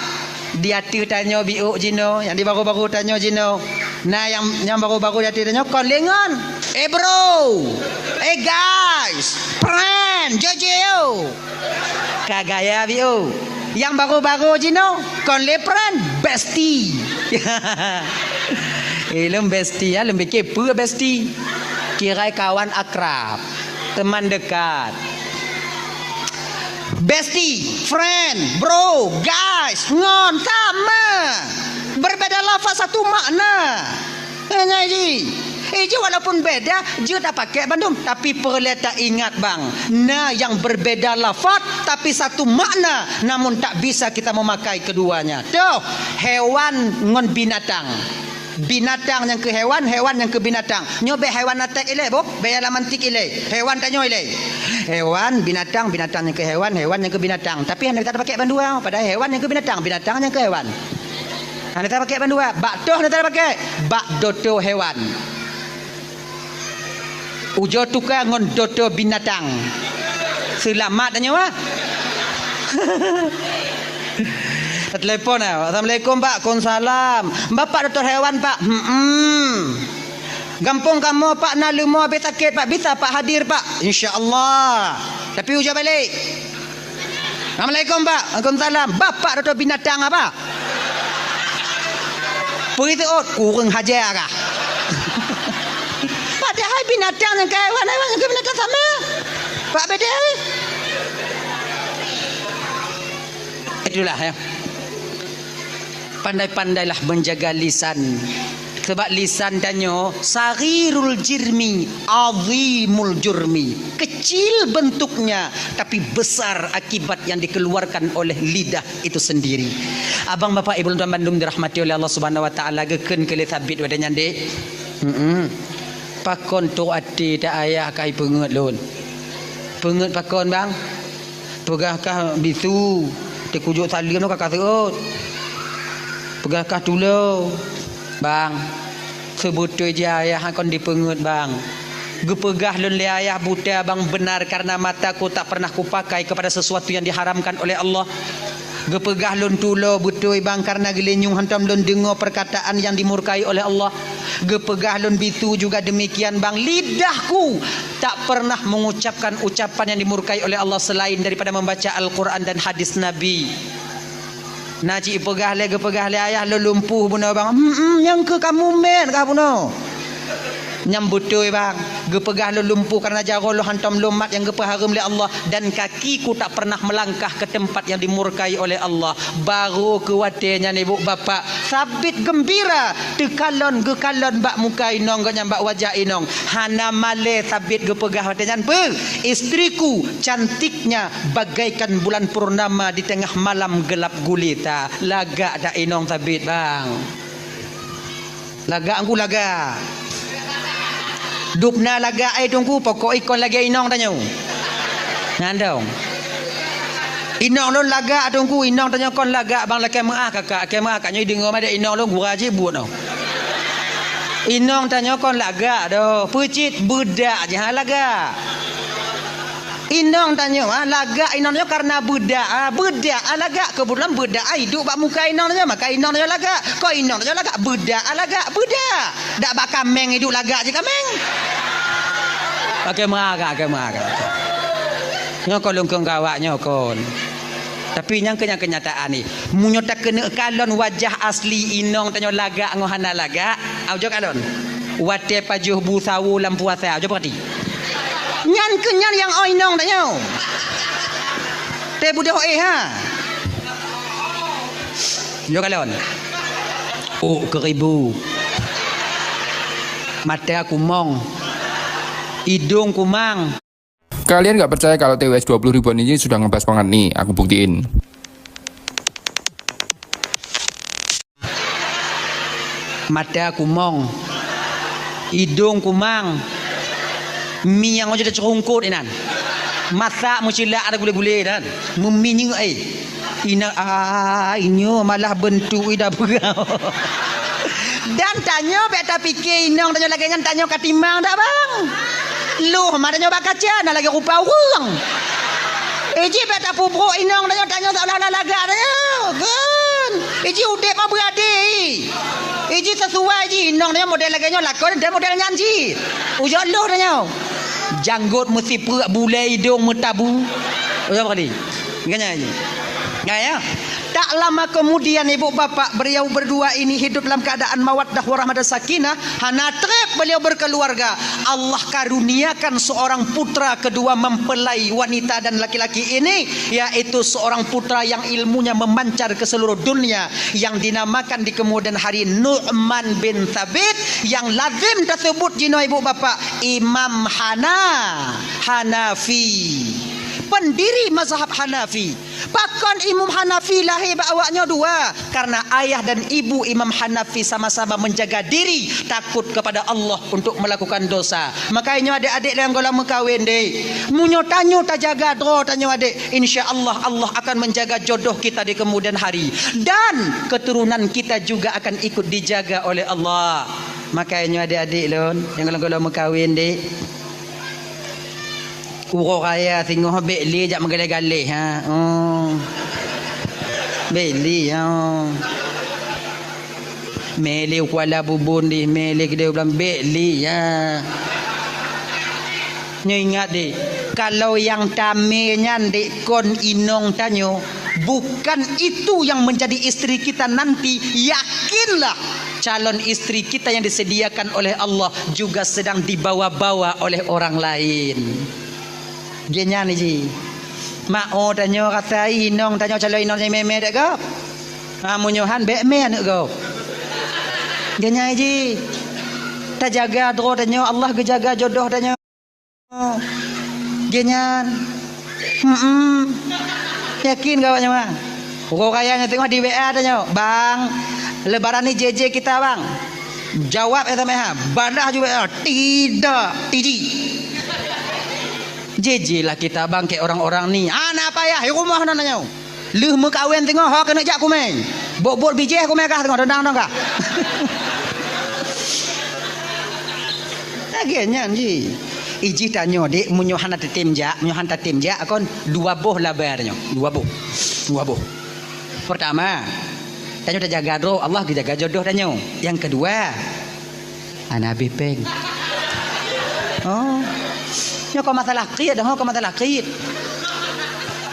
Di ateueh tanyoe biôh jinoe, nyang di baru-baru tanyoe jinoe. Nah, nyang, nyang baru-baru di ateueh tanyoe kon lé ngon. Eh, bro. Eh, guys. Friend, Jojo. Ka gaya biôh. Nyang baru-baru jinoe kon lé friend, bestie. Eh, lom bestie ya, lom pikir peue bestie. Kirai kawan akrab, teman dekat. Bestie, friend, bro, guys, ngon, sama. Berbeda lafaz satu makna. Hanya ji. Eh, ji walaupun beda, jeuet tapakai bandum. Tapi peureulée taingat bang, na nyang berbeda lafaz, tapi satu makna, namun tak bisa kita memakai keduanya. Toh, hewan ngon binatang. Binatang nyang keu hewan, hewan nyang keu binatang. Nyoe bék hewan atek ilée boh, bék alam antik ilée. Hewan tanyoe ilée. Hewan, binatang, binatang nyang keu hewan, hewan nyang keu binatang. Tapi hana tapakai bandua, padahai hewan nyang keu binatang, binatang nyang keu hewan. Hana tapakèk bandua, bak toh hana tapakèk, bak dokto hewan. Ujoe tuka ngon dokto binatang. Seulamat tanyoe, ah. Telepon, ah. "Assalamualaikum, Pak." "Waalaikumsalam." "Bapak dokto hewan, Pak?" "Hmm." "Gampông kamoe, Pak, na leumo habéh sakét, Pak. Bisa, Pak, hadir, Pak?" "Insya Allah." Tapi ujoe balek. "Assalamualaikum, Pak." "Waalaikumsalam." "Bapak dokto binatang apa?" Peue itu, oh, kureueng haja kah? Padahai binatang ngon hewan, hewan ngon binatang sama. Pak beda. Itulah, ya. Pandai-pandailah menjaga lisan. Sebab lisan tanyoe saghirul jirmi, azimul jurmi. Kecil bentuknya, tapi besar akibat yang dikeluarkan oleh lidah itu sendiri. Abang, bapak, ibu, lôn tuan bandum dirahmati oleh Allah Subhanahu wa Taala, geukheun keu lé Sabit watèe nyan, Dek. Hmm. Pakon trok até ta ayah ka ipeungeut lôn. Peungeut pakon, Bang? Peugah kah bisu, teukujok saleuem nyoe ka ka seuôt. Peugah kah tulo, Bang. Seubeutôi jih ayah kon dipeungeut, Bang. Geupeugah lôn lé ayah buta, Bang, benar karena mataku tak pernah kupakai kepada sesuatu yang diharamkan oleh Allah. Geupeugah lôn tulo beutôi, Bang, karena geulinyueng hantom lôn deungoe perkataan yang dimurkai oleh Allah. Geupeugah lôn bisu juga demikian, Bang. Lidahku tak pernah mengucapkan ucapan yang dimurkai oleh Allah selain daripada membaca Al-Quran dan hadis Nabi. Na cit peugah lé, geupeugah lé ayah lôn lumpuh bunoe, Bang. Hmm, hmm, nyang keu kamu mét kah bunoe. Nyan beutôi, Bang. Geupeugah lôn lumpuh karena jaroe lôn hantom lôn mat nyang geupeuhareuem lé Allah, dan kakiku tak pernah melangkah ke tempat yang dimurkai oleh Allah. Barô keu watèe nyan, ibu bapak, Sabit geumbira teukalon, geukalon bak muka inong geuh nyan, bak wajah inong. Hana malèe Sabit geupeugah watèe nyan, "Beuh, istriku cantiknya bagaikan bulan purnama di tengah malam gelap gulita." Lagak dak inong Sabit, Bang? Lagak, Teungku, lagak. Dubna lagak, eh, Teungku, pokok ikon lagèe inong tanyoe. Nyan dong. Inong lôn lagak, Teungku, inong tanyoe kon lagak, Bang, lakèe meu'ah kakak, lakèe meu'ah kakak nyoe deungoe maté inong lôn gura jih buet noh. Inong tanyoe kon lagak doh, peucit beudak jih lagak. Inong tanyoe, ah, lagak inong tanyoe karena beudak, ah, beudak, ah, lagak. Keubeutulan beudak, ah, iduek bak muka inong tanyoe, maka inong tanyoe lagak. Kon inong tanyoe lagak, beudak, ah, lagak, beudak. Dak bak kaméng iduek lagak jih kaméng. Oke, meuagak, oke, meuagak. Nyoe kon lôn kheun keu awak nyoe kon. Tapi nyang keu, nyang keunyataan nyoe. Meunyoe takeuneuk kalon wajah asli inong tanyoe lagak ngon hana lagak, ah, ujoe kalon. Watèe pajoh bu sawo lam puasa, ujoe peurati. Nyan keuh nyan nyang oi inong tanyoe. Teubeudôh éh, ha. Nyoe kalon. Ôk keuribu. Mata kumong. Idong kumang. Kalian nggak percaya kalau T W S dua puluh ribuan ini sudah ngebas banget nih, aku buktiin. Mata kumong. Idong kumang. Mi nyang ojok teuceurungkot inan. Masak meucilak ada gulé-gulé dan meuminyeuk, eh. Ina, ah, inyoe malah beuntuk ida peugah. Dan tanyoe bèk tapike inong tanyoe lagèe nyan, tanyoe ka timang dak, Bang? Loh ma tanyoe bak kaca na lagèe rupa ureueng. Iji bèk tapubroe inong tanyoe, tanyoe seolah-olah lagak tanyoe. Kan? Iji udép ma beuadé. Iji sesuai ji inong tanyoe model lagèe nyoe lakon dan model nyan ji. Ujoe loh tanyoe. Janggot meusipreuk, bulèe idong meutabu. Ujoe kali. Makanya ini. Nah, ya. Tak lama kemudian ibu bapak beliau berdua ini hidup dalam keadaan mawaddah warahmah dan sakinah, hana trép beliau berkeluarga. Allah karuniakan seorang putra kedua mempelai wanita dan laki-laki ini, yaitu seorang putra yang ilmunya memancar ke seluruh dunia, yang dinamakan di kemudian hari Nu'man bin Thabit, yang lazim tersebut jinoe ibu bapak Imam Hana, Hanafi. pendiri mazhab Hanafi. Pakon Imam Hanafi lahé bak awaknyoe dua? Karena ayah dan ibu Imam Hanafi sama-sama menjaga diri, takut kepada Allah untuk melakukan dosa. Makanya adék-adék nyang gohlom meukawen deh, meunyoe tanyoe tajaga droe tanyoe adék, insya Allah, Allah akan menjaga jodoh kita di kemudian hari. Dan keturunan kita juga akan ikut dijaga oleh Allah. Makanya adék-adék lôn nyang gohlom-gohlom meukawen deh, uroe raya singoh bék lé jak meugaleh-galeh, ha. Oh. Bék lé, ha. Mé lé u Kuala Bubon deh, mé lé keudéh u Blang, bék lé, ha. Nyoe ingat deh, kalau nyang tamé nyan deh kon inong tanyoe, bukan itu yang menjadi istri kita nanti, yakinlah calon istri kita yang disediakan oleh Allah juga sedang dibawa-bawa oleh orang lain. Geuh nyan ji. Mak o tanyoe rasa inong tanyoe calon inong tanyoe mé-mé dek gob. Ha, meunyoe han bék mé aneuk gob. Geuh nyan ji. Tajaga droe tanyoe, Allah geujaga jodoh tanyoe. Geuh nyan. Hmm. Yakin keu awak nyoe, Bang? Uroe raya nyoe teungoh di W A tanyoe, "Bang, lebaran ni J J kita, Bang." Jawab S M S, ha. Balah ju W A, "Tidak, T J." J J lah kita, Bang, keu orang-orang ni. Hana payah, di rumoh na tanyoe. Lheueh meukawen teungoh, ho keuneuk jak kumé. Bot-bot bijéh kumé kah teungoh, dondang-dong kah. Lagèe nyan ji. Ijih tanyoe, dek, meunyoe hana tatem jak, meunyoe hana tatem jak, kon dua boh laba tanyoe. Dua boh. Dua boh. Pertama, tanyoe tajaga droe, Allah geujaga jodoh tanyoe. Nyang keudua, hana habéh péng. Oh. Nyoe kon masalah kriet, ho, kon masalah kriet.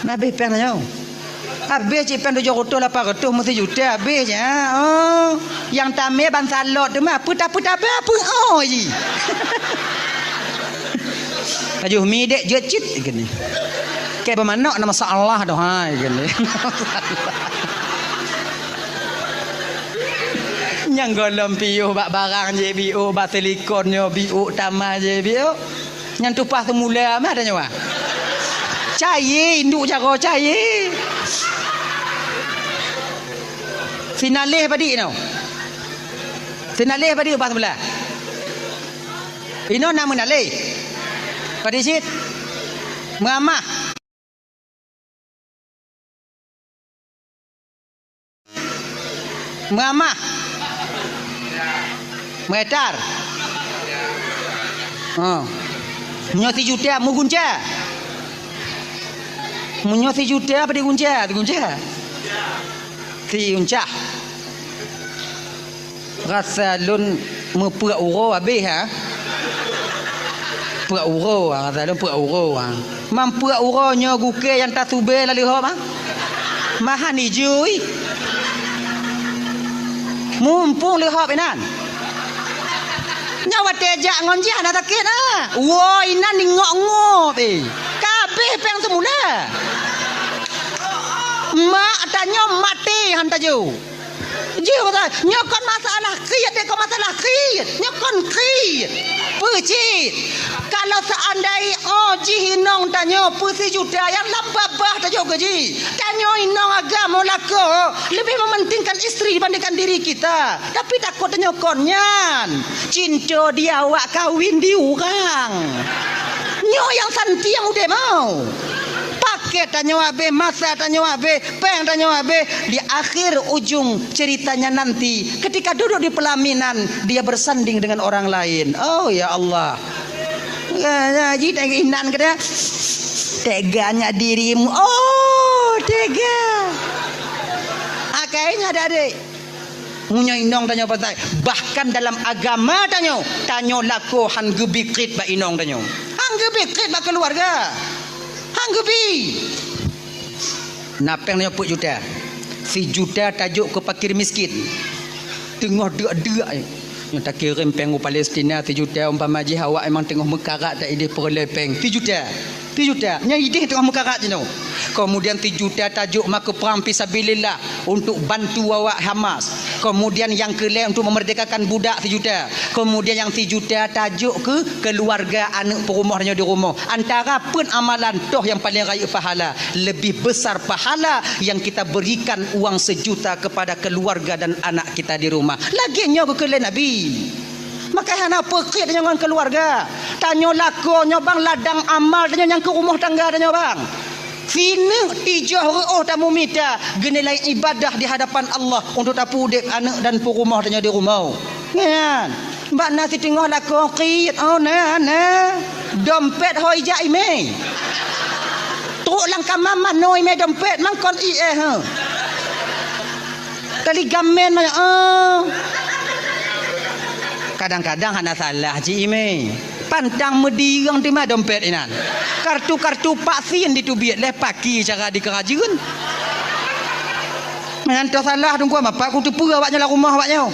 Hana habéh péng tanyoe. Habéh cit péng tujoh reutôh lapan reutôh, meusijuta habéh cit, ha. Oh. Nyang tamé ban salot teuma, peue ta-, peue tabah, peue oh ji. Laju mi dek jeuet cit geuh ni. Keu beumanok na masalah doh hai geuh ni. Nyang gohlom piôh bak barang jih biôh, bak silikon nyoe biôh, tamah jih biôh. Nyang tumpah seumula mah tanyoe. Cayé, induek jaroe cayé. Sinaleh padit nyoe. Sinaleh padit tumpah seumula. Inoe na meunaleh. Padit cit. Meuamah. Meuamah. Meuetar. Ha. Meunyoe sijuta meugunca. Meunyoe sijuta apa digunca? Digunca. Sigunca. Rasa lôn meupeuet uroe habéh, ha? Peuet uroe, ha, rasa lôn peuet uroe, ha. Meupeuet uroe nyoe gukée nyang tasubée lam leuhop, ha? Mahan ijui. Mumpung leuhop inan. Nyoe watée jak ngon jih hana sakét, ha? Woe inan ingok-ngok, eh. Ka habéh péng seumula. Mak tanyoe maté han tajok. Jih beutôi, nyoe kon masalah kriet, dek, kon masalah kriet. Nyoe kon kriet. Peue cit? Kalau seandai, oh, jih inong tanyoe peusijuta nyang lam babah tajok keu jih. Tanyoe inong agam lakoe leubeh mementingkan istri dibandingkan diri kita. Tapi takot tanyoe kon nyan. Cinta di awak kawin di urang. Nyoe nyang santieng udeb mau. Paket tanyoe habéh, masa tanyoe habéh, péng tanyoe habéh, di akhir ujung ceritanya nanti, ketika duduk di pelaminan, dia bersanding dengan orang lain. Oh, ya Allah. Ya, ya, ji tengok inan kata, "Teganya dirimu." Oh, tega. Akhirnya ada adik. Meunyoe inong tanyoe patai, bahkan dalam agama tanyoe, tanyoe lakoe han geubi kriet bak inong tanyoe. Han geubi kriet bak keuluwarga. Han geubi. Na péng nyoe peuet juta. Sijuta tajok keu fakir miskin. Teungoh deuk-deuk, eh. Nyoe takirém péng u Palestina sijuta, umpama jih awak memang teungoh meukarat, ta idéh peureulée péng sijuta. Sijuta. Nyan idéh teungoh meukarat jinoe. Kemudian sijuta tajok makeu prang fisabilillah untuk bantu awak Hamas. Kemudian nyang keu lhèe untuk memerdekakan budak sijuta. Kemudian nyang sijuta tajok keu keluarga aneuk peurumoh tanyoe di rumoh. Antara peuet amalan toh nyang paleng rayeuk pahala. Lebih besar pahala yang kita berikan uang sejuta kepada keluarga dan anak kita di rumah. Lagèe nyoe geukheun lé Nabi. Maka hana peukét tanyoe ngon keuluwarga. Tanyoe lakoe nyoe bang ladang amal tanyoe nyang keu rumoh tangga tanyoe bang. Sineuk tijoh reuôh tamumita geunilai ibadah di hadapan Allah untuk tapeudép aneuk dan peurumoh tanyoe di rumoh. Nyan. Bak na siteungoh lakoe krit, oh na, na. Dompet ho ijak imé. Trok lam kama manoe imé dompet, mangkon ié, he. Tali gamen manyang, eh. Kadang-kadang hana salah cit imé. Pantang meudireung teuma dompet inan. Kartu-kartu vaksin diteubiet lé paki cara dikeurajeuen. Nyan toh salah teungku, mapa kuteupeue awak nyoe lam rumoh awak nyoe.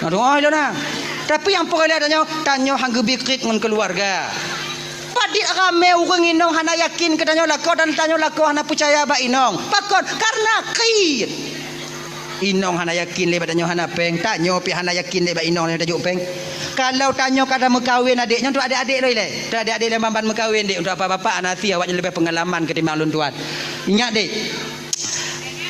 Aduh, oh, ilôn na. Tapi nyang peureulèe tanyoe, tanyoe han geubri krit ngon keuluwarga. Padit ramé ureueng inong hana yakin keu tanyoe lakoe dan tanyoe lakoe hana peucaya bak inong. Pakon? Karena krit. Inong hana yakin lé bak tanyoe hana péng, tanyoe pih hana yakin lé bak inong tanyoe tajok péng. Kalau tanyoe ka tameukawen adék nyoe, untuk adék-adék lôn ilèe. Untuk adék-adék lôn ban-ban meukawen, Dek. Untuk bapak-bapak hana sie, awak nyoe leubeh peungalaman ketimbang lôn tuan. Ingat, Dek.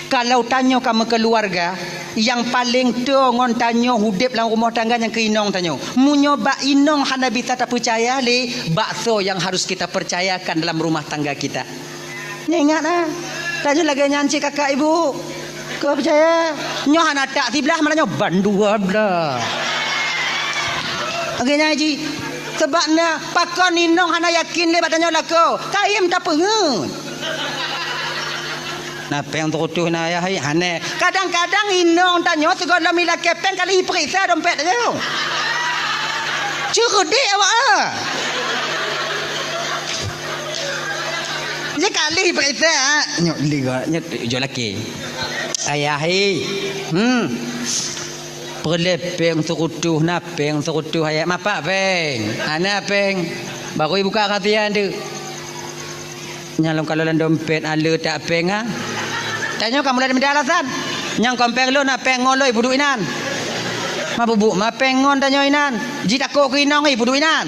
Kalau tanyoe ka meukeuluwarga, nyang paleng toe ngon tanyoe udép lam rumoh tangga nyan keu inong tanyoe. Meunyoe bak inong hana bisa tapeucaya lé, bak soe nyang harus kita percayakan dalam rumah tangga kita? Nyan ingat, ah. Tanyoe lagèe nyan cit kakak ibu. Keu peucaya. Nyoe hana tak siblah, malah nyoe ban dua blah. Lagèe nyan cit. Sabab na pakon inong hana yakin lé bak tanyoe lakoe. Kayém tapeungeut. Na péng seureutôh na ayah, hai, hana. Kadang-kadang inong tanyoe sigohlom ilakèe péng kali ipeuriksa dompet tanyoe. Ceureudek awak, ah. Sekali ipeuriksa, ah. Nyoe liga, nyoe jok laki. Ayah, hai. Hmm. Peureulèe péng seureutôh, na péng seureutôh, ayah. Mapak péng. Hana péng. Baru ibuka rahsia tu. Nyan lôn kalon lam dompet, ale tak péng, ah. Tanyoe ka mulai meuda alasan. Nyang kon péng lôn, na péng ngon lôn ibuduek inan. Ma bubuek ma péng ngon tanyoe inan. Jitakot keu inong ibuduek inan.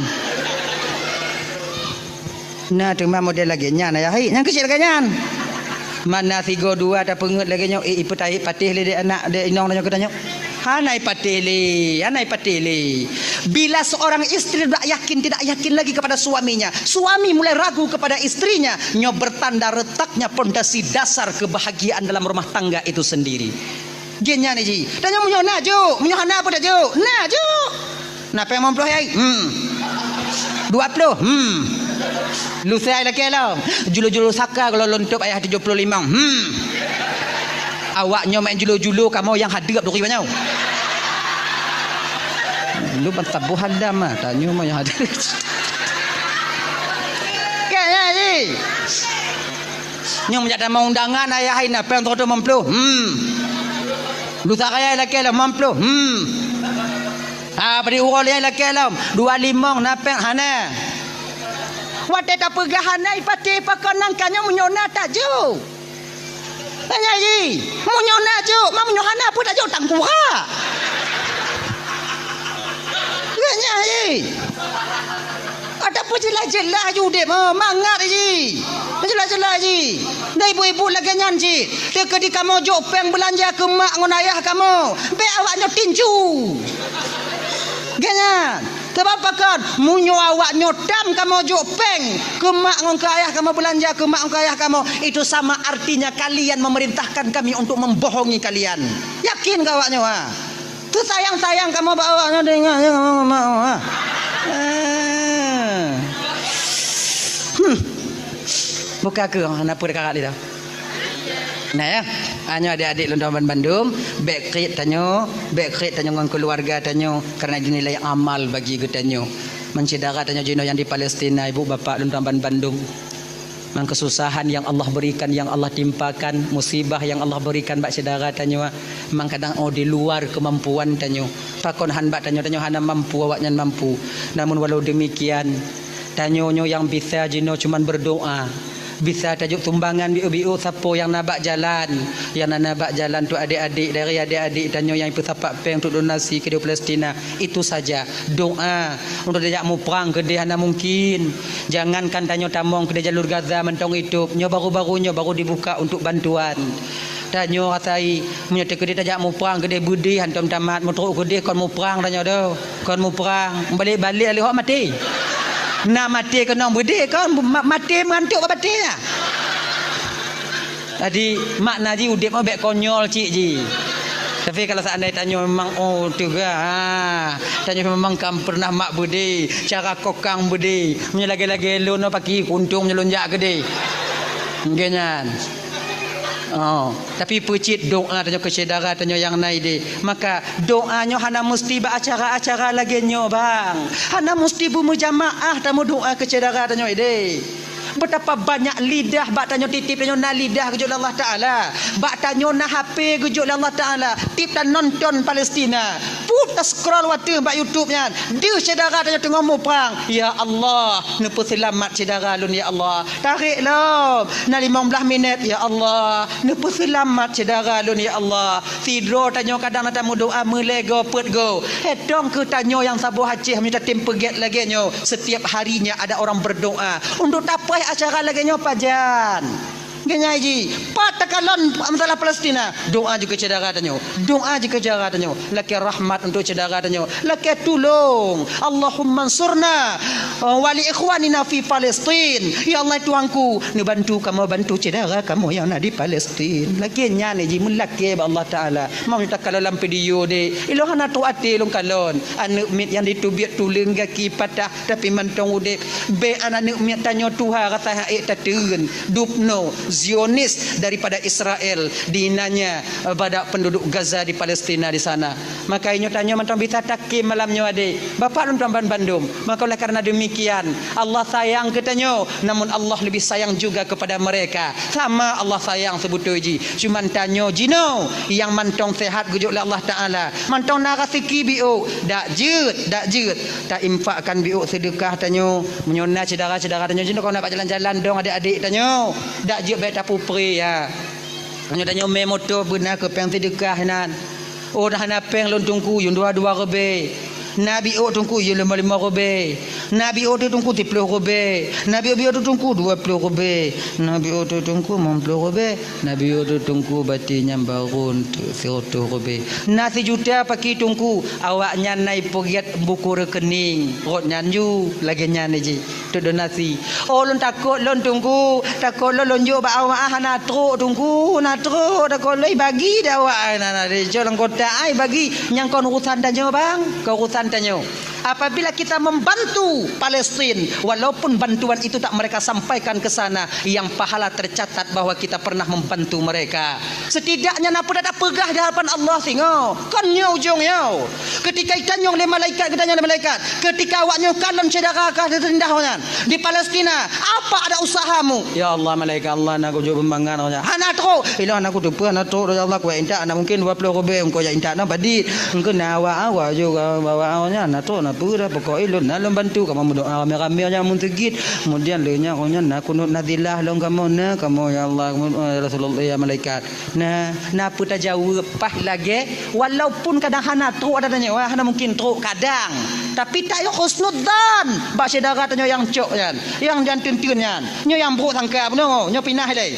Na teuma model lagèe nyan, ayah hai. Nyang keuh cit lagèe nyan. Mana sigoe dua tapeungeut lagèe nyoe, eh, ipeutaék patéh lé dek anak, dek inong tanyoe keu tanyoe. Hana ipatéh lé, hana ipatéh lé. Bila seorang istri tidak yakin, tidak yakin lagi kepada suaminya, suami mulai ragu kepada istrinya, nyoe bertanda retaknya pondasi dasar kebahagiaan dalam rumah tangga itu sendiri. Gen nyan ji. Tanyoe meunyoe na jok, meunyoe hana peue tajok. Na jok. Na péng limong ploh, yai? Hmm. Dua ploh? Hmm. Lusa lakèe lom. Julu-julu saka kalau lôn tôb ayah tujoh ploh limong. Hmm. Awak nyoe main julu-julu, kamoe nyang hadeup duri banyoe. Lu ban taboh hadam ah, tanyoe mah nyang hadeup. Kan, ya, ji? Nyoe meunjak tamong undangan ayah hai na péng sireutoh limong ploh. Hmm. Lusa raya lakèe lom limong ploh. Hmm. Ah, bri uroe lé lakèe lom, dua limong na péng hana. Watèe tapeugah hana ipatéh pakon nangka nyoe meunyoe na tajok. Tanya ji, meunyoe na jok, ma meunyoe hana peue tajok tangkurak. Tanya ji. Ataupun jeulaih-jeulaih ji udép, oh, mangat ji. Jeulaih-jeulaih ji. Dan ibu-ibu lagèe nyan cit. Teukeudi kamoe jok péng beulanja keu mak ngon ayah kamoe. Bèk awak nyoe tinju. Gèt nyan. Sabab pakon? Meunyoe awak nyoe tam kamoe jok péng keu mak ngon keu ayah kamoe, beulanja keu mak ngon keu ayah kamoe, itu sama artinya kalian memerintahkan kami untuk membohongi kalian. Yakin keu awak nyoe, ha? Teusayang-sayang kamoe bak awak nyoe, teuingat, teuingat, teuingat, teuingat, ha? Eh. Hmm. Buka keu hana peue karat lé dah. Nah, ya. Nyoe adik-adik lôn tuan ban bandum, bèk kriet tanyoe, bèk kriet tanyoe ngon keuluwarga tanyoe, karena dinilai amal bagi geutanyoe. Meusyedara tanyoe jinoe nyang di Palestina, ibu bapak lôn tuan ban bandum. Ngon keususahan nyang Allah beurikan, nyang Allah timpakan, musibah nyang Allah beurikan bak syedara tanyoe, memang kadang oh di luar keumampuan tanyoe. Pakon han bak tanyoe, tanyoe hana mampu, awaknyan mampu. Namun walau demikian, Tanyoe nyoe nyang bisa jinoe cuman berdoa. Bisa tajok sumbangan biôk-biôk sapo nyang na bak jalan. Nyang na, na bak jalan tu adék-adék, dari adék-adék tanyoe nyang peusapat péng untuk donasi keudéh Palestina. Itu saja. Doa. Untuk tajak muprang keudéh hana mungkin. Jangankan tanyoe tamong keudéh jalur Gaza mantong itôb. Nyoe baru-baru nyoe baru dibuka untuk bantuan. Tanyoe rasai, meunyoe teukeudéh tajak muprang keudéh beudéh hantom tamat, meutrok keudéh kon muprang tanyoe doh. Kon muprang, balek-balek lé hok maté. Na maté keunong beudéh kon, ma-, maté meugantok bak batée nyan. Jadi, makna jih udeb nyoe bék konyol cit jih. Tapi kalau seandai tanyoe memang, oh, teuga, ha, tanyoe memang kan pernah mak beudéh, cara kokang beudéh. Meunyoe lagée-lagée lôn nyoe paki kuntong meunyoe lôn jak keudéh. Nggih nyan. Oh, tapi peucit doa tanyoe keu syedara tanyoe nyang na idéh. Maka doa nyoe hana musti bak acara-acara lagée nyoe, bang. Hana musti beumeujamaa tameudoa keu syedara tanyoe idéh. Betapa banyak lidah bak tanyoe tieb-tieb tanyoe na lidah geujok lé Allah Taala. Bak tanyoe na H P geujok lé Allah Taala. Tieb tanonton Palestina. Peuet ta-scroll watée bak YouTube nyan. Deuh syedara tanyoe teungoh muprang. Ya Allah, neupeuseulamat syedara lôn ya Allah. Tarek lom. Na limong blaih minét, ya Allah. Neupeuseulamat syedara lôn, ya Allah. Sidroe tanyoe kadang na tameudoa meulée goe peuet goe. Etong keu tanyoe nyang saboh Aceh meunyoe tatem peugét lagée nyoe. Setiap harinya ada orang berdoa. Untuk tapaih acara lagée nyoe pajan. Ngeunyan jih, pat takalon masalah Palestina. Doa jih keu syedara tanyoe. Doa jih keu syedara tanyoe. Lakée rahmat untuk syedara tanyoe. Lakée tulông. Allahumma ansurna, eh, wa li ikhwanina fi Palestin. Ya Allah Tuhanku, neubantu kamoe bantu syedara kamoe nyang na di Palestin. Lakée nyan jih meulakée bak Allah Taala. Meunyoe takalon lam video deh, ilôn hana trok até lôn kalon. Aneuëk miet nyang diteubiet tuleueng gaki patah tapi mantong udeb. Bék aneuëk miet tanyoe tuha rasa hak ék tateun. Dubno, Zionis daripada Israel, dinanya, eh, pada penduduk Gaza di Palestina di sana. Maka inyoe tanyoe mantong bisa takhém malam nyoe adé. Bapak lôn tuan ban bandum. Maka oleh karena demikian, Allah sayang keu tanyoe, namun Allah lebih sayang juga kepada mereka. Sama Allah sayang seubeutôi jih. Cuman tanyoe jinoe nyang mantong sehat geujok lé Allah Taala. Mantong na raseuki biôk, dak jeuet, dak jeuet. Ta-infakkan biôk seudeukah tanyoe. Meunyoe na syedara-syedara tanyoe jinoe kon na bak jalan-jalan dong adék-adék tanyoe. Dak jeuet bék tapeupré ya. Meunyoe tanyoe mé moto beuna keu péng seudeukah inan. Oh, dah hana péng lôn teungku, yum dua-dua ribée. Na biôk teungku, yum lima-lima ribée. Na biôk teungku, siplôh ribée. Na biôk-biôk teungku, dua plôh ribée. Na biôk teungku, limong plôh ribée. Na biôk teungku, bati nyang barô siratoh ribée. Na sijuta paki teungku, awaknyan na ipeugét buku rekening. Rot nyan ju, lagée nyan jih. Untuk donasi. Oh, lôn takot lôn teungku, takot lôn, lôn jok bak awak hana trok teungku, hana trok, takot lôn ibagi di awak, hana, hana, di cok lam kotak ai bagi, nyang kon urusan tanyoe bang, kon urusan tanyoe. Apabila kita membantu Palestin, walaupun bantuan itu tak mereka sampaikan ke sana, yang pahala tercatat bahwa kita pernah membantu mereka. Setidaknya na peue tapeugah di hadapan Allah singoh. Kon nyoe ujong nyoe. Ketika itanyong lé malaikat, geutanyong lé malaikat. Ketika awak nyoe kalon syedara ka teurindah nyan di Palestina, apa ada usahamu? Ya Allah, malaikat Allah, na kujok peumangan nyan. Hana trok. Ilôn hana kuteupeue, hana trok, ya Allah, kuintak, hana mungkin dua plôh ribée, engkau jak intak na badit. Engkau na awak, awak juga bawa awak nyan, hana trok, na peue dah, pokok ilôn na lôn bantu, kamoe meudoa ramé-ramé nyan mun seugit. Kemudian lé nyan, oh nyan, na kunut nazilah lôn kamoe na, kamoe ya Allah, kamoe, ya Rasulullah, ya malaikat. Nah, na peue tajaweueb paih lagée, walaupun kadang hana trok ada tanyoe, hana mungkin trok kadang. Tapi tayoe husnudzan bak syedara tanyoe nyang cok nyan, nyang jan teun-teun nyan. Nyoe nyang brok sangka bunoe, nyoe pinah ilée.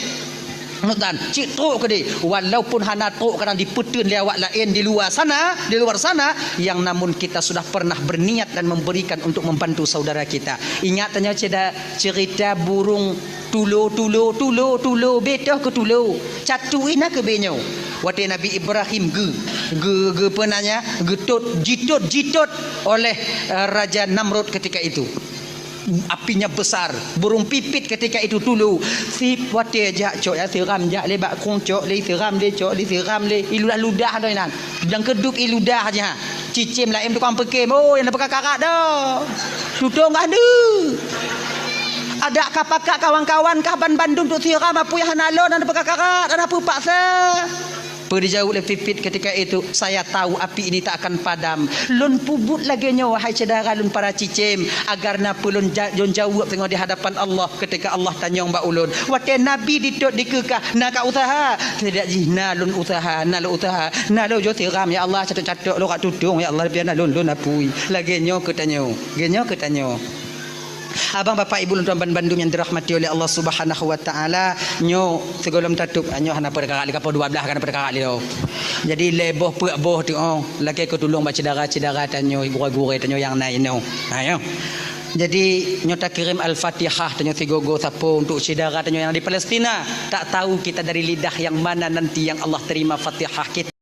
Husnudzan, cit trok keudeh, walaupun hana trok kadang dipeuteun lé awak laén di luwa sana, di luar sana, yang namun kita sudah pernah berniat dan memberikan untuk membantu saudara kita. Ingat tanyoe ceda-, cerita burung Tulo, tulo, tulo, tulo, betoh keu tulo. Catu ina keu benyoe. Watée Nabi Ibrahim geu, geu, geu peunanya, geutot, jitot, jitot oleh, eh, Raja Namrud ketika itu. Apinya besar, burung pipit ketika itu tulo. Si watée jak cok ya siram jak lé bak kong cok lé siram lé cok lé siram lé iludah-ludah tu inan. Dang keudub iludah aja. Cicém laén tukang peukem, oh, nyang na peuka karat dah. Tutong kah deuh. Adak ka pakat kawan-kawan kah ban bandum tu siram apui hana lon, nyang na peuka karat, hana peue paksa. Peue dijaweueb lé Pipit ketika itu, "Saya tahu api ini tak akan padam." Lôn peubuet lagée nyoe, wahai syedara lôn para cicém, agar na peue lôn ja-, lôn jaweueb teungoh di hadapan Allah ketika Allah tanyong bak ulôn. Watée Nabi ditot dikeukah, "Na ka useuha?" Tidak jih, "Na lôn useuha, na lôn useuha, na lôn jok siram, ya Allah, catok-catok lôn ka tutong, ya Allah, biar na lôn, lôn apui." Lagée nyoe keu tanyoe, lagée nyoe keu tanyoe. Abang, bapak, ibu lôn tuan ban-, bandum nyang dirahmati oleh Allah Subhanahu wa Taala, nyoe sigohlom tatup, nyoe hana peukara lé, ka poh dua belas ka hana peukara lé. Jadi lhée boh peuet boh tu, oh, lakée keu tulông bak syedara-syedara tanyoe, gurée-gurée tanyoe nyang na inoe. Ha, ya. Jadi nyoe takirém Al-Fatihah tanyoe sigoe-goe sapeue untuk syedara tanyoe nyang di Palestina. Tak tahu kita dari lidah yang mana nanti yang Allah terima Fatihah kita.